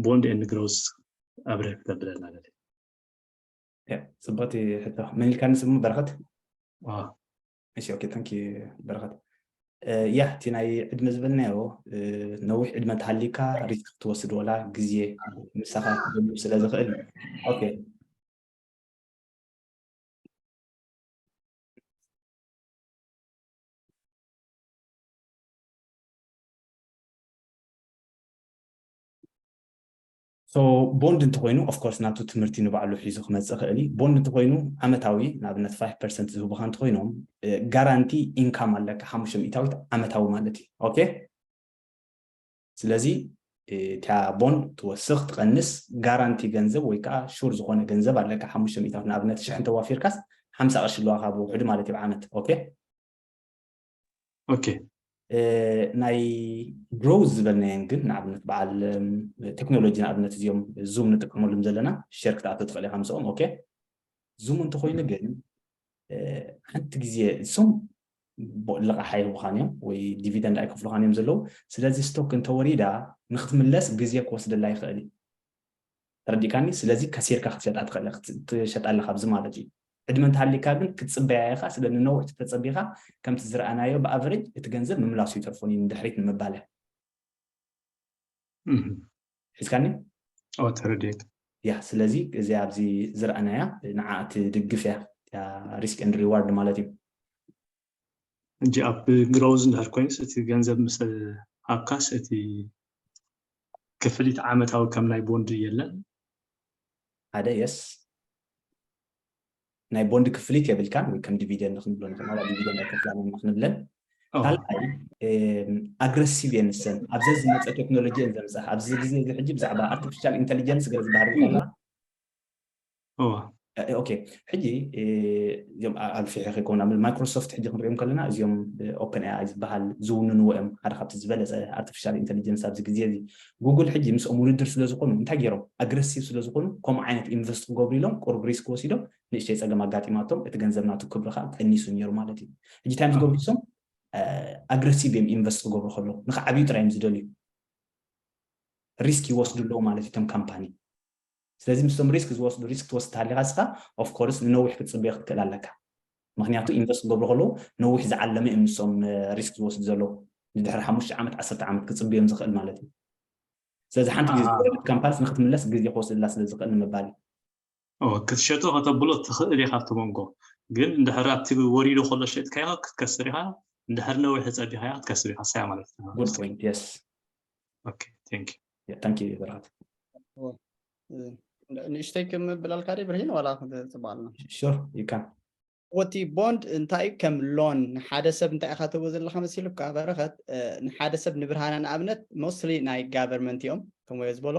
ቦንድ ኤንድ ግሮዝ ኣብርህ ክተብለና ደለ ፅቡቅቲ ሕቶ መን ኢልካኒ ስሙ በረኸት እሺ ኦኬ ታንኪ በረኸት ያ እቲ ናይ ዕድመ ዝበልናዮ ነዊሕ ዕድመ እንተሃሊካ ሪስክ ክትወስድ ወላ ግዜ ምሳኻ ክደሉ ስለ ዝኽእል ኦኬ ቦንድ እንተኮይኑ ኦፍኮርስ ናቱ ትምህርቲ ንባዕሉ ሒዙ ክመፅእ ክእል እዩ ቦንድ እንተኮይኑ ዓመታዊ ንኣብነት ፋይቭ ፐርሰንት ዝህቡካ እንተኮይኖም ጋራንቲ ኢንካም ኣለካ ሓሙሽተ ሚእታዊት ዓመታዊ ማለት እዩ ኦኬ ስለዚ እቲያ ቦንድ ትወስኽ ትቐንስ ጋራንቲ ገንዘብ ወይ ከዓ ሹር ዝኾነ ገንዘብ ኣለካ ሓሙሽተ ሚእታዊት ንኣብነት ሽሕ እንተዋፊርካስ ሓምሳ ቅርሺ ኣለዋ ካብ ውሕዱ ማለት እዩ ዓመት ኦኬ ኦኬ ናይ ግሮዝ ዝበልናየን ግን ንኣብነት በዓል ቴክኖሎጂ ንኣብነት እዚኦም ዙም ንጥቀመሉም ዘለና ሸር ክትኣቶ ትኽእል ኢኻ ምስኦም ኦኬ ዙም እንተኮይኑ ግን ሓንቲ ግዜ እሶም ልቓሕ ኣይህቡኻን እዮም ወይ ዲቪደንድ ኣይከፍሉኻን እዮም ዘለዉ ስለዚ ስቶክ እንተወሪዳ ንክትምለስ ግዜ ክወስደላ ይኽእል እዩ ተረዲእካኒ ስለዚ ከሲርካ ክትሸጣ ትኽእል ትሸጣ ኣለካ ኣብዚ ማለት እዩ ዕድመ እንተሃሊካ ግን ክትፅበያ ኢኻ ስለ ንነዊሕ ተፀቢኻ ከምቲ ዝረኣናዮ ብኣቨሬጅ እቲ ገንዘብ ምምላሱ ይተርፎን እዩ ንድሕሪት ንምባለ ሒዝካኒ ተረዲት ያ ስለዚ እዚ ኣብዚ ዝረኣናያ ንዓ ትድግፍ እያ ሪስክ ን ሪዋርድ ማለት እዩ እንጂ ኣብ ግሮዝ እንድሕር ኮይኑስ እቲ ገንዘብ ምስ ሃብካስ እቲ ክፍሊት ዓመታዊ ከም ናይ ቦንድ የለን ሓደ የስ ናይ ቦንድ ክፍሊት የብልካን ወይ ከም ዲቪደንድ ክንብሎ ንኽእል ዲቪደንድ ኣይከፍላን ኢና ክንብለን ካልኣይ ኣግረሲቭ እየን ንሰን። ኣብዚ ዝመፀ ቴክኖሎጂ እየን ዘምፅኣ። ኣብዚ ግዜ እዚ ሕጂ ብዛዕባ ኣርቲፊሻል ኢንቴሊጀንስ ገለ ዝበሃል ከለና ኦኬ። ሕጂ እዚኦም ኣልፊሐ ከይኮና ማይክሮሶፍት ሕጂ ክንሪኦም ከለና እዚኦም ኦፕን ኤኣይ ዝበሃል ዝውንንዎ እዮም። ሓደ ካብቲ ዝበለፀ ኣርቲፊሻል ኢንቴሊጀንስ ኣብዚ ግዜ እዚ ጉግል ሕጂ ምስኦም ውድድር ስለ ዝኾኑ እንታይ ገይሮም ኣግረሲቭ ስለ ዝኾኑ ከምኡ ዓይነት ኢንቨስት ክገብሩ ኢሎም ቁሩብ ሪስክ ወሲዶም ንእሽተይ ፀገም ኣጋጢማቶም እቲ ገንዘብ ናቱ ክብሪ ከዓ ቀኒሱ ነይሩ ማለት እዩ። ሕጂ እንታይ ዝገብሩ እሶም ኣግረሲቭ እዮም ኢንቨስት ክገብሩ ከለዉ ንክዓብዩ ጥራይ እዮም ዝደልዩ ሪስክ ይወስዱ ኣለዉ ማለት እዩ እቶም ካምፓኒ። ስለዚ ምስቶም ሪስክ ዝወስዱ ሪስክ ትወስድ ሃሊካ ስኻ ኦፍኮርስ ንነዊሕ ክትፅበዮ ክትክእል ኣለካ። ምክንያቱ ኢንቨስት ክገብሩ ከለዉ ነዊሕ ዝዓለመ እዮም ንሶም ሪስክ ዝወስዱ ዘለዉ ንድሕሪ ሓሙሽተ ዓመት ዓሰርተ ዓመት ክፅብዮም ዝኽእል ማለት እዩ። ስለዚ ሓንቲ ግዜ ዝወረደት ካምፓኒስ ንክትምለስ ግዜ ክወስድላ ስለ ዝኽእል ንምባል እዩ። ክትሸጦ ከተብሎ ትኽእል ኢኻ ኣብቲ መንጎ ግን እንድሕር ኣብቲ ወሪዱ ከሎ ሸጥካዮ ክትከስር ኢኻ። እንድሕር ነዊሕ ጸቢኻያ ክትከስር ኢኻ ሳያ ማለት እዩ። Good point. Yes. Okay, thank you. Yeah, thank you በረኸት። ንእሽተይ ክምብላልካ ደ ብርሂን ዋላ ክትጽባልና? Sure, you can. ወቲ ቦንድ እንታይ ከም ሎን ንሓደ ሰብ እንታይ ኢኻ ትህቦ ዘለካ መሲሉካ በረኸት? ንሓደ ሰብ ንብርሃና ንኣብነት ሞስሊ ናይ ጋቨርንመንት እዮም ከም ወዮ ዝበሎ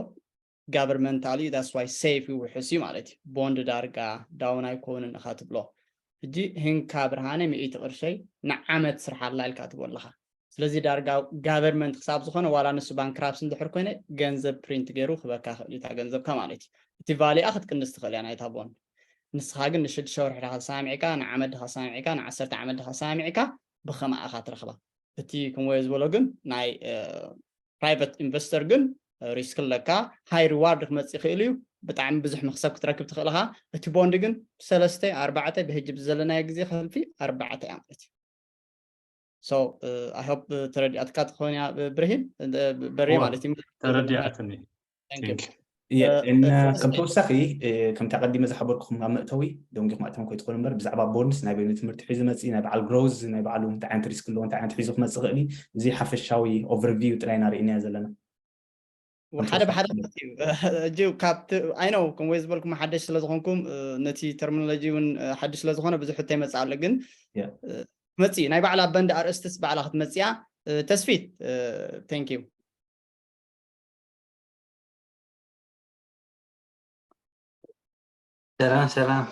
ጋቨርንመንታል እዩ that's why safe ይውሕስ እዩ ማለት እዩ። ቦንድ ዳርጋ ዳውን ኣይኮንን ኢኻ ትብሎ። ሕጂ ህንካ ብርሃነ ሚእቲ ቅርሸይ ንዓመት ስርሓላ ኢልካ ትብሎ ኣለኻ። ስለዚ ዳርጋ ጋቨርንመንት ክሳብ ዝኾነ ዋላ ንሱ ባንክራፕስ እንድሕር ኮይነ ገንዘብ ፕሪንት ገይሩ ክበካ ክእል እታ ገንዘብካ ማለት እዩ። እቲ ቫሊኣ ክትቅንስ ትኽእል እያ ናይታ ቦንድ። ንስኻ ግን ንሽዱሽተ ወርሒ ዲኻ ሰማሚዕካ ንዓመት ዲኻ ሰማሚዕካ ንዓሰርተ ዓመት ዲኻ ሰማሚዕካ ብኸማኣ ኢኻ ትረኽባ። እቲ ከምወዮ ዝበሎ ግን ናይ ፕራይቨት ኢንቨስተር ግን ሪስክ ኣለካ። ሃይ ሪዋርድ ክመፅእ ይኽእል እዩ። ብጣዕሚ ብዙሕ መክሰብ ክትረክብ ትኽእል ኢኻ። እቲ ቦንድ ግን ሰለስተ ኣርባዕተ ብህጂ ብዘለናዮ ግዜ ከልፊ ኣርባዕተ እያ ማለት እዩ። So I hope ተረዲኣትካ ትኾን እያ ብርሂን በሬ ማለት እዩ። ተረዲኣትኒ። ከም ተወሳኺ ከምቲ ኣቀዲመ ዝሓበርኩኹም ኣብ መእተዊ ደንጊኹም ኣትዮም ከይትኾኑ እምበር ብዛዕባ ቦንድስ ናይ በይኑ ትምህርቲ ሒዙ መፅእ ናይ በዓል ግሮዝ ናይ በዓሉ እንታይ ዓይነት ሪስክ ኣለዎ እንታይ ዓይነት ሒዙ ክመፅእ ይኽእል እዩ። እዚ ሓፈሻዊ ኦቨርቪው ጥራይ ኢና ርኢናዮ ዘለና። ሓደ ብሓደ ማለት እዩ። ሕጂ ካብቲ ኣይ ነው ከም ወይ ዝበልኩም ሓደሽ ስለ ዝኾንኩም ነቲ ተርሚኖሎጂ እውን ሓድሽ ስለ ዝኾነ ብዙሕ ሕቶ ይመፅእ ኣሎ ግን መፅእ ናይ ባዕላ በንድ ኣርእስትስ ባዕላ ክትመፅያ ተስፊት thank you። ሰላም ሰላም።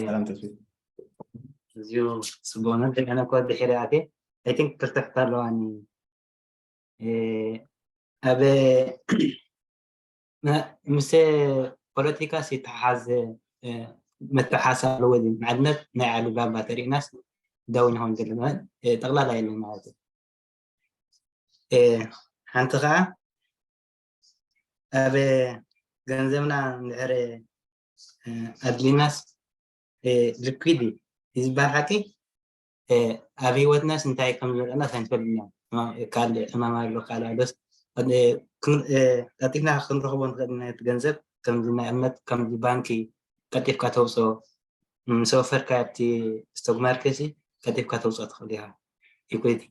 ሰላም ተስፊት። እዚሁ ጽቡቅ ነው። እንደገና እኮ ድሕሪ ኣቴ I think ክልተ ሕቶ ኣለዋኒ። ኣብ ምስ ፖለቲካ ሲተሓሓዝ መተሓሳ ኣለዎ። ንኣብነት ናይ ዓሊ ባባ ተሪእናስ ዳውን ይኸውን ዘሎ ጠቕላላ የለን ማለት እዩ። ሓንቲ ከዓ ኣብ ገንዘብና እንድሕር ኣድሊናስ ሊኩድ እዩ ዝበሃል ሓቂ ኣብ ህይወትናስ እንታይ ከም ዝመፀናስ ኣይንፈልጥና። ካልእ ሕማም ኣሎ ካልእ ኣሎስ ቀልጢፍና ክንረኽቦ ንኽእል ኢና። እቲ ገንዘብ ከምዚ ንኣብነት ከምዚ ባንኪ ቀልጢፍካ ተውፅኦ ምስ ወፈርካ ኣብቲ ስቶክ ማርኬት ቀልጢፍካ ተውፅኦ ትኽእል ኢኻ። ኢኩዊቲ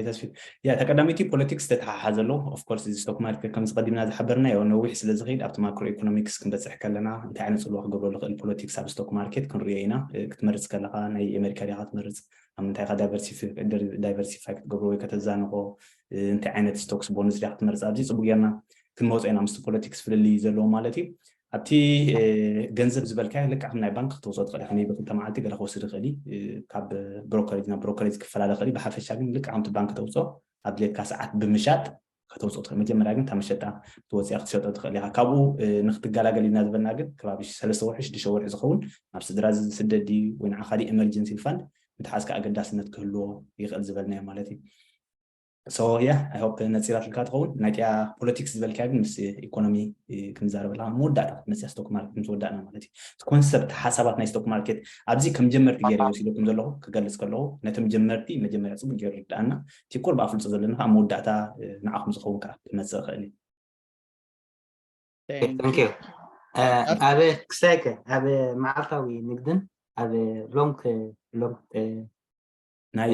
ተስፊት ያ ተቀዳሚቲ ፖለቲክስ ተተሓሓዘ ኣሎ። ኦፍኮርስ እዚ ስቶክ ማርኬት ከምዚ ቀዲምና ዝሓበርናዮ ነዊሕ ስለ ዝኸይድ ኣብቲ ማክሮ ኢኮኖሚክስ ክንበፅሕ ከለና እንታይ ዓይነት ፅልዋ ክገብረሉ ይኽእል ፖለቲክስ ኣብ ስቶክ ማርኬት ክንሪኦ ኢና። ክትመርፅ ከለካ ናይ ኣሜሪካ ዲካ ክትመርፅ ኣብ ምንታይ ኢካ ዳይቨርሲፋይ ክትገብሮ ወይ ከተዛንቆ እንታይ ዓይነት ስቶክስ ቦንድስ ዲካ ክትመርፅ ኣብዚ ፅቡቅ ጌርና ክንመፆ ኢና ምስቲ ፖለቲክስ ፍልልይ ዘለዎ ማለት እዩ። ኣብቲ ገንዘብ ዝበልካዮ ልክዕ ከም ናይ ባንክ ክተውፅኦ ትኽእል ኢኻ። ሜይ ቢ ክልተ መዓልቲ ገለ ክወስድ ይኽእል እዩ። ካብ ብሮከሬጅ ናብ ብሮከሬጅ ክፈላለ ይኽእል እዩ። ብሓፈሻ ግን ልክዕ ከምቲ ባንክ ተውፅኦ ኣብ ድሌትካ ሰዓት ብምሻጥ ከተውፅኦ ትኽእል። መጀመርያ ግን እታ መሸጣ ክትወፅያ ክትሸጦ ትኽእል ኢኻ። ካብኡ ንክትገላገል ኢልና ዝበልና ግን ከባቢ ሰለስተ ወርሒ ሽዱሽተ ወርሒ ዝኸውን ናብ ስድራ ዝስደድ ድዩ ወይ ንዓ ካሊእ ኤመርጀንሲ ፋንድ ምትሓዝ ከኣ ኣገዳስነት ክህልዎ ይኽእል ዝበልናዮ ማለት እዩ። So yeah, I hope ነፂራትልካ ትኸውን። ናይቲኣ ፖለቲክስ ዝበልካያ ግን ምስ ኢኮኖሚ ክንዛረበላ መወዳእታ ክትመፅያ ስቶክ ማርኬት ምስ ወዳእና ማለት እዩ። ኮንሰፕት ሓሳባት ናይ ስቶክ ማርኬት ኣብዚ ከም ጀመርቲ ገይረ ወሲደኩም ዘለኹ ክገልፅ ከለኹ ነቶም ጀመርቲ መጀመርያ ፅቡቅ ገይሩ ርድኣና እቲ ቁርብ ኣፍልጦ ዘለና ከዓ መወዳእታ ንዓኹም ዝኸውን ከዓ ክመፅእ ይኽእል እዩ። ኣብ ክሳይከ ኣብ መዓልታዊ ንግድን ኣብ ሎንግ ሎንግ ናይ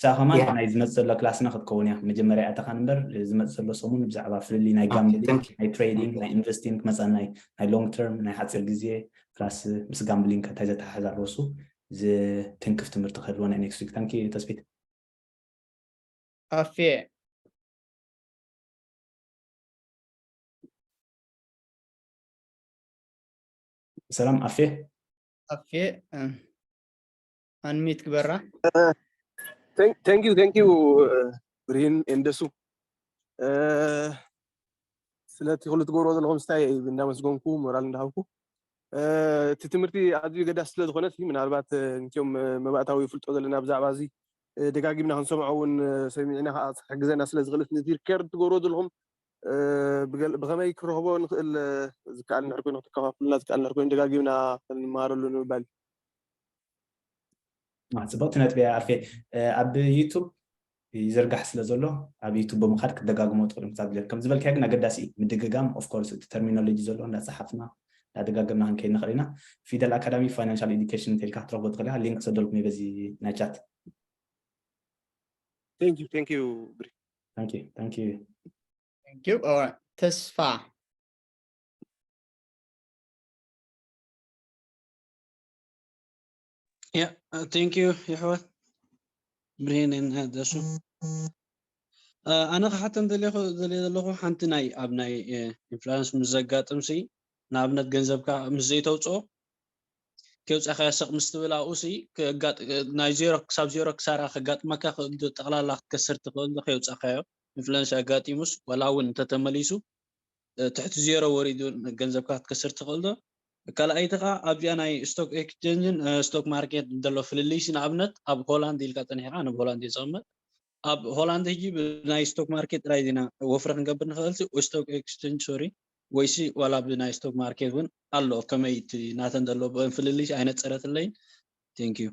ሳ ከማን ናይ ዝመፅእ ዘሎ ክላስና ክትከውን እያ። መጀመርያ ኣተኻን እምበር ዝመፅእ ዘሎ ሰሙን ብዛዕባ ፍልልይ ናይ ጋምብሊንግ ናይ ትሬዲንግ ናይ ኢንቨስቲንግ ክመፀና እዩ። ናይ ሎንግ ተርም ናይ ሓፂር ግዜ ክላስ ምስ ጋምብሊንግ ከ እንታይ ዘተሓሓዝ ኣለዎ እሱ ዝትንክፍ ትምህርቲ ክህልወና እዩ next week። Thank you ተስፊት። ኣፌ ሰላም ኣፌ። ኣፌ ኣንሚት ግበራ። Thank you, thank you ብርሂን እንደሱ ስለቲ ኩሉ ትገብርዎ ዘለኹም ስታይ እንዳመስገንኩ ሞራል እንዳሃብኩ እቲ ትምህርቲ ኣዝዩ ገዳሲ ስለ ዝኾነ ምናልባት ንቲኦም መባእታዊ ይፍልጦ ዘለና ብዛዕባ እዚ ደጋጊምና ክንሰምዖ እውን ሰሚዕና ከዓ ክሕግዘና ስለ ዝኽእል ነቲ ሪከርድ ትገብርዎ ዘለኹም ብኸመይ ክረኽቦ ንኽእል ዝከኣል ንሕር ኮይኑ ክትከፋፍሉና ዝከኣል ንሕር ኮይኑ ደጋጊምና ክንመሃረሉ ንምባል ጽቡቕቲ ነጥቢ ኣፌ። ኣብ ዩቱብ ይዝርጋሕ ስለ ዘሎ ኣብ ዩቱብ ብምኻድ ክትደጋግሞ ጥቕሚ ክሳብ ከም ዝበልካዮ ግን ኣገዳሲ እዩ። ምድግጋም of course እቲ ተርሚኖሎጂ ዘሎ እንዳፀሓፍና እንዳደጋገምና ክንከይድ ንኽእል ኢና። ፊደል ኣካዳሚ ፋይናንሻል ኤዱኬሽን እንተልካ ክትረኽቦ ትኽእል ኢኻ። ሊንክ ሰደልኩም በዚ ናይ ቻት። Thank you, thank you ብሪ። Thank you, thank you. Thank you. ተስፋ ያ thank you የሕዋት ብርሄንን ደሱ። ኣነ ክሓተን ደልየ ዘለኹ ሓንቲ ናይ ኣብ ናይ ኢንፍሉንስ ምስ ዘጋጥም ሲ ንኣብነት ገንዘብካ ምስ ዘይተውፅኦ ከውፃእካዮ ሰቕ ምስ ትብል ኣብኡ ሲ ናይ ዜሮ ክሳብ ዜሮ ክሳራ ከጋጥመካ ክእል ዶ ጠቕላላ ክትከስር ትኽእል ዶ ከውፃእካዮ ኢንፍሉንስ ኣጋጢሙስ ዋላ እውን እንተተመሊሱ ትሕቲ ዜሮ ወሪዱ ገንዘብካ ክትከስር ትኽእል ዶ? ካልኣይቲ ከዓ ኣብዚኣ ናይ ስቶክ ኤክስቼንጅን ስቶክ ማርኬት ዘሎ ፍልልይ ሲ ንኣብነት ኣብ ሆላንድ ኢልካ ፀኒሕካ ንብ ሆላንድ እየ ዝቕመጥ ኣብ ሆላንድ ሕጂ ብናይ ስቶክ ማርኬት ጥራይ ዜና ወፍሪ ክንገብር ንኽእል ሲ ወይ ስቶክ ኤክስቼንጅ ሶሪ ወይሲ ዋላ ብናይ ስቶክ ማርኬት እውን ኣሎ ከመይ እቲ ናተን ዘሎ ብአን ፍልልይ ሲ ኣይነፀረትለይን thank you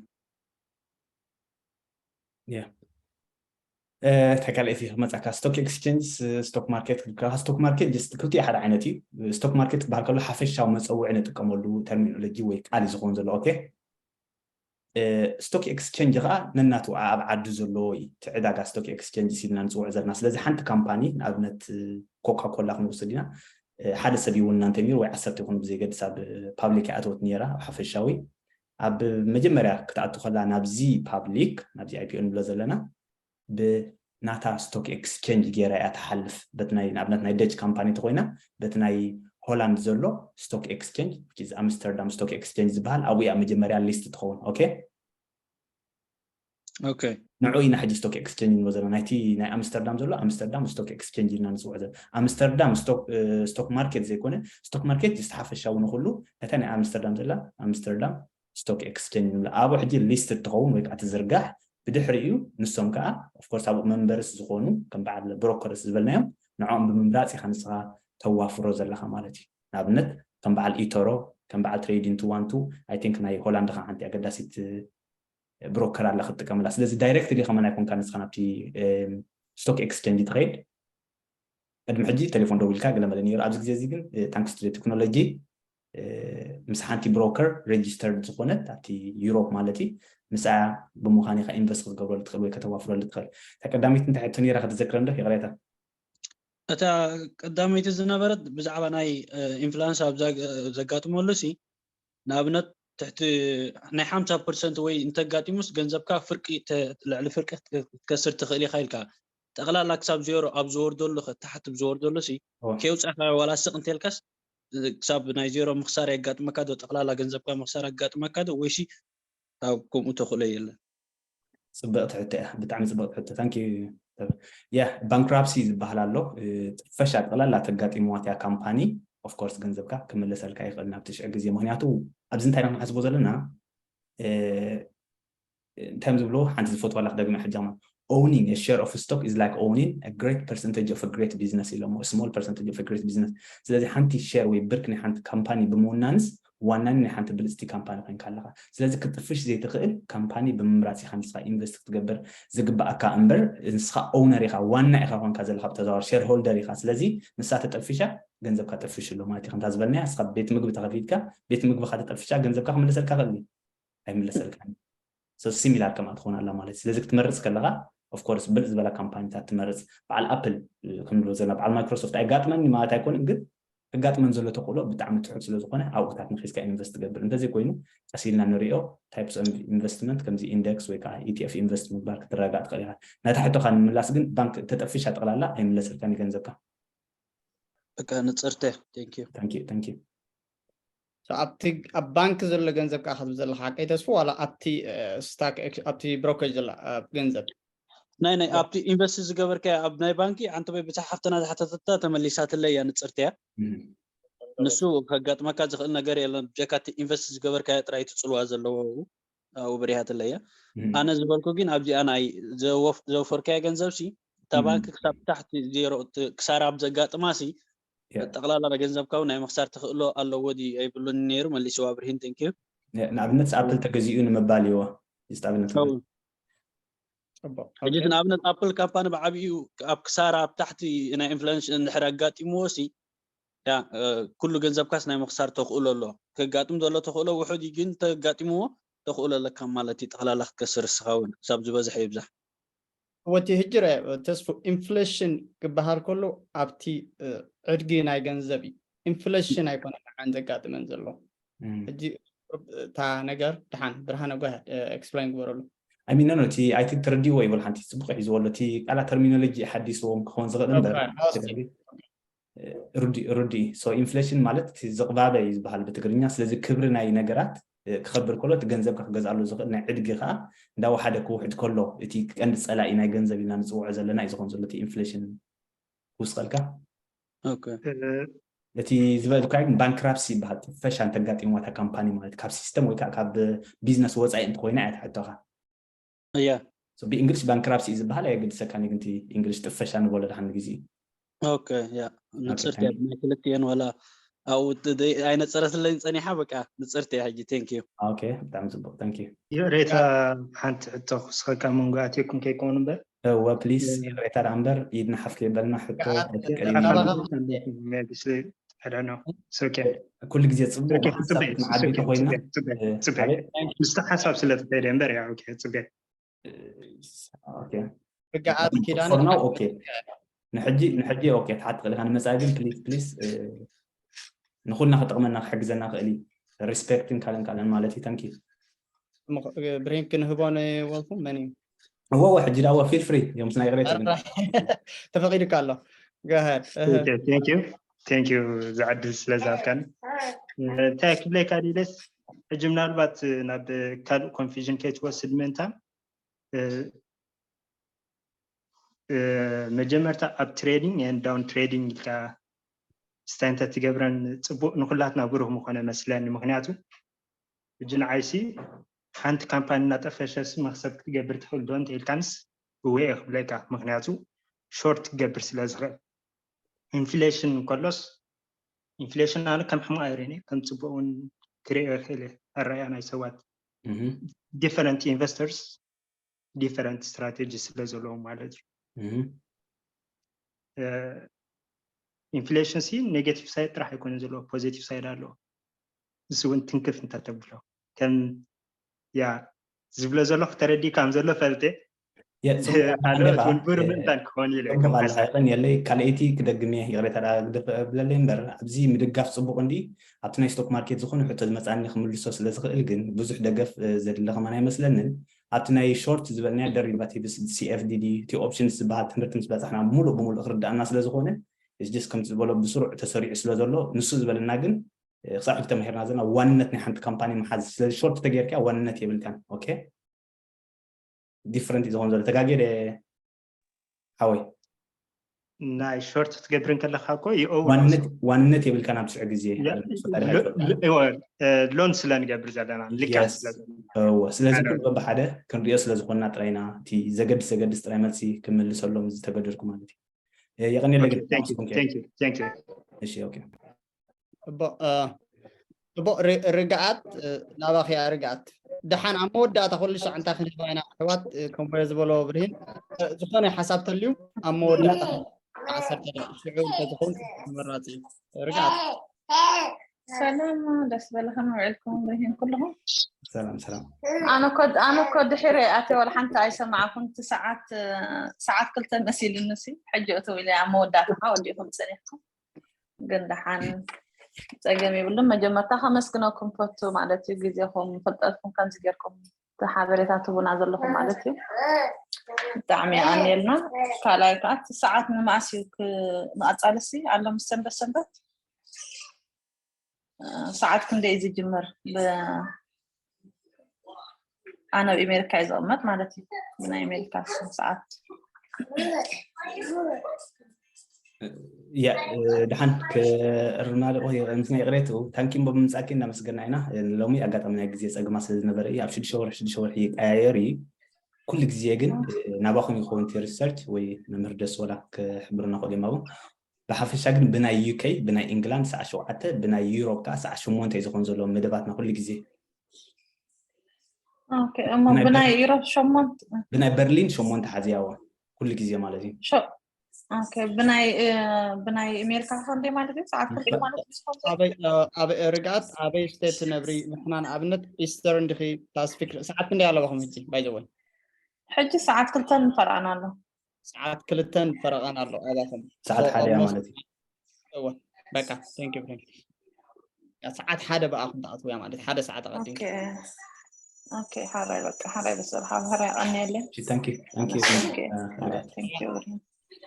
ተካልአይቲ ክመፃካ ስቶክ ኤክስቼንጅ ስቶክ ማርኬት ክልካ ስቶክ ማርኬት ጀስት ክልቲኡ ሓደ ዓይነት እዩ። ስቶክ ማርኬት ክበሃል ከሎ ሓፈሻዊ መፀውዒ ንጥቀመሉ ተርሚኖሎጂ ወይ ቃል እዩ ዝኸውን ዘሎ። ኦኬ ስቶክ ኤክስቼንጅ ከዓ ነናቱ ኣብ ዓዱ ዘለዎ እዩ። እቲ ዕዳጋ ስቶክ ኤክስቼንጅ ኢልና ንፅውዕ ዘለና። ስለዚ ሓንቲ ካምፓኒ ንኣብነት ኮካ ኮላ ክንወስድ ኢና። ሓደ ሰብ ይውንና እንተ ነይሩ ወይ ዓሰርተ ይኹን ብዘይገድስ ኣብ ፓብሊክ ኣተወት ነይራ ኣብ ሓፈሻዊ ኣብ መጀመርያ ክትኣቱ ከላ ናብዚ ፓብሊክ ናብዚ ኣይፒኦ ንብሎ ዘለና ብናታ ስቶክ ኤክስቼንጅ ገይራ እያ ትሓልፍ። በቲ ናይ ንኣብነት ናይ ደች ካምፓኒ ተኮይና በቲ ናይ ሆላንድ ዘሎ ስቶክ ኤክስቼንጅ ኣምስተርዳም ስቶክ ኤክስቼንጅ ዝበሃል ኣብኡ እያ መጀመርያ ሊስት ትኸውን። ኦኬ ኦኬ ንዑ ኢና ሕጂ ስቶክ ኤክስቼንጅ ንብሎ ዘለና ናይቲ ናይ ኣምስተርዳም ዘሎ ኣምስተርዳም ስቶክ ኤክስቼንጅ ኢልና ንፅውዕ ዘለና ኣምስተርዳም ስቶክ ማርኬት ዘይኮነ ስቶክ ማርኬት ዝተሓፈሻዊ ንኩሉ ነታ ናይ ኣምስተርዳም ዘላ ኣምስተርዳም ስቶክ ኤክስቼንጅ ንብላ ኣብኡ ሕጂ ሊስት ትኸውን ወይ ከዓ ትዝርጋሕ ብድሕሪኡ ንሶም ከዓ ኦፍኮርስ ኣብኡ መንበርስ ዝኾኑ ከም በዓል ብሮከርስ ዝበልናዮም ንዕኦም ብምምራፅ ኢኻ ንስኻ ተዋፍሮ ዘለካ ማለት እዩ። ንኣብነት ከም በዓል ኢቶሮ ከም በዓል ትሬዲንግ ቱ ዋን ቱ ኣይ ቲንክ ናይ ሆላንድ ከዓ ሓንቲ ኣገዳሲት ብሮከር ኣላ ክትጥቀመላ ስለዚ ዳይሬክትሊ ከመን ኣይኮንካ ንስኻ ናብቲ ስቶክ ኤክስቼንጅ ትኸይድ ቅድሚ ሕጂ ቴሌፎን ደዊልካ ገለ መለ ነይሩ ኣብዚ ግዜ እዚ ግን ታንክስ ቱ ቴክኖሎጂ ምስ ሓንቲ ብሮከር ሬጅስተርድ ዝኾነት ኣብቲ ዩሮፕ ማለት እዩ ምስኣ ብምዃን ኢኻ ኢንቨስት ክትገብረሉ ትኽእል ወይ ከተዋፍረሉ ትኽእል እታ ቀዳመይቲ እንታይ ሕቶ ነይራ ክትዘክረን ዶ ይቕሬታ እታ ቀዳመይቲ ዝነበረት ብዛዕባ ናይ ኢንፍሉንስ ኣብ ዘጋጥመሉ ሲ ንኣብነት ትሕቲ ናይ ሓምሳ ፐርሰንት ወይ እንተጋጢሙስ ገንዘብካ ፍርቂ ልዕሊ ፍርቂ ክትከስር ትኽእል ኢኻ ኢልካ ጠቕላላ ክሳብ ዜሮ ኣብ ዝወርደሉ ታሕቲ ዝወርደሉ ሲ ከውፃእካ ዋላ ስቕ እንተልካስ ክሳብ ናይ ዜሮ ምክሳር የጋጥመካ ዶ ጠቕላላ ገንዘብካ ምክሳር የጋጥመካ ዶ ወይሲ ካብ ከምኡ ተኽእሎ የለን ፅብቕቲ ሕቶ እያ ብጣዕሚ ፅብቕቲ ሕቶ ታንኪ ያ ባንክራፕሲ ዝበሃል ኣሎ ጥፈሻ ጠቕላላ ተጋጢምዋት እያ ካምፓኒ ኦፍኮርስ ገንዘብካ ክምለሰልካ ይኽእል ናብ ትሽዕ ግዜ ምክንያቱ ኣብዚ እንታይ ኢና ክንሓስቦ ዘለና እንታይ ዝብሎ ሓንቲ ዝፈትዋላ ክደግመ ሕጃማ owning a share of stock is like owning a great percentage of a great business ኢሎሞ small percentage of a great business ስለዚ ሓንቲ ሸር ወይ ብርክ ናይ ሓንቲ ካምፓኒ ብምውናንስ ዋናኒ ናይ ሓንቲ ብልፅቲ ካምፓኒ ኮይንካ ኣለካ ስለዚ ክትጥፍሽ ዘይትኽእል ካምፓኒ ብምምራፅ ኢካ ንስካ ኢንቨስት ክትገብር ዝግባኣካ እምበር ንስካ ኦውነር ኢካ ዋና ኢካ ኮንካ ዘለካ ብተዛዋር ሸር ሆልደር ኢካ ስለዚ ንሳ ተጠፊሻ ገንዘብካ ጠፊሽ ኣሎ ማለት እዩ ከምታ ዝበልናያ ንስካ ቤት ምግቢ ተከፊትካ ቤት ምግብካ ተጠፊሻ ገንዘብካ ክምለሰልካ ክእል ኣይምለሰልካ ሲሚላር ከማ ትኾን ኣላ ማለት ስለዚ ክትመርፅ ከለካ ኦፍኮርስ ብልፅ ዝበላ ካምፓኒታት ትመርፅ በዓል ኣፕል ክንብሎ ዘለና በዓል ማይክሮሶፍት ኣይጋጥመኒ ማለት ኣይኮንን ግን ከጋጥመን ዘሎ ተኽእሎ ብጣዕሚ ትሑት ስለ ዝኾነ ኣብኡታት ንኺስካ ኢንቨስት ትገብር። እንተዘይኮይኑ ቀስ ኢልና ንሪኦ። ታይፕስ ኦፍ ኢንቨስትመንት ከምዚ ኢንደክስ ወይ ከዓ ኢቲኤፍ ኢንቨስት ምግባር ክትረጋጋእ ትኽእል ኢኻ። ነታ ሕቶኻ ንምምላስ ግን ባንክ ተጠፍሻ ጠቕላላ ኣይምለሰልካን እዩ ገንዘብካ። በቃ ንፅርተ። Thank you። Thank you, thank you። So ኣብቲ ኣብ ባንክ ዘሎ ገንዘብ ከዓ ክትብል ዘለካ ሓቀይ ተስፉ ዋላ ኣብቲ ስታክ ኣብቲ ብሮከጅ ዘላ ገንዘብ ናይ ናይ ኣብቲ ኢንቨስት ዝገበርካዮ ኣብ ናይ ባንኪ ሓንቲ ወይ ብዛሕ ሓፍትና ዝሓተተታ ተመሊሳትለይ እያ፣ ንፅርቲ እያ። ንሱ ከጋጥመካ ዝኽእል ነገር የለን፣ ብጀካ እቲ ኢንቨስት ዝገበርካዮ ጥራይ እቲ ፅልዋ ዘለዎ ኣብኡ ኣብኡ በሪሃትለይ እያ። ኣነ ዝበልኩ ግን ኣብዚኣ ናይ ዘወፍ- ዘወፈርካዮ ገንዘብ ሲ እታ ባንክ ክሳብ ታሕቲ ዜሮ እቲ ክሳራ ኣብ ዘጋጥማ ሲ ጠቕላላ ገንዘብካ እውን ናይ ምኽሳር ተኽእሎ ኣለዎ ድዩ ኣይብሉን ነይሩ፣ መሊስዋ ብርሂን። Thank you። ንኣብነት ኣፕል ተገዚኡ ንምባል እዩዎ። እዚ ኣብነት ሕጂ ንኣብነት ኣፕል ካምፓኒ ብዓብኡ ኣብ ክሳራ ኣብ ታሕቲ ናይ ኢንፍሌሽን እንድሕር ኣጋጢምዎ ሲ ያ ኩሉ ገንዘብካስ ናይ ምኽሳር ተኽእሎ ኣሎ። ከጋጥም ዘሎ ተኽእሎ ውሑድ እዩ፣ ግን ተጋጢምዎ ተኽእሎ ኣለካ ማለት እዩ። ጠቕላላ ክትከስር እስኻ እውን ክሳብ ዝበዝሐ ይብዛሕ። ወቲ ህጅረ ተስፉ ኢንፍሌሽን ክበሃል ከሎ ኣብቲ ዕድጊ ናይ ገንዘብ እዩ። ኢንፍሌሽን ኣይኮነን ንዓን ዘጋጥመን ዘሎ። ሕጂ እታ ነገር ድሓን ብርሃነ ጓ ኤክስፕላይን ግበረሉ። ኣሚነ ነው እቲ ኣይ ቲንክ ተረዲእዎ ይብል ሓንቲ ጽቡቅ ሒዝዎ ኣሎ። እቲ ቃላት ተርሚኖሎጂ ሓዲስዎም ክኸውን ዝኽእል እምበር ሩዲ ኢንፍሌሽን ማለት እቲ ዝቕባበ እዩ ዝበሃል ብትግርኛ። ስለዚ ክብሪ ናይ ነገራት ክኸብር ከሎ እቲ ገንዘብካ ክገዝኣሉ ዝኽእል ናይ ዕድጊ ከዓ እንዳወሓደ ክውሕድ ከሎ እቲ ቀንዲ ፀላኢ ናይ ገንዘብ ኢና ንፅውዖ ዘለና እዩ ዝኾን ዘሎ እቲ ኢንፍሌሽን ክውስኸልካ። እቲ ዝበልካ ግን ባንክራፕሲ ይበሃል። ጥፈሻ እንተጋጢምዋ እታ ካምፓኒ ማለት ካብ ሲስተም ወይ ከዓ ካብ ቢዝነስ ወፃኢ እንተኮይና እያ ትሕቶኻ። እያ ብእንግሊሽ ባንክራፕሲ እዩ ዝበሃል። ኣየገድሰካን እዩ ግን እቲ እንግሊሽ ጥፈሻ ንበሎ ደሓን ግዜ። ኦኬ ያ ንፅርቲ ናይ ክልቲኤን ወላ ኣብኡ ኣይነፀረትለይን ፀኒሓ በቃ ንፅርቲ እያ ሕጂ። Thank you። ኦኬ ብጣዕሚ ፅቡቅ። Thank you። ይቕሬታ ሓንቲ ሕቶ ክስኸካ መንጎ ኣትየኩም ከይከውን እምበር እወ ፕሊስ ይቕሬታ ደኣ እምበር ኢድና ሓፍ ከይበልና ሕቶ ኣይትቀልዩና። I don't know. It's okay. ኩሉ ግዜ ፅቡቅ ሓሳብ ክትመዓቢ ተኮይና ምስቲ ሓሳብ ስለ ትኸይደ እምበር ያ okay ፅቡቅ ርግኣት ኪዳነ for now okay። ንሕጂ ንሕጂ okay ትሓት ትኽእል ኢኻ። ንመጻኢ ግን ፕሊስ ፕሊስ ንኹልና ክጠቕመና ክሕግዘና ክእል እዩ። ሪስፔክትን ካልእን ካልእን ማለት እዩ። Thank you። ብሬን ክንህቦ ንወልኩም መን እዩ? እወ እወ ሕጂ ዳወ feel free እዮም ስና ይቕሬት ግን ተፈቒዱካ ኣሎ። Go ahead። Thank you ዝዕድል ስለ ዝሃብካኒ። እንታይ ክብለካ ድለስ ሕጂ ምናልባት ናብ ካልእ ኮንፊዥን ከይትወስድ ምእንታን መጀመርታ ኣብ ትሬዲንግ and down trading ኢልካ ስታይ እንተትገብረን ፅቡቅ ንኩላትና ብሩህ ምኮነ መስለኒ። ምክንያቱ ሕጂ ንዓይሲ ሓንቲ ካምፓኒ እናጠፈሸስ መክሰብ ክትገብር ትኽእል ዶ እንተ ኢልካንስ እወ እየ ክብለካ። ምክንያቱ ሾርት ክገብር ስለ ዝኽእል ኢንፍሌሽን እንከሎስ ኢንፍሌሽን ኣነ ከም ሕማቅ ኣይርእን እየ፣ ከም ፅቡቅ እውን ክርእዮ ይኽእል እየ። ኣረኣያ ናይ ሰባት different investors different strategy ስለ ዘለዎም ማለት እዩ። ኢንፍሌሽን ሲ ኔጌቲቭ ሳይድ ጥራሕ ኣይኮነ ዘለዎ ፖዚቲቭ ሳይድ ኣለዎ። ንሱ እውን ትንክፍ እንተተብሎ ከም ያ ዝብሎ ዘለኹ ተረዲእ ከም ዘሎ ፈልጤ ካልኦት እውን ብሩ ምእንታን ክኾኑ ኢለ የለይ ካልኣይቲ ክደግም እየ ይቕሬታ ግደፍ ብለለይ እምበር ኣብዚ ምድጋፍ ፅቡቅ እንዲ ኣብቲ ናይ ስቶክ ማርኬት ዝኾነ ሕቶ ዝመፃኒ ክምልሶ ስለ ዝኽእል ግን ብዙሕ ደገፍ ዘድለ ከማን ኣይመስለንን። ኣብቲ ናይ ሾርት ዝበልናዮ ደሪቫቲቭስ ሲኤፍዲዲ እቲ ኦፕሽንስ ዝበሃል ትምህርቲ ምስ በፃሕና ሙሉእ ብሙሉእ ክርዳእና ስለ ዝኾነ ጅስ ከምቲ ዝበሎ ብስሩዕ ተሰሪዑ ስለ ዘሎ ንሱ ዝበለና ግን ክሳብ ሕጂ ተማሂርና ዘለና ዋንነት ናይ ሓንቲ ካምፓኒ መሓዝ ስለዚ ሾርት ተጌርካ ዋንነት የብልካን። ኦኬ ዲፍረንት እዩ ዝኾን ዘሎ ተጋጌ ሓወይ ናይ ሾርት ክትገብር እንከለካ እኮ ዋንነት የብልካን ኣብ ስዑ ግዜ ሎን ስለ ንገብር ዘለና ልካ ስለዚ ኩሉ በብሓደ ክንሪኦ ስለ ዝኾንና ጥራይና እቲ ዘገድስ ዘገድስ ጥራይ መልሲ ክምልሰሎም ዝተገደድኩ ማለት እዩ። የቐንየለ ግን ጽቡቅ ርግኣት ናባኺያ ርግኣት ደሓን ኣብ መወዳእታ ኩሉ ሻዕ እንታይ ክንህባ ኢና ኣሕዋት ከምቦዮ ዝበሎ ብርሂን ዝኾነ ሓሳብ ተልዩ ኣብ መወዳእታ ዓሰርተ ሽዑ እንተዝኸውን ተመራፂ ርግኣት ሰላም ደስ በለኸ መውዕልኩም ብርሂን ኩልኹም ሰላም ሰላም ኣነ እኮ ድሒረ ኣተ ወላ ሓንቲ ኣይሰማዕኩን እቲ ሰዓት ሰዓት ክልተ መሲሉኒ ሲ ሕጂ እትው ኢለ ኣብ መወዳእታ ወዲኹም ፀኒሕኩም ግን ደሓን ጸገም የብሉን። መጀመርታ ከመስግነኩም ፈቱ ማለት እዩ፣ ግዜኹም ፍልጠትኩም ከምዚ ጌርኩም እቲ ሓበሬታ ትቡና ዘለኹም ማለት እዩ። ብጣዕሚ ኣንየልና። ካልኣይ ከዓ እቲ ሰዓት ንምኣስ እዩ ክ- ንቐጻልሲ ኣሎ ምስ ሰንበት ሰንበት ሰዓት ክንደይ እዩ ዝጅምር? ብ- ኣነ ኣብ ኣሜሪካ እዩ ዝቕመጥ ማለት እዩ። ብናይ ኣሜሪካ ሰዓት ያ ድሓን ክእርማልቆ ምስና ይቕሬት ታንኪን ብምምፃእኪ እናመስገና ኢና። ሎሚ ኣጋጣሚ ናይ ግዜ ፀግማ ስለ ዝነበረ እዩ ኣብ ሽዱሽተ ወርሒ ሽዱሽተ ወርሒ ይቀያየር እዩ። ኩሉ ግዜ ግን ናባኹም ይኸውን እቲ ሪሰርች ወይ መምህር ደስ ወላ ክሕብርና ክእል እዮም ኣብኡ። ብሓፈሻ ግን ብናይ ዩኬ ብናይ ኢንግላንድ ሰዓ ሸውዓተ ብናይ ዩሮፕ ከዓ ሰዓ ሸሞንተ እዩ ዝኾን ዘሎ መደባትና ኩሉ ግዜ። ኦኬ፣ እሞ ብናይ ዩሮፕ ሸሞንተ ብናይ በርሊን ሸሞንተ ሓዝያዎ ኩሉ ግዜ ማለት እዩ። ሸ- ኦኬ፣ ብናይ እ፣ ብናይ ኣሜሪካ ክንደይ ማለት እዩ? ሰዓት ክንደይ ማለት እዩ? ኣበይ እ፣ ኣብ ርግኣት ኣበይ ስቴት ትነብሪ? ንሕና ንኣብነት ኢስተርን ዲኺ ፓሲፊክ ሰዓት ክንደይ ኣለባኹም ሕጂ? ባይዘወይ ሕጂ ሰዓት ክልተን ፈረቓን ኣሎ። ሰዓት ክልተን ፈረቓን ኣሎ ኣባኹም። ሰዓት ሓደ እያ ማለት እዩ። እወ በቃ thank you friend። ያ ሰዓት ሓደ ብኣኹም ትኣትውያ ማለት ሓደ ሰዓት ኣቐዲም። ኦኬ ኦኬ፣ ሓራይ በቃ ሓራይ በሰል ሓራይ ኣቀንየለይ። Thank you, thank you. ኦኬ፣ thank you።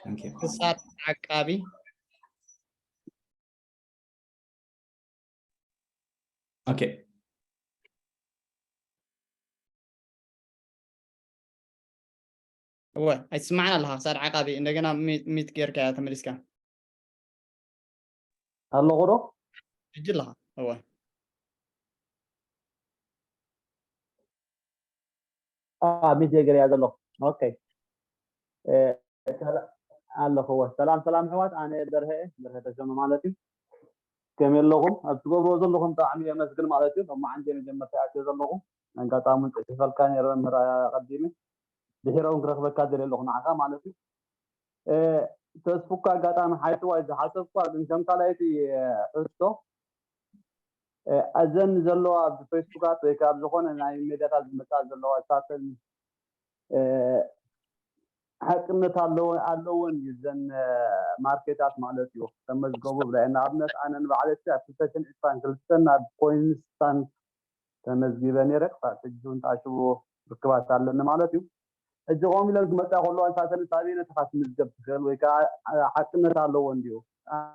Thank you. ክሳድ ዓቃቢ Okay. እወ ኣይትስማዕን ኣለኻ። ክሳድ ዓቃቢ እንደገና ሚት ጌርካ እያ ተመሊስካ ኣለኹ ዶ? ሕጂ ኣለኻ። እወ ሚት ገርያ ዘለኹ። ኦኬ ኣለኹ። እወ ሰላም ሰላም ኣሕዋት፣ ኣነ በርሀ በርሀ ተሾመ ማለት እዩ። ከመይ ኣለኹም? ኣብ ትገብርዎ ዘለኹም ብጣዕሚ የመስግን ማለት እዩ። ሎማዓንቲ መጀመርታ ኣትዮ ዘለኹ ኣጋጣሚ ጽሒፈልካ ነይረ መምህር ኣቐዲመ ድሒረ እውን ክረኽበካ ደልየ ኣለኹ ንዓኻ ማለት እዩ። ተስፉካ ኣጋጣሚ ሓይትዋይ ዝሓሰብኳ ግን ከም ካልኣይቲ ሕቶ እዘን ዘለዋ ኣብ ፌስቡካት ወይ ካብ ዝኾነ ናይ ሜድያታት ዝመፃ ዘለዋ ሳተን ሓቅነት ኣለወን እዩ እዘን ማርኬታት ማለት እዩ ተመዝገቡ ብለ ንኣብነት ኣነ ንባዕለይ ኣብቲ ሰሽን ዕስራን ክልተን ናብ ኮይንስታን ተመዝጊበ ነይረ ክሳብ ሕጂ እውን ተኣሽቦ ርክባት ኣለኒ ማለት እዩ ሕጂ ከምኡ ኢለን ክመፃ ከለዋ ንሳተን ሳበይ ነትኻ ትምዝገብ ትኽእል ወይ ከዓ ሓቅነት ኣለዎ እንድዩ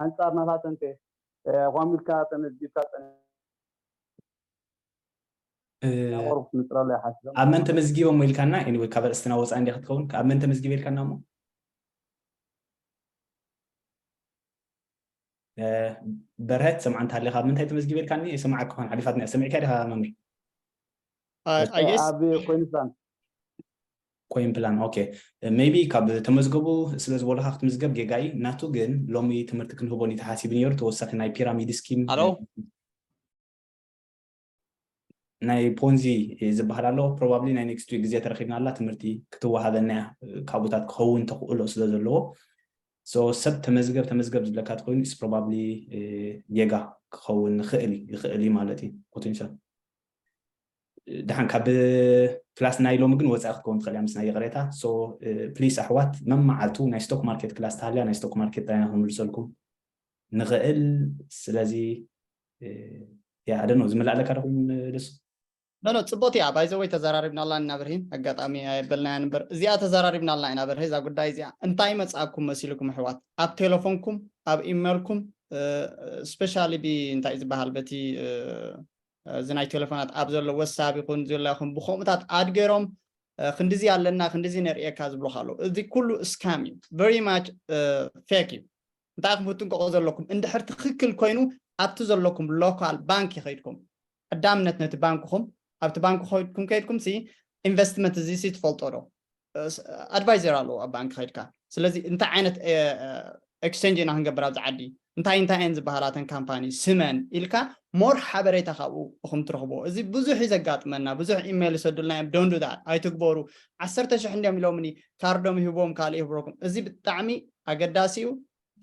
ኣንፃር ናታተን ከ ከምኡ ኢልካ ተመዝጊብካ ኣብ መን ተመዝጊቦም ኢልካና ወይ ካብ ኣርእስትና ወፃኢ እንዲ ክትከውን ኣብ መን ተመዝጊበ ኢልካና እሞ በርሀት ሰምዓ እንተሃሊኻ ኣብ ምንታይ ተመዝጊበ ኢልካኒ የሰማዓካ ኾን ሓሊፋትኒ ሰሚዕካ ዲኻ መምህር ኣብ ኮይንስታን ኮይን ፕላን okay maybe ካብ ተመዝገቡ ስለ ዝበሉካ ክትምዝገብ ጌጋ እዩ ናቱ ግን ሎሚ ትምህርቲ ክንህቦ እዩ ተሓሲቡ ነይሩ ተወሳኺ ናይ ፒራሚድ ስኪም ኣሎ ናይ ፖንዚ ዝበሃል ኣሎ probably ናይ next week ግዜ ተረኪብና ኣላ ትምህርቲ ክትወሃበና እያ ካብኡታት ክኸውን ተኽእሎ ስለ ዘለዎ so ሰብ ተመዝገብ ተመዝገብ ዝብለካ ተኮይኑ is probably ጌጋ ክኸውን ይኽእል ይኽእል እዩ ማለት እዩ potential ደሓን ካብ ክላስ ናይ ሎሚ ግን ወፃኢ ክትከውን ትኽእል እያ ምስ ናይ ይቕሬታ so please ኣሕዋት መማዓልቱ ናይ stock market class ተሃልያ ናይ stock market ዳይና ክንምልሰልኩም ንኽእል ስለዚ ያ ኣደኖ ዝመላእለካ ደኹም ደሱ ኖ ኖ ፅቡቅ እያ ባይዘወይ ተዘራሪብናላ ኢና ብርሂን ኣጋጣሚ ኣየበልናያ ንበር እዚኣ ተዘራሪብናላ ኢና ብርሂ እዛ ጉዳይ እዚኣ እንታይ መፅኣኩም መሲልኩም ኣሕዋት ኣብ ቴሌፎንኩም ኣብ ኢሜልኩም ስፔሻሊ ቢ እንታይ ዝበሃል በቲ እዚ ናይ ቴሌፎናት ኣብ ዘሎ ወሳብ ይኹን ዝላ ይኹን ብከምኡታት ኣድገሮም ክንዲዚ ኣለና ክንዲዚ ነርእየካ ዝብሉካ ኣለዉ እዚ ኩሉ scam እዩ very much fake እዩ እንታይ ኢኹም ክትጥንቀቁ ዘለኩም እንድሕር ትክክል ኮይኑ ኣብቲ ዘለኩም local ባንክ ይኸይድኩም ቀዳምነት ነቲ ባንክኹም ኣብቲ ባንክ ከይድኩም ከይድኩም ሲ ኢንቨስትመንት እዚ ሲ ትፈልጦ ዶ ኣድቫይዘር ኣለዎ ኣብ ባንክ ከይድካ ስለዚ እንታይ ዓይነት ኤክስቸንጅ ኢና ክንገብር ኣብዚ ዓዲ እንታይ እንታይ እየን ዝበሃላተን ካምፓኒ ስመን ኢልካ more ሓበሬታ ካብኡ እኹም ትረኽቦ እዚ ብዙሕ እዩ ዘጋጥመና ብዙሕ ኢሜይል ይሰዱልና እዮም don't do that ኣይትግበሩ ዓሰርተ ሽሕ እንዲዮም ኢሎምኒ ካርዶም ይህብዎም ካልእ ይህብረኩም እዚ ብጣዕሚ ኣገዳሲ እዩ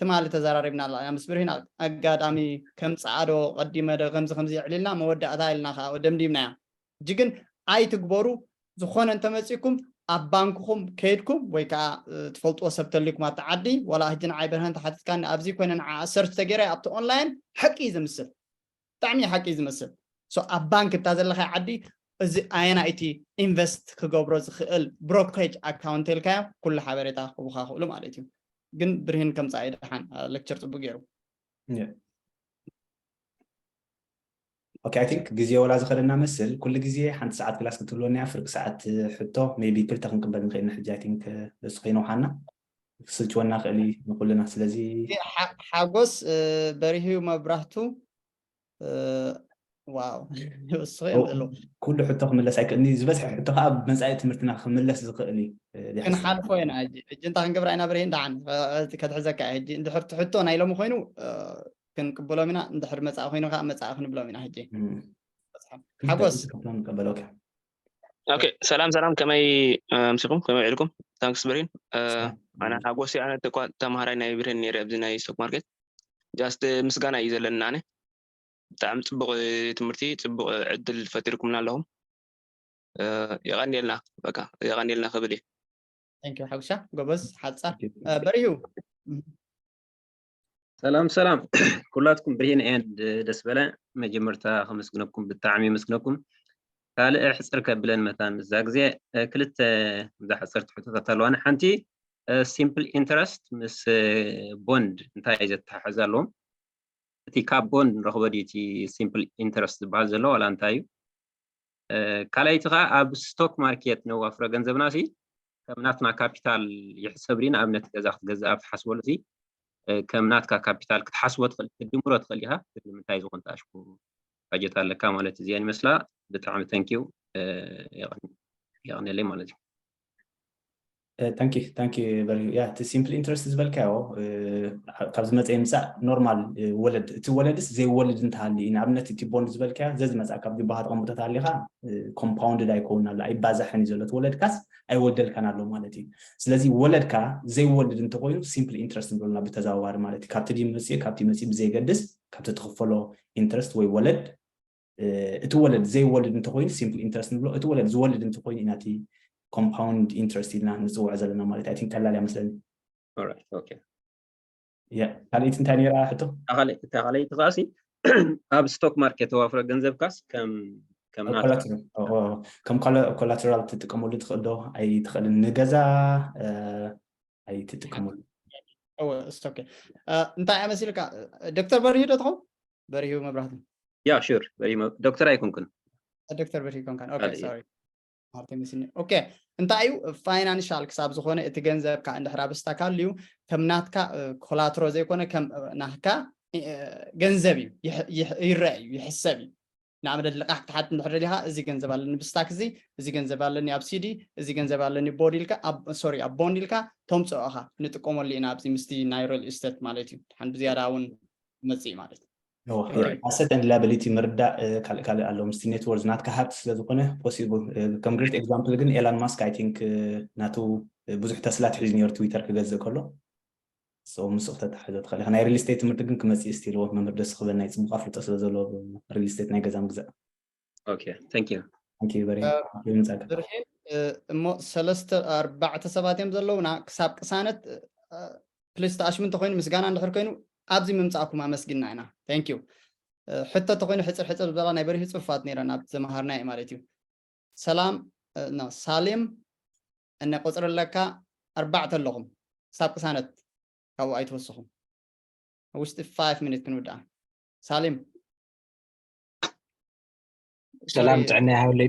ትማሊ ተዘራሪብና ኣለና ምስ ብርሂን ኣጋጣሚ ከም ፃዕዶ ቀዲመ ዶ ከምዚ ከምዚ የዕሊልና መወዳእታ ኢልና ከዓ ደምዲምናያ እጂ ግን ኣይትግበሩ ዝኾነ እንተመፂኩም ኣብ ባንክኹም ከይድኩም ወይ ከዓ ትፈልጥዎ ሰብ ተልይኩም ኣብቲ ዓዲ፣ ዋላ ሕጂ ንዓይ በርሀን ተሓቲትካኒ ኣብዚ ኮይነ ንዓ ሰርች ተገይረ ኣብቲ ኦንላይን ሓቂ እዩ ዝምስል። ብጣዕሚ ሓቂ ዝመስል። ሶ ኣብ ባንክ እታ ዘለካ ዓዲ እዚ ኣየና እቲ ኢንቨስት ክገብሮ ዝኽእል ብሮከሬጅ ኣካውንት ኢልካዮ ኩሉ ሓበሬታ ክቡካ ክእሉ ማለት እዩ። ግን ብርሂን ከምፃ ይደሓን ሌክቸር ፅቡቅ ገይሩ። ኦኬ ኣይ ቲንክ ግዜ ወላ ዝኸደና መስል ኩሉ ግዜ ሓንቲ ሰዓት ክላስ ክትብሎና እያ። ፍርቂ ሰዓት ሕቶ ሜቢ ክልተ ክንቅበል ንኽእል ኢና። ሕጂ ኣይ ቲንክ እሱ ከይነውሓና ክስልችወና ክእል እዩ ንኩልና። ስለዚ ሓጎስ በሪህዩ መብራህቱ ዋው እሱ የብሉ ኩሉ ሕቶ ክምለስ ኣይክእልኒ። ዝበዝሐ ሕቶ ከዓ መፃኢ ትምህርትና ክምለስ ዝኽእል እዩ። ክንሓልፎ ኢና። ሕጂ ሕጂ እንታይ ክንገብራ ኢና? ብርሂን ደሓን ከተሕዘካ እየ። ሕጂ እንድሕር እቲ ሕቶ ናይ ሎሚ ኮይኑ ክንቅበሎም ኢና። እንድሕር መፃኢ ኮይኑ ከዓ መፃኢ ክንብሎም ኢና። ሕጂ ሓጎስ ንቀበል። ኦኬ ኦኬ ሰላም ሰላም፣ ከመይ ኣምሲኹም? ከመይ ውዒልኩም? ታንክስ ብርሂን። ኣነ ሓጎስ እየ። ኣነ እኳ ተምሃራይ ናይ ብርሂን ነይረ ኣብዚ ናይ ስቶክ ማርኬት። ጃስት ምስጋና እዩ ዘለኒ ኣነ። ብጣዕሚ ፅቡቕ ትምህርቲ፣ ፅቡቕ ዕድል ፈጢርኩምና ኣለኹም። የቐንየልና በቃ የቐንየልና ክብል እየ። Thank you ሓጉሻ ጎበዝ ሓፃር በሪሁ ሰላም ሰላም ኩላትኩም ብርሂን ኤንድ ደስ በለ። መጀመርታ ከመስግነኩም ብጣዕሚ የመስግነኩም። ካልእ ሕፅር ከብለን መታን እዛ ግዜ ክልተ እዛ ሕፅርቲ ሕቶታት ኣለዋኒ። ሓንቲ ሲምፕል ኢንተረስት ምስ ቦንድ እንታይ እዩ ዘተሓሕዝ ኣለዎም? እቲ ካብ ቦንድ ንረኽቦ ድዩ እቲ ሲምፕል ኢንተረስት ዝበሃል ዘሎ ዋላ እንታይ እዩ? ካልኣይቲ ከዓ ኣብ ስቶክ ማርኬት ነዋፍሮ ገንዘብና ሲ ከም ናትና ካፒታል ይሕሰብ ድዩ? ንኣብነት ገዛ ክትገዝእ ኣብ ትሓስበሉ ሲ ከም ናትካ ካፒታል ክትሓስቦ ትኽእል ክትድምሮ ትኽእል ኢኻ። ግን ንምንታይ ዝኾን ተኣሽኩ ባጀት ኣለካ ማለት እዚኣን ይመስላ። ብጣዕሚ ተንኪው የቐንየለይ ማለት እዩ። ታንኪ ታንኪ በሪሁ ያ እቲ ሲምፕል ኢንትረስት ዝበልካዮ ካብ ዝመፀ ምፃእ ኖርማል ወለድ እቲ ወለድስ ዘይወልድ እንተሃሊ ንኣብነት እቲ ቦንድ ዝበልካዮ ዘዝመፃእ ካብ ጅባኻ ተቐምጦ ተሃሊኻ ኮምፓውንድድ ኣይከውን ኣሎ ኣይባዛሕን እዩ ዘሎ እቲ ወለድካስ ኣይወልደልካን ኣሎ ማለት እዩ። ስለዚ ወለድካ ዘይወልድ እንተኮይኑ ሲምፕል ኢንትረስት ንብለና ብተዘዋዋሪ ማለት እዩ። ካብቲ ድዩ መፅኡ ካብቲ መፅኡ ብዘይገድስ ካብቲ ትኽፈሎ ኢንትረስት ወይ ወለድ እቲ ወለድ ዘይወልድ እንተኮይኑ ሲምፕል ኢንትረስት ንብሎ። እቲ ወለድ ዝወልድ እንተኮይኑ ኢና እቲ ኮምፓውንድ ኢንትረስት ኢልና ንፅውዖ ዘለና ማለት ኣይ ቲንክ ቀላል እያ መስለኒ። ካልኣይቲ እንታይ ነይራ ሕቶ? እታ ካልኣይቲ ከዓሲ ኣብ ስቶክ ማርኬት ተዋፍረ ገንዘብካስ ከም ከም ኮላተራል ትጥቀመሉ ትኽእል ዶ? ኣይትኽእልን። ንገዛ ኣይትጥቀመሉ። እንታይ እያ መሲልካ ዶክተር በሪሁ ዶ ትኸውን? በሪሁ መብራህቱ ያ ሹር ዶክተር ኣይኮንኩን ዶክተር በሪሁ ኮንካን ኦኬ ሶሪ ማርቲን ሚስኒ ኦኬ እንታይ እዩ ፋይናንሻል ክሳብ ዝኾነ እቲ ገንዘብካ እንድሕር ኣብ ስታክ ኣልዩ ከም ናትካ ኮላትሮ ዘይኮነ ከም ናትካ ገንዘብ እዩ ይረአ እዩ ይሕሰብ እዩ። ንኣብነት ልቓሕ ክትሓት እንድሕር ደሊኻ እዚ ገንዘብ ኣለኒ ብስታክ እዚ እዚ ገንዘብ ኣለኒ ኣብ ሲዲ እዚ ገንዘብ ኣለኒ ቦንድ ኢልካ ሶሪ ኣብ ቦንድ ኢልካ ተምፅኦ ኢኻ ንጥቀመሉ ኢና ኣብዚ ምስቲ ናይ ሪል ኢስቴት ማለት እዩ ድሓን ብዝያዳ እውን መፅእ ማለት እዩ። ኣሰት ን ላያቢሊቲ ምርዳእ ካልእ ካልእ ኣሎ ምስቲ ኔትወርዝ ናትካ ሃብቲ ስለዝኮነ ፖሲብል ከም ግሬት ኤግዛምፕል ግን ኤላን ማስክ ኣይ ቲንክ ናቱ ብዙሕ ተስላ ትሒዝ ነሩ ትዊተር ክገዝእ ከሎ ምስ ክተተሓዞ ትኽእል ኢኻ። ናይ ሪል ስቴት ትምህርቲ ግን ክመፅእ ስቲልዎ መምህር ደስ ክበል ናይ ፅቡቅ ኣፍልጦ ስለ ዘለዎ ሪል ስቴት ናይ ገዛ ምግዛእ Okay, thank you. Thank you very much. ብርሂን እሞ ሰለስተ ኣርባዕተ ሰባት እዮም ዘለውና ክሳብ ቅሳነት ፕሊስ ተኣሽሙ እንተኮይኑ ምስጋና እንድሕር ኮይኑ ኣብዚ ምምፃእኩም ኣመስግና ኢና። Thank you። ሕቶ ተኮይኑ ሕፅር ሕፅር ዝበላ ናይ በሪሁ ፅሑፋት ነይረን ኣብ ዘመሃርና እዩ ማለት እዩ። ሰላም ሳሌም እነ ቁፅሪ ኣለካ ኣርባዕተ ኣለኹም ክሳብ ቅሳነት ካብኡ ኣይትወስኹም ውሽጢ ፋይፍ ሚኒት ክንውድኣ ሳሌም ሰላም ጥዕና ይሃበለይ።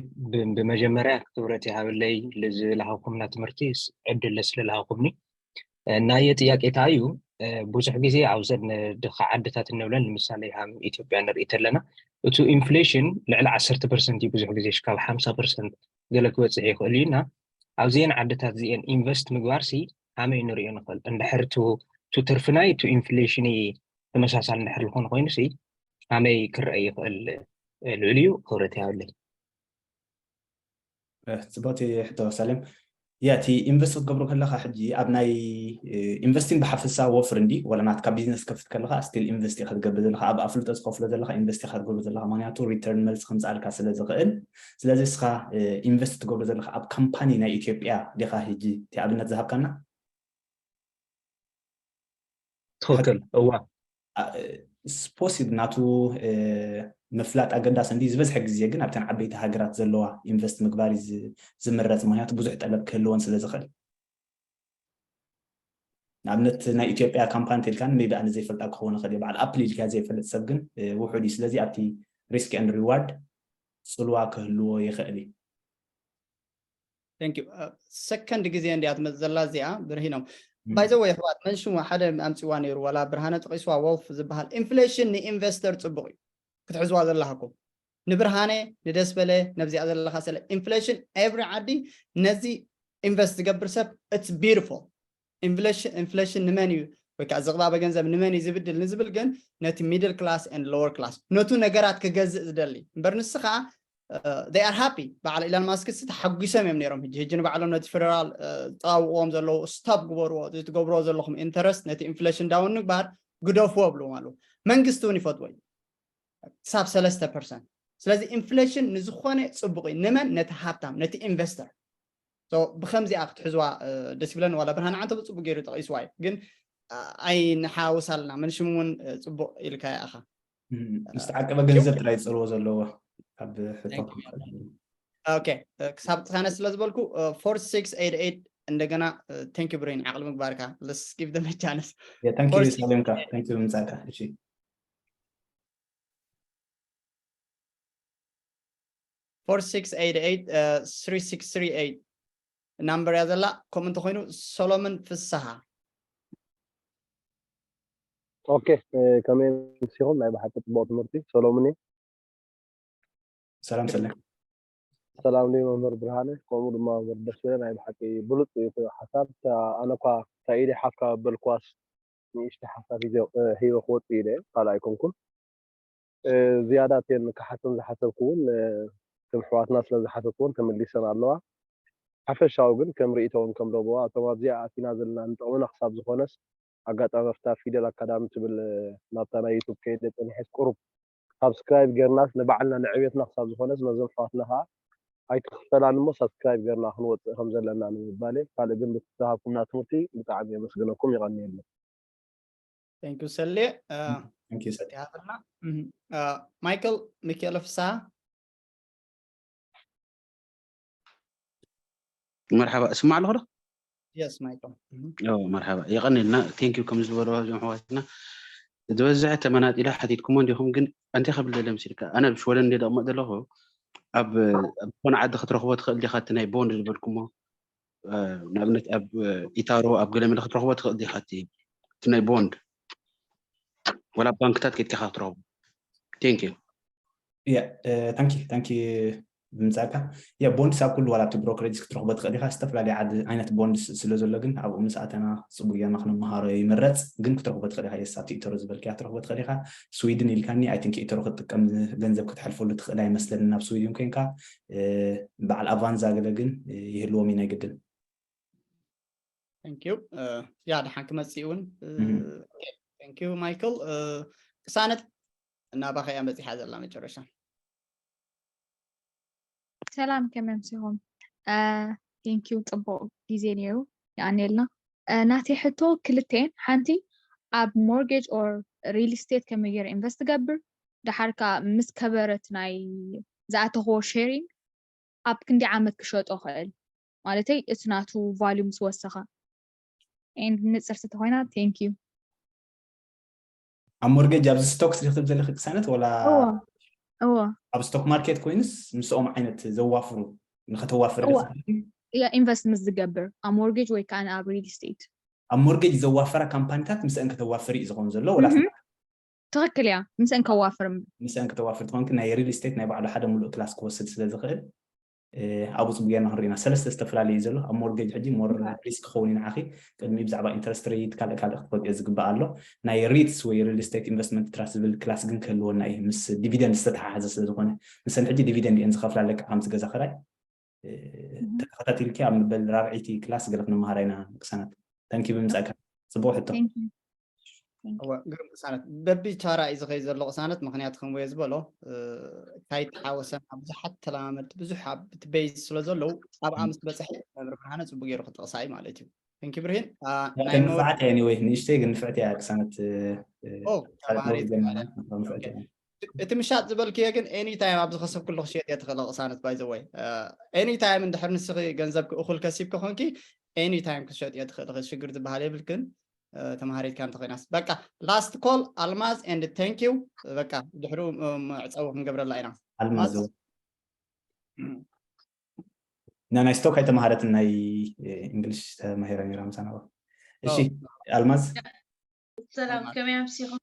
ብመጀመርያ ክብረት ይሃበለይ ዝለሃብኩምና ትምህርቲ ዕድል ስለለሃብኩምኒ። ናየ ጥያቄ እንታይ እዩ፣ ብዙሕ ግዜ ኣብዘን ድኻ ዓድታት እንብለን ንምሳሌ ሃም ኢትዮጵያ ንርኢ ተለና እቱ ኢንፍሌሽን ልዕሊ ዓሰርተ ፐርሰንት እዩ ብዙሕ ግዜ ሽካብ ሓምሳ ፐርሰንት ገለ ክበፅሕ ይኽእል እዩ እና ኣብዚአን ዓድታት እዚአን ኢንቨስት ምግባር ሲ ሃመይ ንሪኦ ንኽእል እንድሕር ቱ ትርፊ ናይ ቱ ኢንፍሌሽን ተመሳሳሊ እንድሕር ዝኾነ ኮይኑ ሲ ሃመይ ክረአ ይኽእል ልዕሊኡ ክብረት ይሃበለይ። ፅቡቅቲ ሕቶ ሰሌም። ያ እቲ ኢንቨስት ክትገብሮ ከለካ ሕጂ ኣብ ናይ ኢንቨስቲንግ ብሓፈሳ ወፍር እንዲ ወላ ናትካ ቢዝነስ ከፍት ከለካ ስቲል ኢንቨስት ኢካ ትገብር ዘለካ ኣብ ኣፍልጦ ዝከፍሎ ዘለካ ኢንቨስት ኢካ ትገብር ዘለካ ምክንያቱ ሪተርን መልስ ከምፅኣልካ ስለ ዝኽእል ስለዚ እስካ ኢንቨስት ትገብሮ ዘለካ ኣብ ካምፓኒ ናይ ኢትዮጵያ ዲካ ሕጂ እቲ ኣብነት ዝሃብካና ትክክል እዋ ስፖሲብ ናቱ ምፍላጥ ኣገዳሲ እንዲ ዝበዝሐ ግዜ ግን ኣብተን ዓበይቲ ሃገራት ዘለዋ ኢንቨስት ምግባር ዝምረፅ ምክንያቱ ብዙሕ ጠለብ ክህልወን ስለ ዝኽእል ንኣብነት ናይ ኢትዮጵያ ካምፓኒ ተልካን ቢ ኣነ ዘይፈልጣ ክኸውን ይኽእል በዓል ኣፕል ኢልካ ዘይፈልጥ ሰብ ግን ውሑድ እዩ ስለዚ ኣብቲ ሪስክ ን ሪዋርድ ፅልዋ ክህልዎ ይኽእል እዩ ሰከንድ ግዜ እንዲያ ትመፅእ ዘላ እዚኣ ብርሂኖም ባይዘወ ኣሕዋት መንሽሙ ሓደ ኣምፅዋ ነይሩ ዋላ ብርሃነ ጠቂስዋ ወልፍ ዝበሃል ኢንፍሌሽን ንኢንቨስተር ፅቡቅ እዩ ክትሕዝዋ ዘለኩም ንብርሃነ ንደስበለ ነብዚኣ ዘለካ ስለ ኢንፍሌሽን ኤቭሪ ዓዲ ነዚ ኢንቨስት ዝገብር ሰብ it's beautiful ኢንፍሌሽን ንመን እዩ ወይ ከዓ ዝቕባበ ገንዘብ ንመን እዩ ዝብድል ንዝብል ግን ነቲ ሚድል ክላስ ን ሎወር ክላስ ነቱ ነገራት ክገዝእ ዝደሊ እምበር ንስኻ they are happy በዓል ኢላን ማስክ ስ ተሓጒሶም እዮም ነይሮም ሕጂ ሕጂ ንባዕሎም ነቲ ፌደራል ዝጠዋውቅዎም ዘለዉ ስቶፕ ግበርዎ እቲ ትገብርዎ ዘለኹም ኢንተረስት ነቲ ኢንፍሌሽን ዳውን ምግባር ግደፍዎ ብልዎም ኣለዉ መንግስቲ እውን ይፈትዎ እዩ ክሳብ ሰለስተ ፐርሰንት ስለዚ ኢንፍሌሽን ንዝኾነ ፅቡቅ እዩ ንመን ነቲ ሃብታም ነቲ ኢንቨስተር ብከምዚኣ ክትሕዝዋ ደስ ይብለኒ ዋላ ብርሃን ዓንተ ብፅቡቅ ገይሩ ጠቂስዋ እዩ ግን ኣይንሓውስ ኣለና መንሽም እውን ፅቡቅ ኢልካ ይኣኻ ምስ ተዓቀበ ገንዘብ ጥራይ ዝፀልዎ ዘለዎ ካብ ሕቶ ኦኬ ክሳብ ቅሳነት ስለ ዝበልኩ ፎር ሲክስ ኤይት ኤይት እንደገና thank you ብሬን ዓቅሊ ምግባርካ let's give them a chance ሳሌምካ ብምፃእካ እሺ four six eight eight three six three eight ናምበር እያ ዘላ ከምኡ እንተኮይኑ ሰሎምን ፍስሃ ኦኬ ከመይ ምሲኹም ናይ ብሓቂ ፅቡቅ ትምህርቲ ሰሎምን እየ ሰላም ሰለ ሰላም ሊ መምህር ብርሃነ ከምኡ ድማ መምህር ደስበለ ናይ ብሓቂ ብሉፅ እዩ እቲ ሓሳብ ኣነ እኳ እታ ኢደ ሓፍ ካብ በልክዋስ ንእሽተ ሓሳብ ሂበ ክወፅእ ኢለ ካልእ ኣይኮንኩን ዝያዳ እተን ክሓተን ዝሓሰብኩ እውን ከም ኣሕዋትና ስለ ዝሓተትወን ተመሊሰን ኣለዋ ሓፈሻዊ ግን ከም ርእይቶ እውን ከም ረብዋ እቶም ኣብዚኣ ኣቲና ዘለና ንጥቕምና ክሳብ ዝኾነስ ኣጋጣሚ ኣብታ ፊደል ኣካዳሚ ትብል ናብታ ናይ ዩቱብ ከይደ ፀኒሐስ ቁሩብ ሳብስክራይብ ጌርናስ ንባዕልና ንዕብየትና ክሳብ ዝኾነስ ነዞም ኣሕዋትና ከዓ ኣይትኽፈላን እሞ ሳብስክራይብ ጌርና ክንወፅእ ከም ዘለና ንምባል ካልእ ግን ብዝሃብኩምና ትምህርቲ ብጣዕሚ የመስግነኩም ይቐንየልና Thank you ሰሌ Thank you ሰሌ ሃበልና ማይክል ሚካኤል ፍስሃ መርሓባ እስማዕ ኣለኹ ዶ የስ ማይክል መርሓባ የቐንልና ቴንኪዩ ከም ዝበለዋ እዞም ኣሕዋትና ዝበዝሐ ተመናጢላ ሓቲትኩሞ እንዲኹም ግን ኣንታይ ከብል ደለ መሲልካ ኣነ ኣብ ሽወደን እንደ ደቕመጥ ዘለኹ ኣብ ዝኾነ ዓዲ ክትረኽቦ ትኽእል ዲኻ እቲ ናይ ቦንድ ዝበልኩሞ ንኣብነት ኣብ ኢታሮ ኣብ ገለመለ ክትረኽቦ ትኽእል ዲኻ እቲ ናይ ቦንድ ወላ ባንክታት ከድካ ክትረኽቦ ቴንኪዩ ታንኪ ታንኪ ብምፃእካ ያ ቦንድስ ኣብ ኩሉ ዋላ ኣብቲ ብሮክሬጅ ክትረኽቦ ትኽእል ኢኻ ዝተፈላለዩ ዓይነት ቦንድስ ስለ ዘሎ ግን ኣብኡ ምስ ኣተና ፅቡቅ ጌርና ክንመሃሮ ይምረፅ ግን ክትረኽቦ ትኽእል ኢኻ የስ ኣብቲ ኢተሮ ዝበልክያ ክትረኽቦ ትኽእል ኢኻ ስዊድን ኢልካኒ ኣይ ቲንክ ኢተሮ ክትጥቀም ገንዘብ ክትሓልፈሉ ትኽእል ኣይመስለኒ ናብ ስዊድን ኮይንካ በዓል ኣቫንዛ ገለ ግን ይህልዎም እዩ ናይ ግድን ያ ደሓን ክመፅእ እውን ቴንኪዩ ማይክል ቅሳነት እናባኸ እያ መፂሓ ዘላ መጨረሻ ሰላም ከመምሲኹም ቴንኪዩ ፅቡቅ ግዜ ነይሩ ይኣንየልና ናተይ ሕቶ ክልተን ሓንቲ ኣብ ሞርጌጅ ኦር ሪል ስቴት ከመይ ገይረ ኢንቨስት ትገብር ደሓር ከዓ ምስ ከበረት ናይ ዝኣተኽዎ ሼሪንግ ኣብ ክንዲ ዓመት ክሸጦ ክእል ማለተይ እቲ ናቱ ቫሉ ምስ ወሰኸ ንፅርቲ ተኮይና ቴንክ ዩ ኣብ ሞርጌጅ ኣብዚ ስቶክስ ዲክ ትብል ዘለኺ ቅሳነት ወላ እዎ ኣብ ስቶክ ማርኬት ኮይኑስ ምስኦም ዓይነት ዘዋፍሩ ንከተዋፍር እዎ። ያ ኢንቨስት ምስ ዝገብር ኣብ ሞርጌጅ ወይ ከዓ ኣብ ሪል ስቴት ኣብ ሞርጌጅ ዘዋፈራ ካምፓኒታት ምስአን ከተዋፍር እዩ ዝኸውን ዘሎ ወላ ትኽክል እያ ምስአን ከዋፍር ምስአን ከተዋፍር ትኾንክ ናይ ሪል ስቴት ናይ ባዕሉ ሓደ ሙሉእ ክላስ ክወስድ ስለ ዝኽእል ኣብኡ ፅቡቅ ጌርና ክንሪና ሰለስተ ዝተፈላለዩ ዘሎ ኣብ ሞርጌጅ ሕጂ ሞር ሪስክ ክኸውን እዩ ንዓኺ ቅድሚ ብዛዕባ ኢንተረስት ሬት ካልእ ካልእ ክትፈልጥዮ ዝግባእ ኣሎ ናይ ሪትስ ወይ ሪል ስቴት ኢንቨስትመንት ትራስት ዝብል ክላስ ግን ክህልወና እዩ ምስ ዲቪደንድ ዝተተሓሓዘ ስለ ዝኾነ ምሰን ሕጂ ዲቪደንድ እየን ዝኸፍላ ኣለካ ከምቲ ገዛ ክራይ ተኸታቲልኪ ኣብ መበል ራብዐይቲ ክላስ ገለ ክንመሃር ኢና ቅሳነት። Thank you ብምጻእካ። ጽቡቕ ሕቶ። Thank you. እወ ግርም ቅሳነት በቢ ቻራ እዩ ዝኸይ ዘሎ ቅሳነት። ምክንያቱ ከምወዮ ዝበሎ ካይተሓወሰና ብዙሓት ተለማመድቲ ብዙሕ ኣብቲ ቤዝ ስለ ዘለዉ ኣብኣ ምስ በፅሐ መምህር ብርሃነ ፅቡቅ ገይሩ ክጠቕሳ እዩ ማለት እዩ። Thank you ብርሂን። ናይ ንፍዕቲ እያ ወይ ንእሽተይ ግን ንፍዕቲ እያ ቅሳነት። እቲ ምሻጥ ዝበልክዮ ግን ኤኒ ታይም ኣብዚ ከሰብ ኩሉ ክሸጥ እየ ትኽእል ቅሳነት ባይዘወይ ኤኒ ታይም እንድሕር ንስኺ ገንዘብ እኹል ከሲብ ከኾንኪ ኤኒ ታይም ክሸጥ እየ ትኽእል ሽግር ዝበሃል የብልክን። ተማሃሪትካ እንተኮይናስ በቃ last call ኣልማዝ and thank you። በቃ ድሕሩ መዕፀዊ ክንገብረላ ኢና። ኣልማዝ ናይ ስቶክ ኣይተማሃረትን ናይ እንግሊሽ ተማሂራ ነራ ምሳና። እሺ ኣልማዝ ሰላም ከመይ ኣምሲኹም?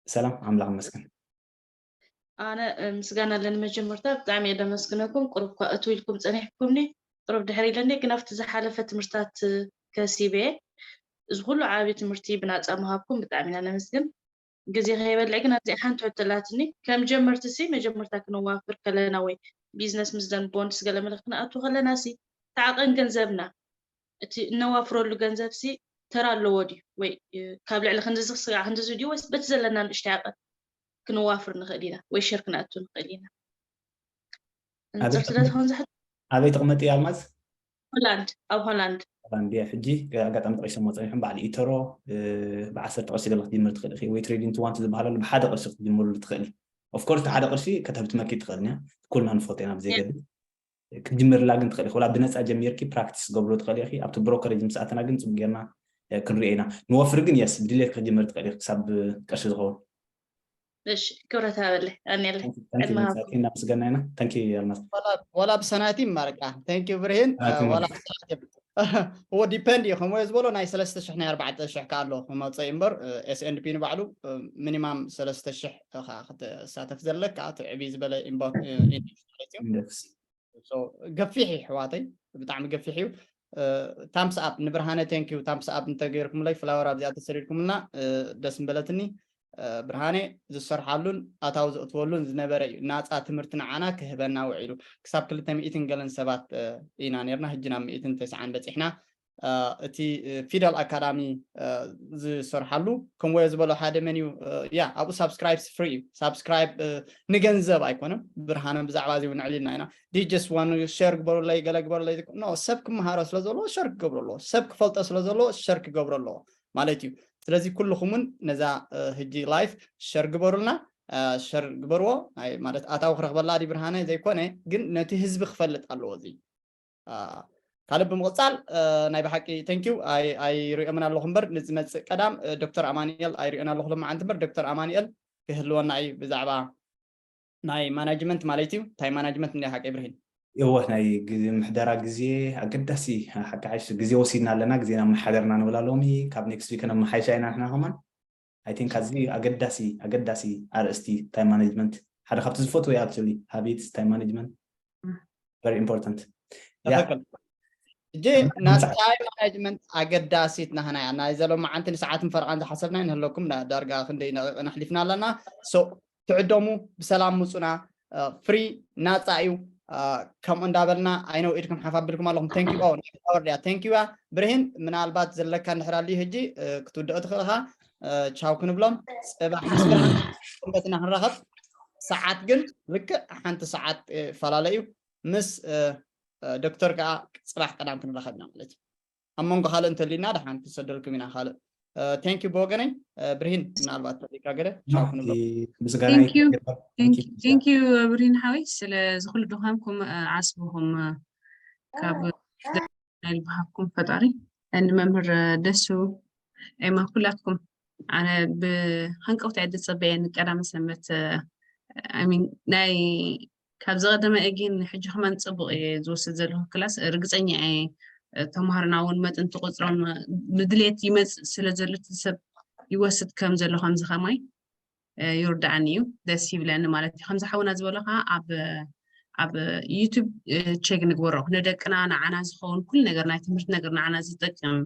ሰላም ኣምላኽ ይመስገን። ኣነ ምስጋና ኣለኒ መጀመርታ ብጣዕሚ እየ ደመስግነኩም። ቁሩብ እኳ እትው ኢልኩም ፀኒሕኩምኒ ቁሩብ ድሕር ኢለኒ ግን ኣብቲ ዝሓለፈ ትምህርታት ከሲበ እዚ ኩሉ ዓብዪ ትምህርቲ ብናፃ ምሃብኩም ብጣዕሚ ኢና ነመስግን። ግዜ ከይበልዕ ግን ኣብዚ ሓንቲ ሕቶ ኣላትኒ። ከም ጀመርቲ ሲ መጀመርታ ክነዋፍር ከለና ወይ ቢዝነስ ምስ ደን ቦንድስ ገለ መለ ክንኣቱ ከለና ሲ ተዓቐን ገንዘብና እቲ እነዋፍረሉ ገንዘብ ሲ ተራ ኣለዎ ድዩ ወይ ካብ ልዕሊ ክንድዚ ክስጋዕ ክንድዚ ድዩ ወይስ በቲ ዘለና ንእሽተይ ዓቐን ክንዋፍር ንኽእል ኢና ወይ ሸር ክንኣቱ ንኽእል ኢና። ንፅር ስለ ዝኾን ዝሕት ኣበይ ትቕመጥ እዩ ኣልማዝ? ሆላንድ ኣብ ሆላንድ ሆላንድ እየ። ሕጂ ኣጋጣሚ ጠቂሶሞ ፀኒሖም በዓል ኢተሮ ብዓሰርተ ቅርሺ ገለ ክትጅምር ትኽእል ኢኺ ወይ ትሬዲንግ ቱ ዋን ዝበሃል ኣሎ ብሓደ ቅርሺ ክትጅምርሉ ትኽእል። ኦፍኮርስ ሓደ ቅርሺ ከተህብትመኪ ትኽእል እያ ኩልና ንፈቶ ኢና ብዘይገድስ ክትጅምርላ ግን ትኽእል ኢኺ። ወላ ብነፃ ጀሚርኪ ፕራክቲስ ገብሮ ትኽእል ኢኺ። ኣብቲ ብሮከሬጅ ምስ ኣተና ግን ፅቡቅ ጌርና ክንሪኦ ኢና። ንወፍሪ ግን የስ ብድሌት ክትጅምር ትኽእል ኢኺ ክሳብ ቅርሺ ዝኸውን። እሺ ክብረት ሃበለይ ኣንየለይ ዕድመ ሃብኩም። እናመስገና ኢና። Thank you ኣልማዝ። ዋላ ብሰናይት ይማርቃ። Thank you ብርሂን። ዋላ ብሰናይት እዎ ዲፐንድ እዩ ከምኡ ዝበሎ ናይ ሰለስተ ሽሕ ናይ ኣርባዕተ ሽሕ ከ ኣሎ ክመፀ እዩ እምበር ኤስኤንፒ ንባዕሉ ሚኒማም ሰለስተ ሽሕ ኢኻ ክትሳተፍ ዘለካ እቲ ዕብይ ዝበለ ኢንቨስት ማለት እዩ። ገፊሕ እዩ ኣሕዋተይ ብጣዕሚ ገፊሕ እዩ። ታምስ ኣፕ ንብርሃነ thank you ታምስ ኣፕ እንተገይርኩምለይ ፍላወር ኣብዚኣ ተሰዲድኩምልና ደስ ምበለትኒ። ብርሃነ ዝሰርሓሉን ኣታዊ ዘእትወሉን ዝነበረ እዩ ናፃ ትምህርቲ ንዓና ክህበና ውዒሉ ክሳብ ክልተ ሚእትን ገለን ሰባት ኢና ነርና ሕጂ ናብ ሚእትን ተስዓን በፂሕና። እቲ ፊደል ኣካዳሚ ዝሰርሓሉ ከምወዮ ዝበሎ ሓደ መን እዩ ያ ኣብኡ ሳብስክራይብ ፍሪ እዩ ሳብስክራይብ ንገንዘብ ኣይኮነም። ብርሃነ ብዛዕባ እዚ እውን ኣዕሊልና ኢና ዲጀስ ዋን ሸር ግበሩለይ ገለ ግበሩለይ ኖ ሰብ ክመሃሮ ስለ ዘለዎ ሸር ክገብሩ ኣለዎ ሰብ ክፈልጦ ስለ ዘለዎ ሸር ክገብሩ ኣለዎ ማለት እዩ። ስለዚ ኩልኹም እውን ነዛ ህጂ ላይፍ ሸር ግበሩልና። ሸር ግበርዎ ማለት ኣታዊ ክረክበላ ዲ ብርሃነ ዘይኮነ ግን ነቲ ህዝቢ ክፈልጥ ኣለዎ እዚ ካልእ ብምቕፃል ናይ ብሓቂ thank you ኣይሪኦምን ኣለኹ እምበር ንዝመፅእ ቀዳም ዶክተር ኣማንኤል ኣይሪኦን ኣለኹ ሎማዓንቲ እምበር ዶክተር ኣማንኤል ክህልወና እዩ ብዛዕባ ናይ ማናጅመንት ማለት እዩ። እንታይ ማናጅመንት እንዲ ሓቂ ብርሂን እወ ናይ ምሕደራ ግዜ ኣገዳሲ ሓቂ ሓይሽ ግዜ ወሲድና ኣለና ግዜና መሓደርና ንብላ ሎሚ ካብ ኔክስት ዊክ ነመሓይሻ ኢና ንሕና ከማን I think ኣዚ ኣገዳሲ ኣገዳሲ ኣርእስቲ ታይም ማኔጅመንት ሓደ ካብቲ ዝፈትዎ actually habits time management very important። ሕጂ ናይ ታይም ማናጅመንት ኣገዳሲት ናህና እያ ናይ ዘሎማዓንቲ ንሰዓትን ፈርቓን ዝሓሰብና ንህለኩም ዳርጋ ክንደይ ነቂቕን ኣሕሊፍና ኣለና። ትዕደሙ ብሰላም ምፁና። ፍሪ ናፃ እዩ። ከምኡ እንዳበልና I know ኢድኩም ሓፍ ኣቢልኩም ኣለኹም። Thank you all ናይ ፓወር ድያ thank you ያ ብርሂን ምናልባት ዘለካ እንድሕር ኣልዩ ሕጂ ክትውድኦ ትኽእል ኢኻ። ቻው ክንብሎም ፅባሕ ምስ ብርሃን ሰንበት ኢና ክንራኸብ። ሰዓት ግን ልክዕ ሓንቲ ሰዓት ይፈላለ እዩ። ምስ ዶክተር ከዓ ፅባሕ ቀዳም ክንራኸብ ኢና ማለት እዩ። ኣብ መንጎ ካልእ እንተሊና ደሓን ክንሰደልኩም ኢና ካልእ thank you ብወገነይ። ብርሂን ምናልባት ተሊካ ገለ ቻው ክንብሎ ምስጋና thank you ብርሂን ሓወይ ስለ ዝኩሉ ድኻምኩም ዓስብኹም ካብ ናይ ልብሃብኩም ፈጣሪ ንመምህር ደሱ ኤማ ኩላትኩም ኣነ ብሃንቀውታ እየ ዝፅበየ ንቀዳመ ሰንበት ሚን ናይ ካብ ዝቐደመ እጊን ሕጂ ከማን ፅቡቕ እየ ዝወስድ ዘለኹ ክላስ ርግፀኛ እየ ተምሃሮና እውን መጥንቲ ቁፅሮም ብድሌት ይመፅእ ስለ ዘሎ እቲ ሰብ ይወስድ ከም ዘሎ ከምዚ ከማይ ይርድኣኒ እዩ ደስ ይብለኒ ማለት እዩ ከምዚ ሓውና ዝበሎ ከዓ ኣብ ኣብ ዩቱብ ቸክ ንግበሮ ንደቅና ንዓና ዝኸውን ኩሉ ነገር ናይ ትምህርቲ ነገር ንዓና ዝጠቅም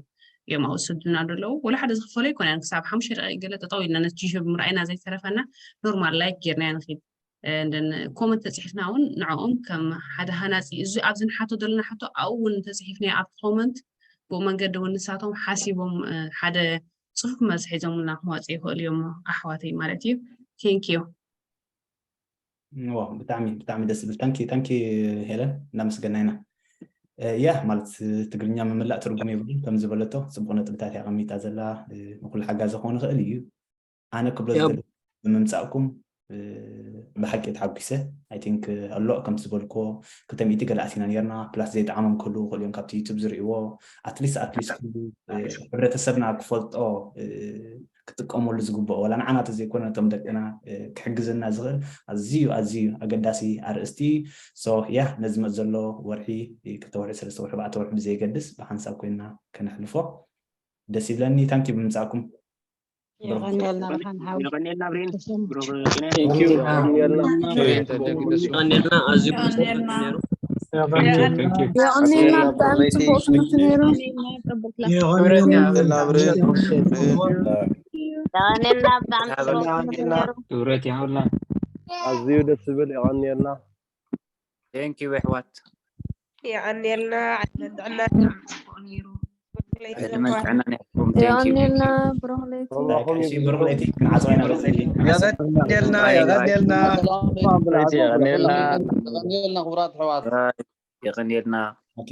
እዮም ኣውስዱና ዘለዉ ወላ ሓደ ዝኽፈሎ ይኮነ ክሳብ ሓሙሽተ ደቂ ገለ ጠጠው ኢልና ነቲ ዩቱብ ምርኣይና ዘይተረፈና ኖርማል ላይክ ጌርና ንክድ እንደን ኮመንት ተፅሒፍና እውን ንዕኦም ከም ሓደ ሃናፂ እዚ ኣብዚ ንሓቶ ዘለና ሕቶ ኣብኡ እውን ተፅሒፍናዮ ኣብቲ ኮመንት ብኡ መንገዲ እውን ንሳቶም ሓሲቦም ሓደ ፅሑፍ መልሲ ሒዞምልና ክመፁ ይኽእሉ እዮም ኣሕዋተይ ማለት እዩ። Thank you። ብጣዕሚ ብጣዕሚ ደስ ዝብል ታንኪ ታንኪ ሄለን እናመስገና ኢና። ያ ማለት ትግርኛ ምምላእ ትርጉም የብሉ ከም ዝበለቶ ፅቡቅ ነጥብታት እያ ቀሚጣ ዘላ። ንኩሉ ሓጋዚ ክኾን ይኽእል እዩ። ኣነ ክብሎ ዝደሊ ብምምፃእኩም ብሓቂ ተሓጒሰ። I think ኣሎ ከምቲ ዝበልክዎ ክልተ ሚእቲ ገለ ኣቲና ነርና plus ዘይጠዓሞም ክህልዉ ይኽእሉ እዮም ካብቲ ዩቱብ ዝርእይዎ። At least at least ኩሉ ሕብረተሰብና ክፈልጦ ክጥቀመሉ ዝግብኦ ዋላ ንዓና ተዘይኮነ ነቶም ደቅና ክሕግዘና ዝኽእል ኣዝዩ ኣዝዩ ኣገዳሲ ኣርእስቲ እዩ። So yeah ነዚ መፅ ዘሎ ወርሒ ክልተ ወርሒ ሰለስተ ወርሒ ኣርባዕተ ወርሒ ብዘየገድስ ብሓንሳብ ኮይንና ከነሕልፎ ደስ ይብለኒ። ታንኪ ብምምፃእኩም። የቐንየልና ብርሃን ሓው የቐንየልና ብሬን ተሰሙ ብሩኽ የቐንየልና ኣዝዩ የቐንየልና። የቐንየልና ብጣዕሚ ፅቡቅ ትምህርቲ ነይሩ። የቐንየልና ብሬን የቐንየልና ብጣዕሚ ፅቡቅ ትምህርቲ ነይሩ። ክብረት ይሃብልና። ኣዝዩ ደስ ዝብል የቐንየልና። Thank you ኣሕዋት። የቐንየልና ዕድመን ጥዕናን ዕድመን ጥዕናን ይሃብኩም። Thank you። የቐንየልና ብሩኽ ለይቲ። ብሩኽ ለይቲ ክንዓፅዋ ኢና በዚ የቐንየልና የቐንየልና የቐንየልና የቐንየልና ክቡራት ኣሕዋት። የቐንየልና ኦኬ።